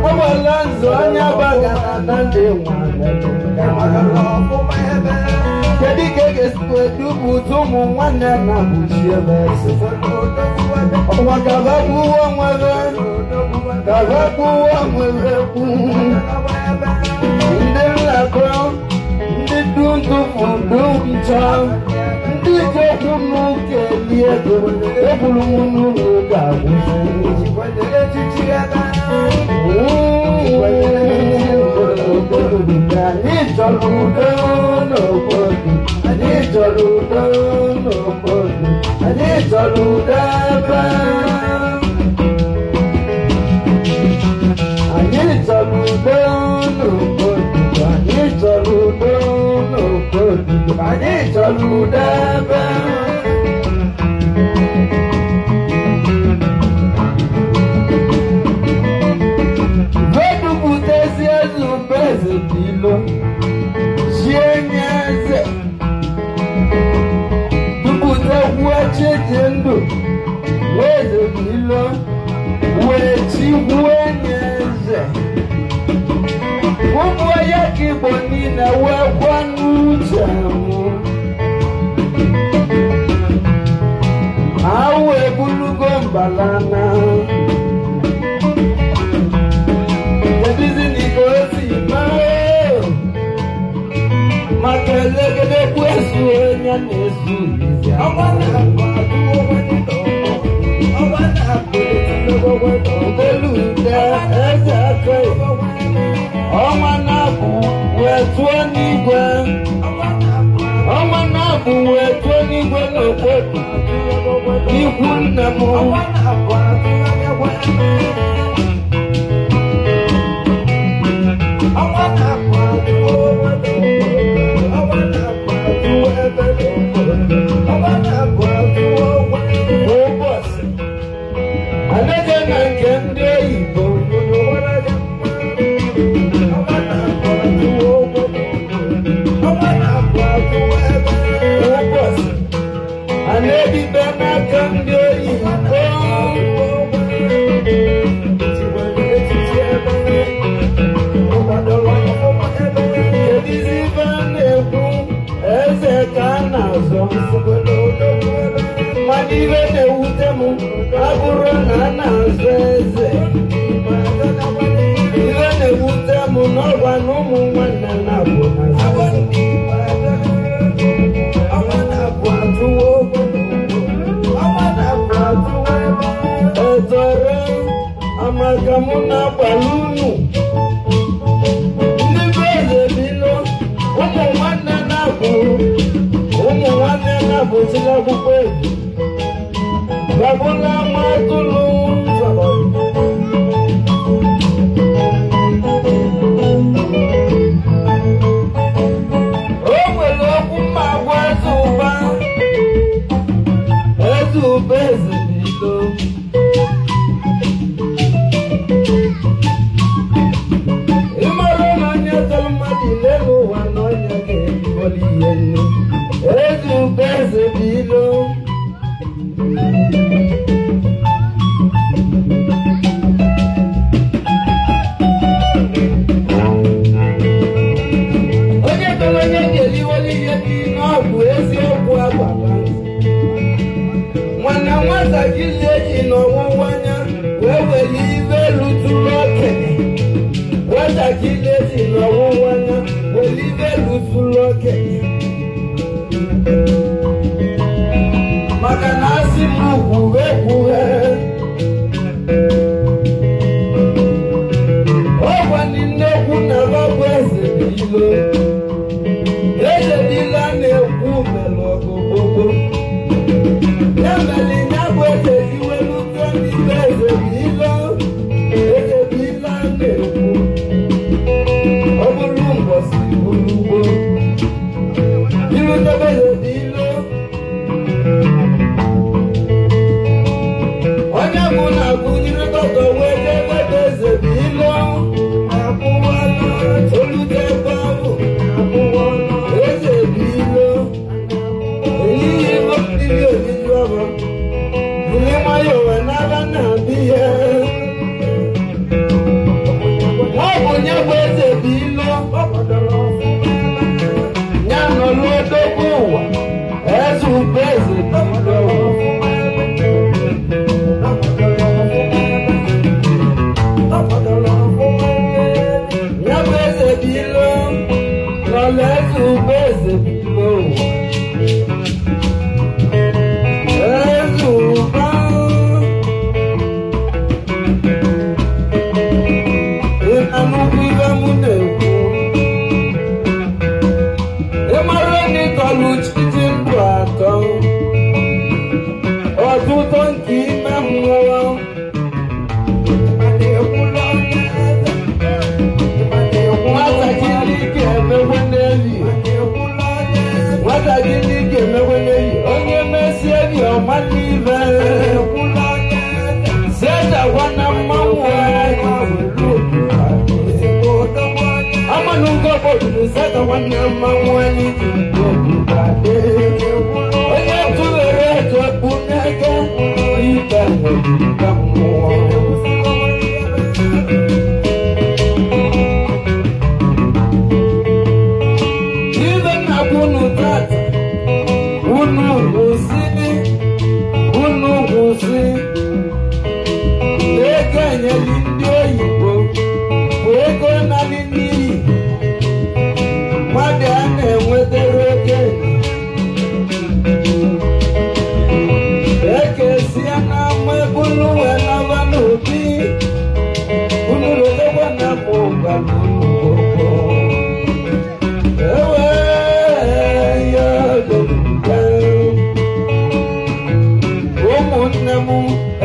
ọgbala nzọ anya bagara na ndị nwa kedu ka e ga-esikwa edupụta ụmụ nwanne na bụchi ebe eze ọnwa gabagbuo onwere gabagbuo onwere kwu ndị nlakọ ndị dundufu duncha ndị ji okwu n'ụka eli ego ekwuru m n'ụlọ ga-agwụsị. Anyị chọrọ udo n'obodo, anyị chọrọ udo n'obodo, anyị chọrọ udo ebe. Anyị chọrọ udo n'obodo, anyị chọrọ udo n'obodo, anyị chọrọ udo ebe. Vedupụtezi eze ube eze bilo, chie nye eze. Dupụtakwuo chi dị ndụ, wee eze bilo, wee chikwuo nye eze. Ụmụ ya ka Igbo niile wee kwa n'uche m. Ha wee bulugo mbalana. Kedụzi na ike osi mee maka elegedekwu ezu onye na-ezu izi Olude eze aka ọnwa na-abụ wee tụọ n'igwe ọnwa na-abụ wee tụọ n'igwe n'okpuru ikwu nne m. Ụbọchị anaghị na nke ndị oyibo. na-azọ mana ibe na-ewute m abụrụ na a na-azọ eze ibe na-ewute m n'ọgwa na ụmụ nwanne na-abụ etore amaka mụ na-agbara unu ndị be eze bilo ụmụ nwanne na-abụ ụmụ nwanne na-abụchila akwụkwọ egwu babụla nwa atụrụ o nwere okwu mma agwa eze ụba eze ụba eze bilo ịmara na onye tọrọ mmadụ ile n'ụwa na onye ga-ebuli ihe nnu eze ụba eze bilo onye tọrọ onye ga-eliwere ihe dị n'ọgwụ eziokwu agbara mana nwatakịrị eji n'ọwụwa anya wee were ibe ruturu okenye nwatakịrị eji n'ọwụwa anya were ibe ruturu okenye maka na asị m kwuwe kwuwe ọgwa ndị nnekwu na babụ eze bilo eze bilo a na-ekwu mere ọgụ gbogbo ya mere ya bụ eze iwelute n'ime eze bilo eze bilo a na-ekwu ọ bụrụ mbọsị bụrụ ugbo irutebe eze bilo onye bụ na-agụnyere dọkọ wee jebe eze bilo olute ebe ahụ eze bilo elighị mmiri oriri ọrụ jiri nwayọọ wee nara na-abịa ya ọ bụ nye bụ eze bilo ya nọrọ odogwu ụwa eze ube eze bilo ya bụ eze bilo nọrọ eze ube eze bilo eze ụba ịnanụkwu ibe mụ na-ekwu ịmara na ịtọlụ chichi ndụ atọ ọtụtụ nke ime mmụọ nwatakịrị ga-emekwe n'eli nwatakịrị ga-emekwe n'eli onye mesie gị ọma n'ibe setakwa na mmanwụ amanugo obodo setakwa na mmanwụ anyị ji onye tụwere etu ekpu n'aka ibe nwere mmụọ. Ibe na-agwa unu tata, unu kwụsị, unu kwụsị. Ego enyeli ndị oyibo bụ ego nalị n'iyi. Mmadụ a na-enwetara okenye. Ekesia n'ama ebulu wee naba n'obi. Unu rotekwa na mụ gwara unu gbogbo. Ụmụnne m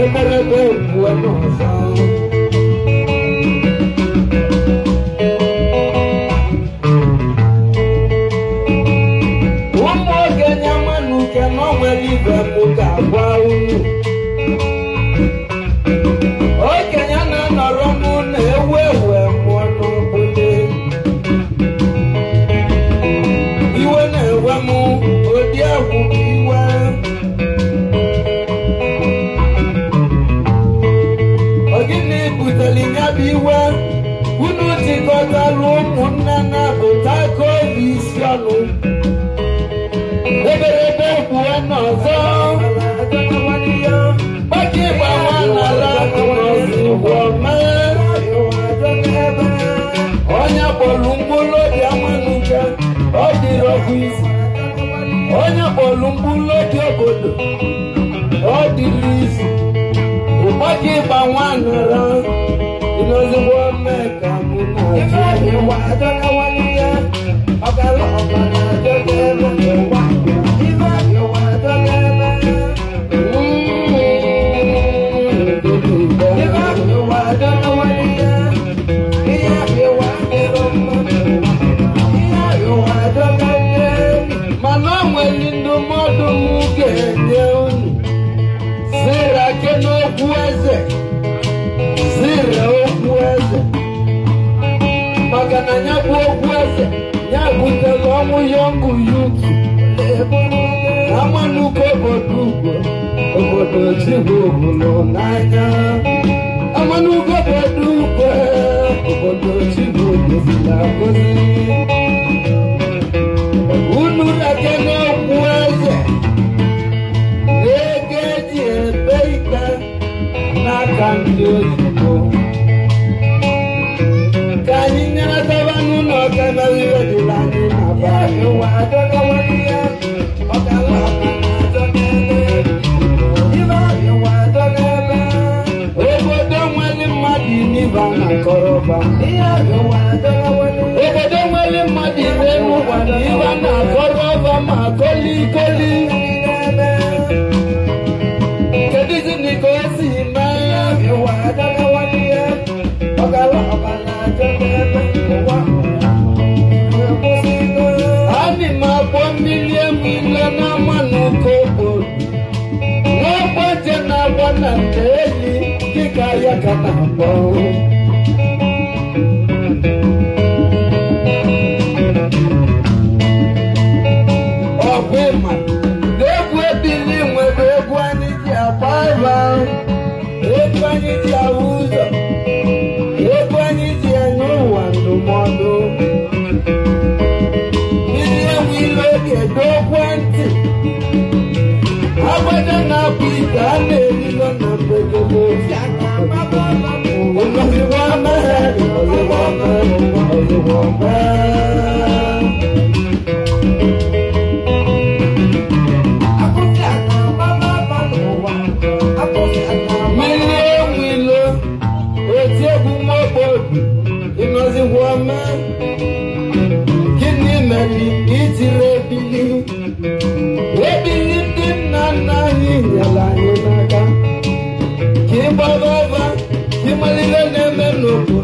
emerebe egwu n'ọzọ. Ụmụ okenye manuke na o nwere ibe m ga-agwa unu. Okenye na-anọrọ n'ụlọ ewu ewu mụọ n'obodo. Iwe na-ewe m ụdị egwu m iwe. Ọ gịnị butere ya bụ iwe? Unu jikọtara ụmụnne na-abụta aka obi isi ọnụ. Ebere n'ọzọ gbaki ịgba nwa nara n'ọzigbo mee onye kpọrọ mkpụrụ obi amanuke ọ dịrị ọgwụ isi onye kpọrọ mkpụrụ obi obodo ọ dịrị isi gbaki ịgba nwa nara n'ozigbo mee ka mụ mana o nwere ndụmọdụ m ga-enye unu zira ke n'okwu eze zira okwu eze maka na ya bụ okwu eze ya butere ọnwụ yọngụ yutu amanuko obodo ugbo obodo chigbo obodo n'anya amanuko obodo ugbo obodo chigbo gozila gozi unu rake n'okwu eze na-ego eji ebe ikpe n'aka ndị oyibo ka anyị nyeretaba n'ụlọ ka mere ihe dịrị anyị na be anyị. Obodo nwere mmadụ n'ibe a na-akọrọba obodo nwere mmadụ ibe n'ụwa na ibe a na-akọrọba ma kolikoli kedụzi na ka o si mee Ani m akpọ mmiri emile n'ama n'ụka obodo n'ọgbaje na-agba na nte eli dịka ya ka na-akpọ ọgwụ ịma na egwu ebili nwere egwu anyị ji agba ịba egwu anyị ji ahụ ụzọ egwu anyị ji enye ụwa ndụmọdụ mmiri enwe ilo ga-edo ekwentị agbada na-abụ ite a na-erilo na mbedodo ozugbo mee ozugbo mee ozugbo mee mmiri enwe ilo oti egwu nwaokpobi ịnọzikwa mee gịnị mere ijiri ebili ebili ndị nna nna anyị nyere anyị n'aka ka ịgbaba ọba ka ịmalite na-eme n'obodo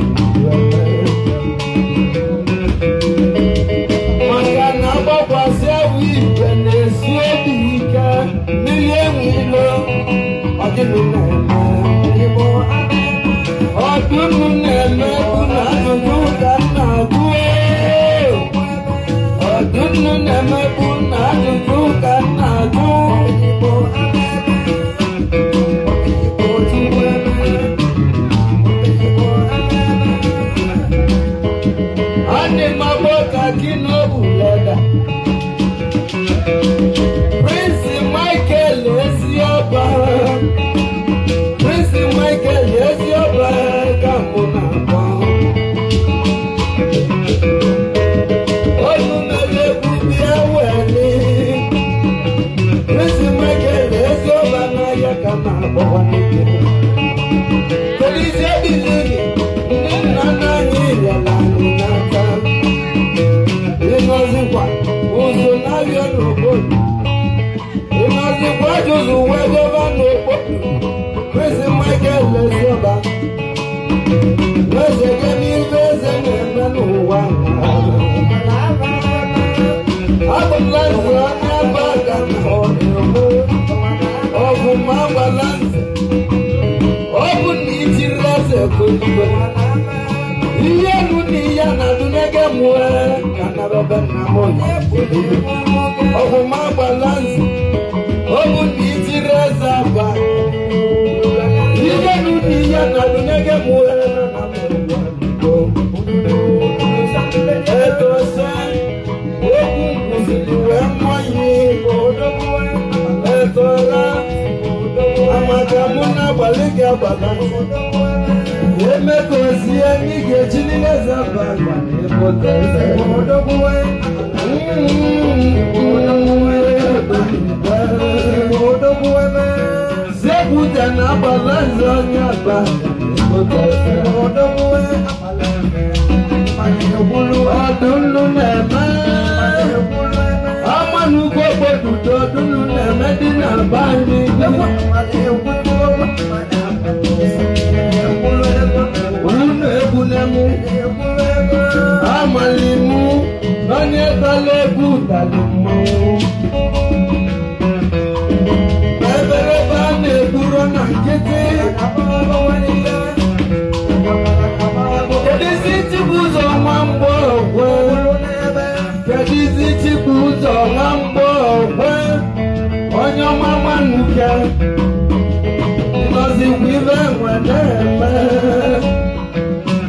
maka na agbakwasị awụ igwe na-esi obi ike mmiri enwe ilo ọdịnụ na-eme ọdụnụ na-eme bụ na ajụjụ ka m na-agụ ọdụnụ na-eme bụ na ajụjụ ka m na-agụ Ani m agbọ ka gị n'obu leda Prince Michael Eziọba Prince Michael Eziọba ka mụ na-akpọ Olu mere egwu bịa weli Prince Michael Eziọba n'ahịa ka m na-akpọkwa n'ike Kedu biliri ndị nna nna anyị rịọrọ anyị n'aka ịnọzikwa ụzụ na-abịa n'obodo ịnọzikwa jụzụ wee jebe n'okporo Prince Michael Eziọba eze gị n'ife eze na-eme n'ụwa abụla nze onye ebe aga na ọgụ ma agbala nze ọ bụ na ijiri eze koligwe ihe elu na ihe na-adụ n'ege mụọ ka na bebe nna m ọgụ ma agbala nze ọ bụ na ijiri eze aba ihe elu na ihe na-adụ n'ege mụọ Edosa okwu kwụsịrị wee mụọ ihe agbala nze. Emekozie n'igechi niile zabagba na-ebote eze. Zekwute na agbala nze onye agba na-ebote eze. Ọdụnnu na-eme amanugbo gbodudo ọdụnnu na-eme dị na be anyị. Unu egwu na-emu amalimu onye tala egwu tali mmanwụ. Eberebe a na-egburo na nkịtị. Kedụzi Chibuzo nwa mgbọrọgwụ? Kedụzi Chibuzo nwa mgbọrọgwụ? Onye ọma nwanuke nọzikwa ibe nwe na-eme.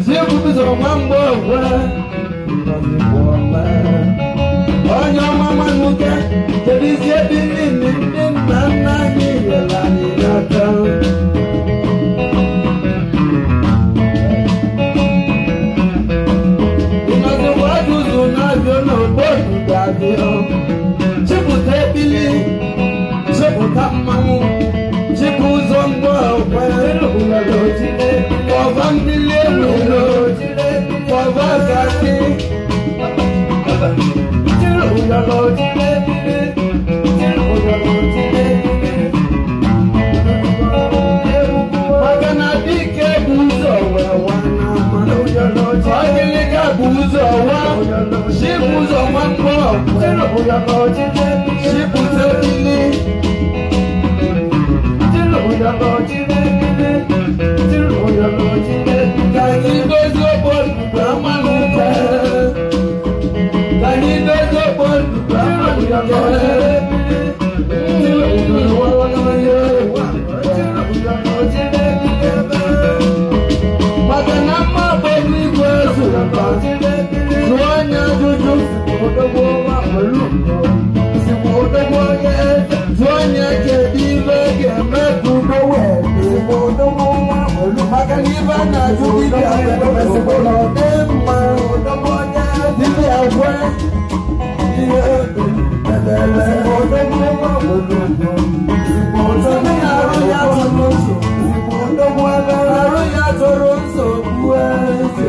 Chibuzo nwa mgbọrọgwụ nọzikwa ọma. Onye ọma nwanuke, kedụzi ebe niile ndị nna nna anyị nyere anyị n'aka? Chipụta ebili, chipụta mmanwụ, Chibuzo mgbọrọgwụ, kpọba mmiri ewuro, kpọba gati. Maka na dike bụ ụzọ wee wa n'ama, ọgịlịga bụ ụzọ wa, Chibuzo nwa mgbọrọgwụ, chipụta ebili. Ka anyị dozie okporo amalite. Ka anyị dozie okporo amalite. Maka na mma bụ igwe zụrụ jụọ onye ajụjụ. Jụọ onye kedu ibe ga-eme ka udo wee dị. Maka na ibe a na-ajụ dibịa kwesịrị na ọ dị mma. Dibịa kwe ihe ebele. Arụ ya tụrụ nsogbu. Arụ ya tụrụ nsogbu eze.